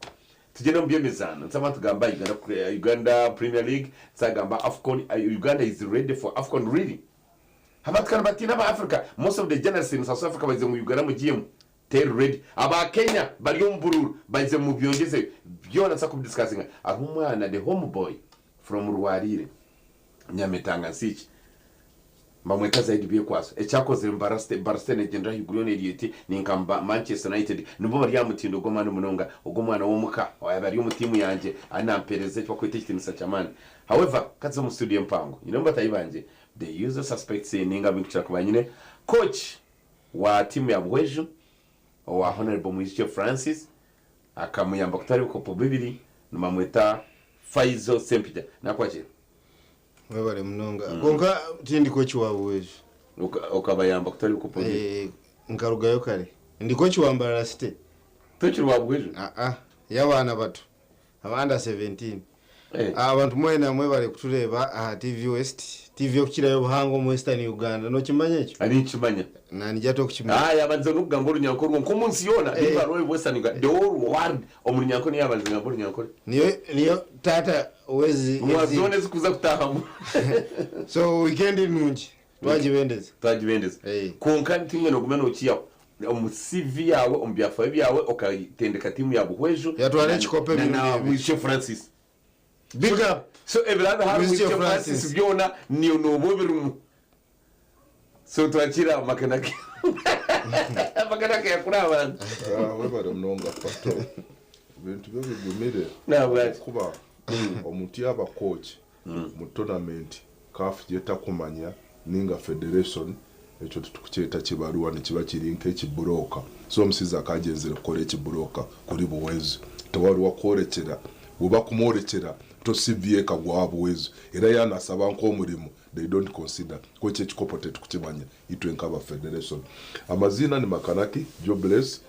tugenda mu byemezano nsaba tugamba Uganda, Uganda Premier League nsagamba AFCON. Uganda is ready for AFCON really. Abatukana batina ba Africa, most of the journalists in South Africa baze mu Uganda mu GM tell ready aba Kenya bari mu bururu baze mu byongeze byona nsa kubidiscussinga aho umwana the homeboy from Rwarire Nyamitanga Nsiiki Mbamweta Zaidi Byekwaso ekyakozire Mbarasite Mbarasite negyendera ahaiguru yoona eri eti ninka Mba Manchester United nibo bari aha mutindo gw'amaani munonga ogwo omwana w'omuka yaaba ari omu tiimu yangye ari nampeereza eki bakweta ekitiinisa ky'amaani however kaza omu studio empango nyinemu bataahi bangye the usual suspects ninga abu ndikukira kuba nyine coach wa tiimu ya Buhweju owa Honourable Mwijukye Francis akamuyamba kutwara ebikopo bibiri nibamweta Faizo Ssempijja nakwakira. Webare munonga. Kwonka tindi coach wa Buhweju. Okabayamba kutwara ebikopo bibiri? Nkarugayo kare. Ndi coach wa Mbarara City. Tokiri wa Buhweju? Aa, y'abaana bato. Aba under 17. Abantu mwena mwebare kutureeba aha TV West, TV erikukirayo obuhango omu Western Uganda. Nokimanya ekyo? Ninkimanya. Nanye tokukimanya. Ah, yabanza n'okugamba orunyankore rwonka omu nsi yoona, niba hariho Western Uganda, the whole world, omu runyankore niyo yabanza kugamba orunyankore. Niyo niyo taata wezi Mwa zoona ezikuza kutahamu. So weekend nungi twagibendeza. Twagibendeza. Kwonka timwe nogume nokiyaho omu CV yawe omu byafayo byawe okatendeka tiimu ya Buhweju Yatwara ekikopo na emirundi na ebiri. Mwishe Francis. Big up. So ebiraabe hariho Mwishe Mwishe Francis Francis. byona niyo noba obirimu. So twakira Makanaki. Makanaki yakura abantu. Ah, webare munonga pato ebintu byo bigumire kuba omuntu yaba coach mu tournament CAF gyetakumanya ninga federation ekyo titukukyeta kibaruwa nikiba kiri nk'ekiburoka so omusizi akagenzere kukora ekiburoka kuri Buhweju tewari wakworekyera bwoba kumworekyera to CV ekagwa Buhweju era yanasaba nk'omurimo they don't consider kwekyo ekikopo tetukukimanya itwe nk'aba federation amazina ni Makanaki Jobless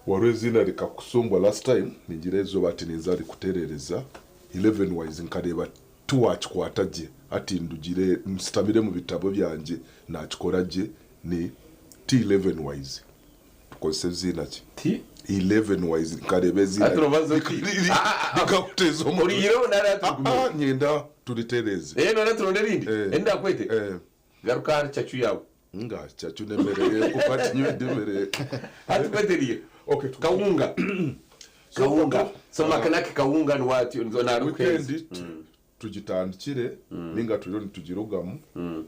wariho izina rikakusumbwa last time ningira eizooba ati ninza rikuterereza 11 wise nkareeba tiwakikwata gye ati ndugire nsitamire mu bitabo byangye nakikora gye ni T11 wise tukozesa eziina ki T 11 wise nkareeba eziina Ati urubazo ki? rikakuteza omuriro Origireho nari Ah, ah, nyenda turitereze Eh none turonde erindi endakwete garuka ahari chachu yawe nga chachu nemereye kupati nyowe ndemereye hati kweteriye okay kawunga kawunga so Makanaki kawunga ni wati weekend tugitandikire ninga turiyo nitugirugamu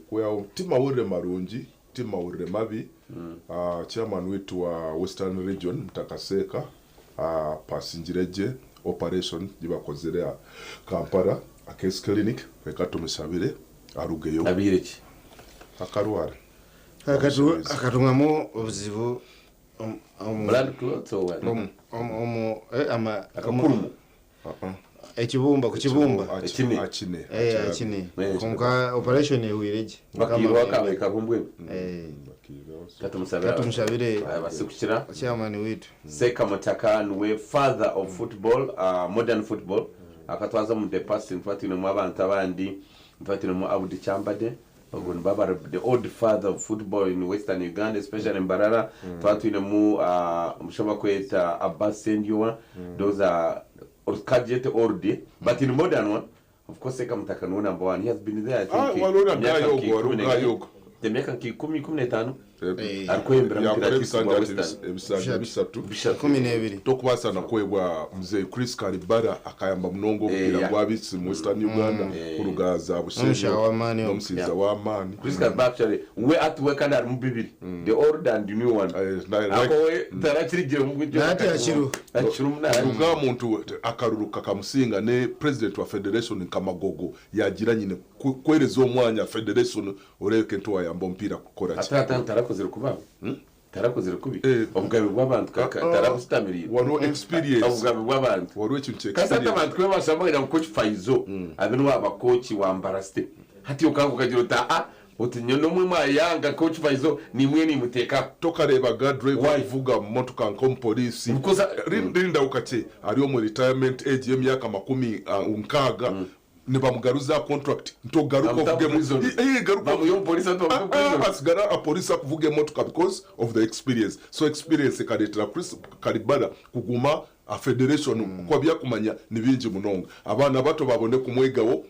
kuyaho timawurire marungi timawurire mabi Ah, chairman witu wa Western Region Mutakaseeka ah, pasingire gye operation gibakozere a Kampala Akesi Clinic reka tumusabire arugeyo abire ki akarwara Akatungamu obuzibu Blood clots or what? Akakurumu. Ekibumba ku kibumba. Akine. Akine. Eh, akine. Konka operation ehwire gye. Bakirwa akabaye karumbwe. Katumusabire. Katumusabire. Basikukira. Chairman witu. Seka Mutaka niwe father of football, modern football. Akatwaza mu the past ntwatinemu abantu abandi ntwatinemu Abdi Chambade ogwo nibaba the old father of football in Western Uganda especially Mbarara. Twatwinemu omushaija bakweta Abbas Sendyowa. Those are Kajete old but in modern one of course Seka Mutaka niwe number one. He has been there I think Ah, waliwo emyaka nagayogo, nka waliwo ikumi nagayogo. emyaka nka ikumi ikumi n'etaano arikwembera Yakora mupira ebisanja wa ati Western. ebisanja bisatu Kumi n'ebiri tokubaasa nakwebwa mzee Chris Karibara akayamba munonga omupiira gwabisi mu Western Uganda kuruga za N'omushaija w'amaani ogwo. n'omusaiza w'amaani Chris Karibara actually we ati we kandi harimu bibiri the old and the new one ako we tarakirigire mu buryo akiriho munani ruga muntu akaruru kakamusinga ne president wa federation Kamagogo yagira nyine kwereza omwanya federation oreke ntiwayamba omupiira kukora ki. ate ate tarakozire kuba tarakozire kubi obugabe bw'abantu tarabusitamiriire waliwo experience obugabe bw'abantu waliwo ekintu kya kasi ate experience. abantu kwe bashambagira ngu coach Faizo abe niwe aba coach wa Mbarasite hati okanga ukagira uti aha uti nyo nomwe mwayanga coach Faizo nimwe nimutekaho tokarebaga driver avuga mu motoka nk'omupoliisi rinda ukake ari omu retirement age y'emyaka makumi ah, nkaaga nibamugaruza contract ntogaruka Bamuta ovuge prison. garuka asigara apolisi akuvuga emotoka because of the experience so experience ekareetera Chris Karibara kuguma a federation kuba byakumanya ni bingi munonga abaana bato babone kumwegawo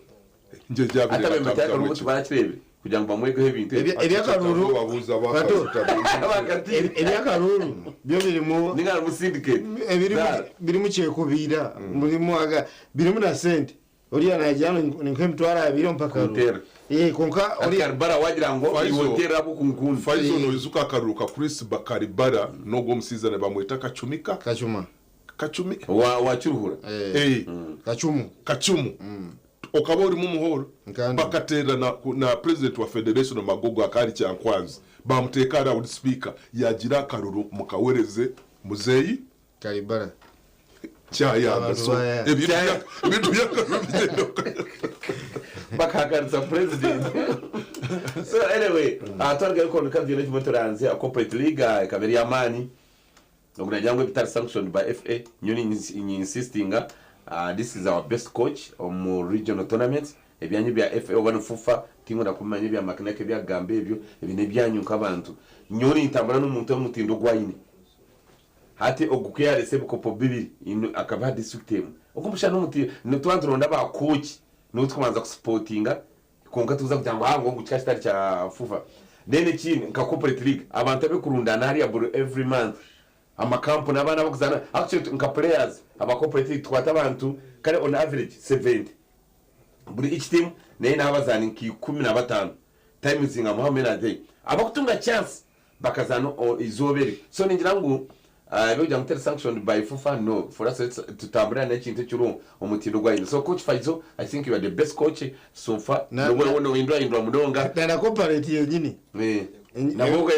nje ate abembataka ubu barakirebe kugira ngo bamwegeho ebintu Ebyakaruru ebyakaruru byo birimu ningana musindike birimu kyekubiira mulimu aga birimu na sente. Oriya nagira ngu ni nk'emitwaro abiri omu pakaruru. Eh, kwonka oriya Karibara wagira ngu iwe oteera abo ku nkundi. Faizo noijuka akaruru ka Chris Bakaribara n'ogwo omusiizana bamweta Kachumika? Kachuma. Kachumi. Wa wa Kiruhura. Eh. Kachumu. Kachumu. Okaba orimu omu hall bakateera na na president wa federation Magogo akaba ari Kyankwanzi bamuteeka aha loud speaker yagira akaruru mukawereze muzeeyi Karibara. Kyayanga Abantu so baya. ebintu bya ebintu by'akaruru bigyenda bakahakanisa president so anyway mm. twarigayo kwonka byona kimwe turanze a corporate league ekaba eri amaani ogu nagira ngu ebitari sanctioned by FA nyowe ninyeinsistinga this is our best coach omu regional tournaments ebyanyu ebya FA oba ni fufa tinkwenda kumanya ebya McNack ebi akugamba ebyo ebi n'ebyanyu nk'abantu nyowe nintambura n'omuntu omutindo ogu aine Hati ogu ku yaarese ebikopo bibiri in akabiha district emwe. Ogu mushana omuti nituba nituronda ba coach niwe tukubanza kusipotinga kwonka tikuza kugira ngu haa ngu ogu kikaba kitari kya fufa. Then ekindi nka corporate league abantu abekurundana hariya buri every month amakampuni abaana abakuzana actually nka players aba corporate league tukwata abantu kare on average 70 buri each team neine abazaani nka 15 times nka how many are they abakutunga chance Bakazaana eizooba eryo. So ningira ngu ebyokugira ngu teri sanctioned by fufa no for us let's tutambure n'ekintu ekiriho omutindo gwa so coach Faizo I think you are the best coach so far Na- nobu nohindurahindura munonga Na na corporate yenyini. Nabwo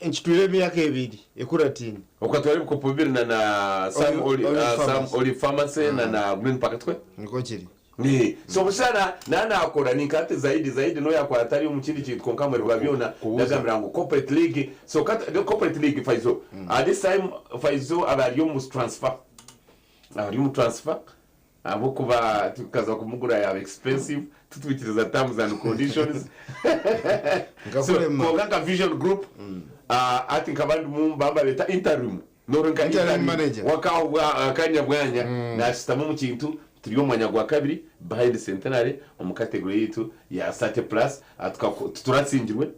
Nkitwire emyaka ebiri ekuratine. Okatwara ebikopo bibiri na na Sam Olive- Oli Olive Sam Pharmacy. Olive Pharmacy na na Green Park tikwe? Nikwo kiri. Ni so bushana na nakora ni nkati zaidi zaidi no yakwata ari omu kindi kintu kwonka mweri gwa byona ndagambira ngu corporate league so kat, the corporate league Faizo at this time Faizo aba ari omu transfer ari omu transfer ahabw'okuba tukaza kumugura yaba expensive tutwikiriza terms and conditions so Nkakurema. kwonka nka vision group ati nkaba ndimu bamba beta interim Noru nka Interim interim manager. wakaho akanya bwanya nashitama omu kintu turi omu mwanya gwa kabiri behind Centenary omu category yitu ya 30 plus turatsingirwe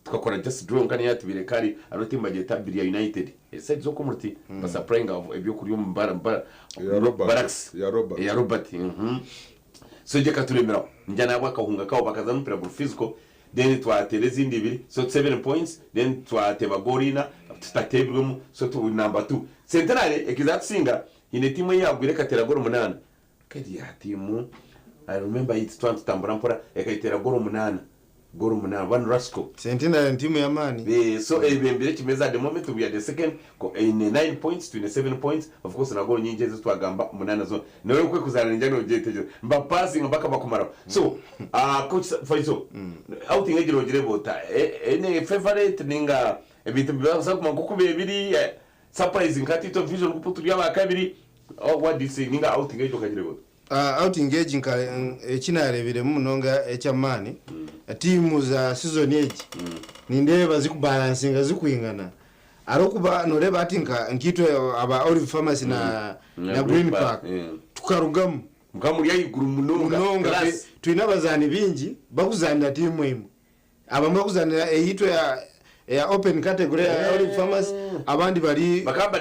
tukakora just draw nka niyatubire kari ariho timu bagyeta Biria United eside z'oku muruti basupplyinga ebyokurya omu Ya Robert. barracks Ya Robert. ya Robert. So gye katuremeraho njya nabwo akahunga kabo bakaza n'omupira guri physical then twatera ezindi ibiri so 7 points then twateba goal ina tutatebwemu so tu number 2 Centenary ekizatusinga ine timu eyagwire ekatera goal munana kedi ya timu I remember it twantutambura mpora ekaitera goal munana goal munana one rascal Centenary ni timu y'amaani. So ebembere kimeza at the moment we are the second in 9 points to 7 points of course na goal nyingi ezo twagamba munana zo nawe kwe kuzana njya no gyeteje mba passing mpaka bakumara so coach Faizo outing egiro ogire bota ene favorite ninga ebintu bibaza kuma nko kube biri surprising kati to vision kupo turi aba kabiri oh, what do you say ninga outing egiro kagire bota? Outing egi ekinarebiremu munonga ekyamaani tiimu za season egi nindeeba zikubalansinga zikuingana arikuba noreeba ati nka nkitwe aba Olive Pharmacy na, na Green Park tukarugamu mukamuri aiguru munonga munonga class. Twine abazaani bingi bakuzanira tiimu emwe abamwe bakuzanira eyitwe ya open category ya Olive Pharmacy abandi bari bakamba.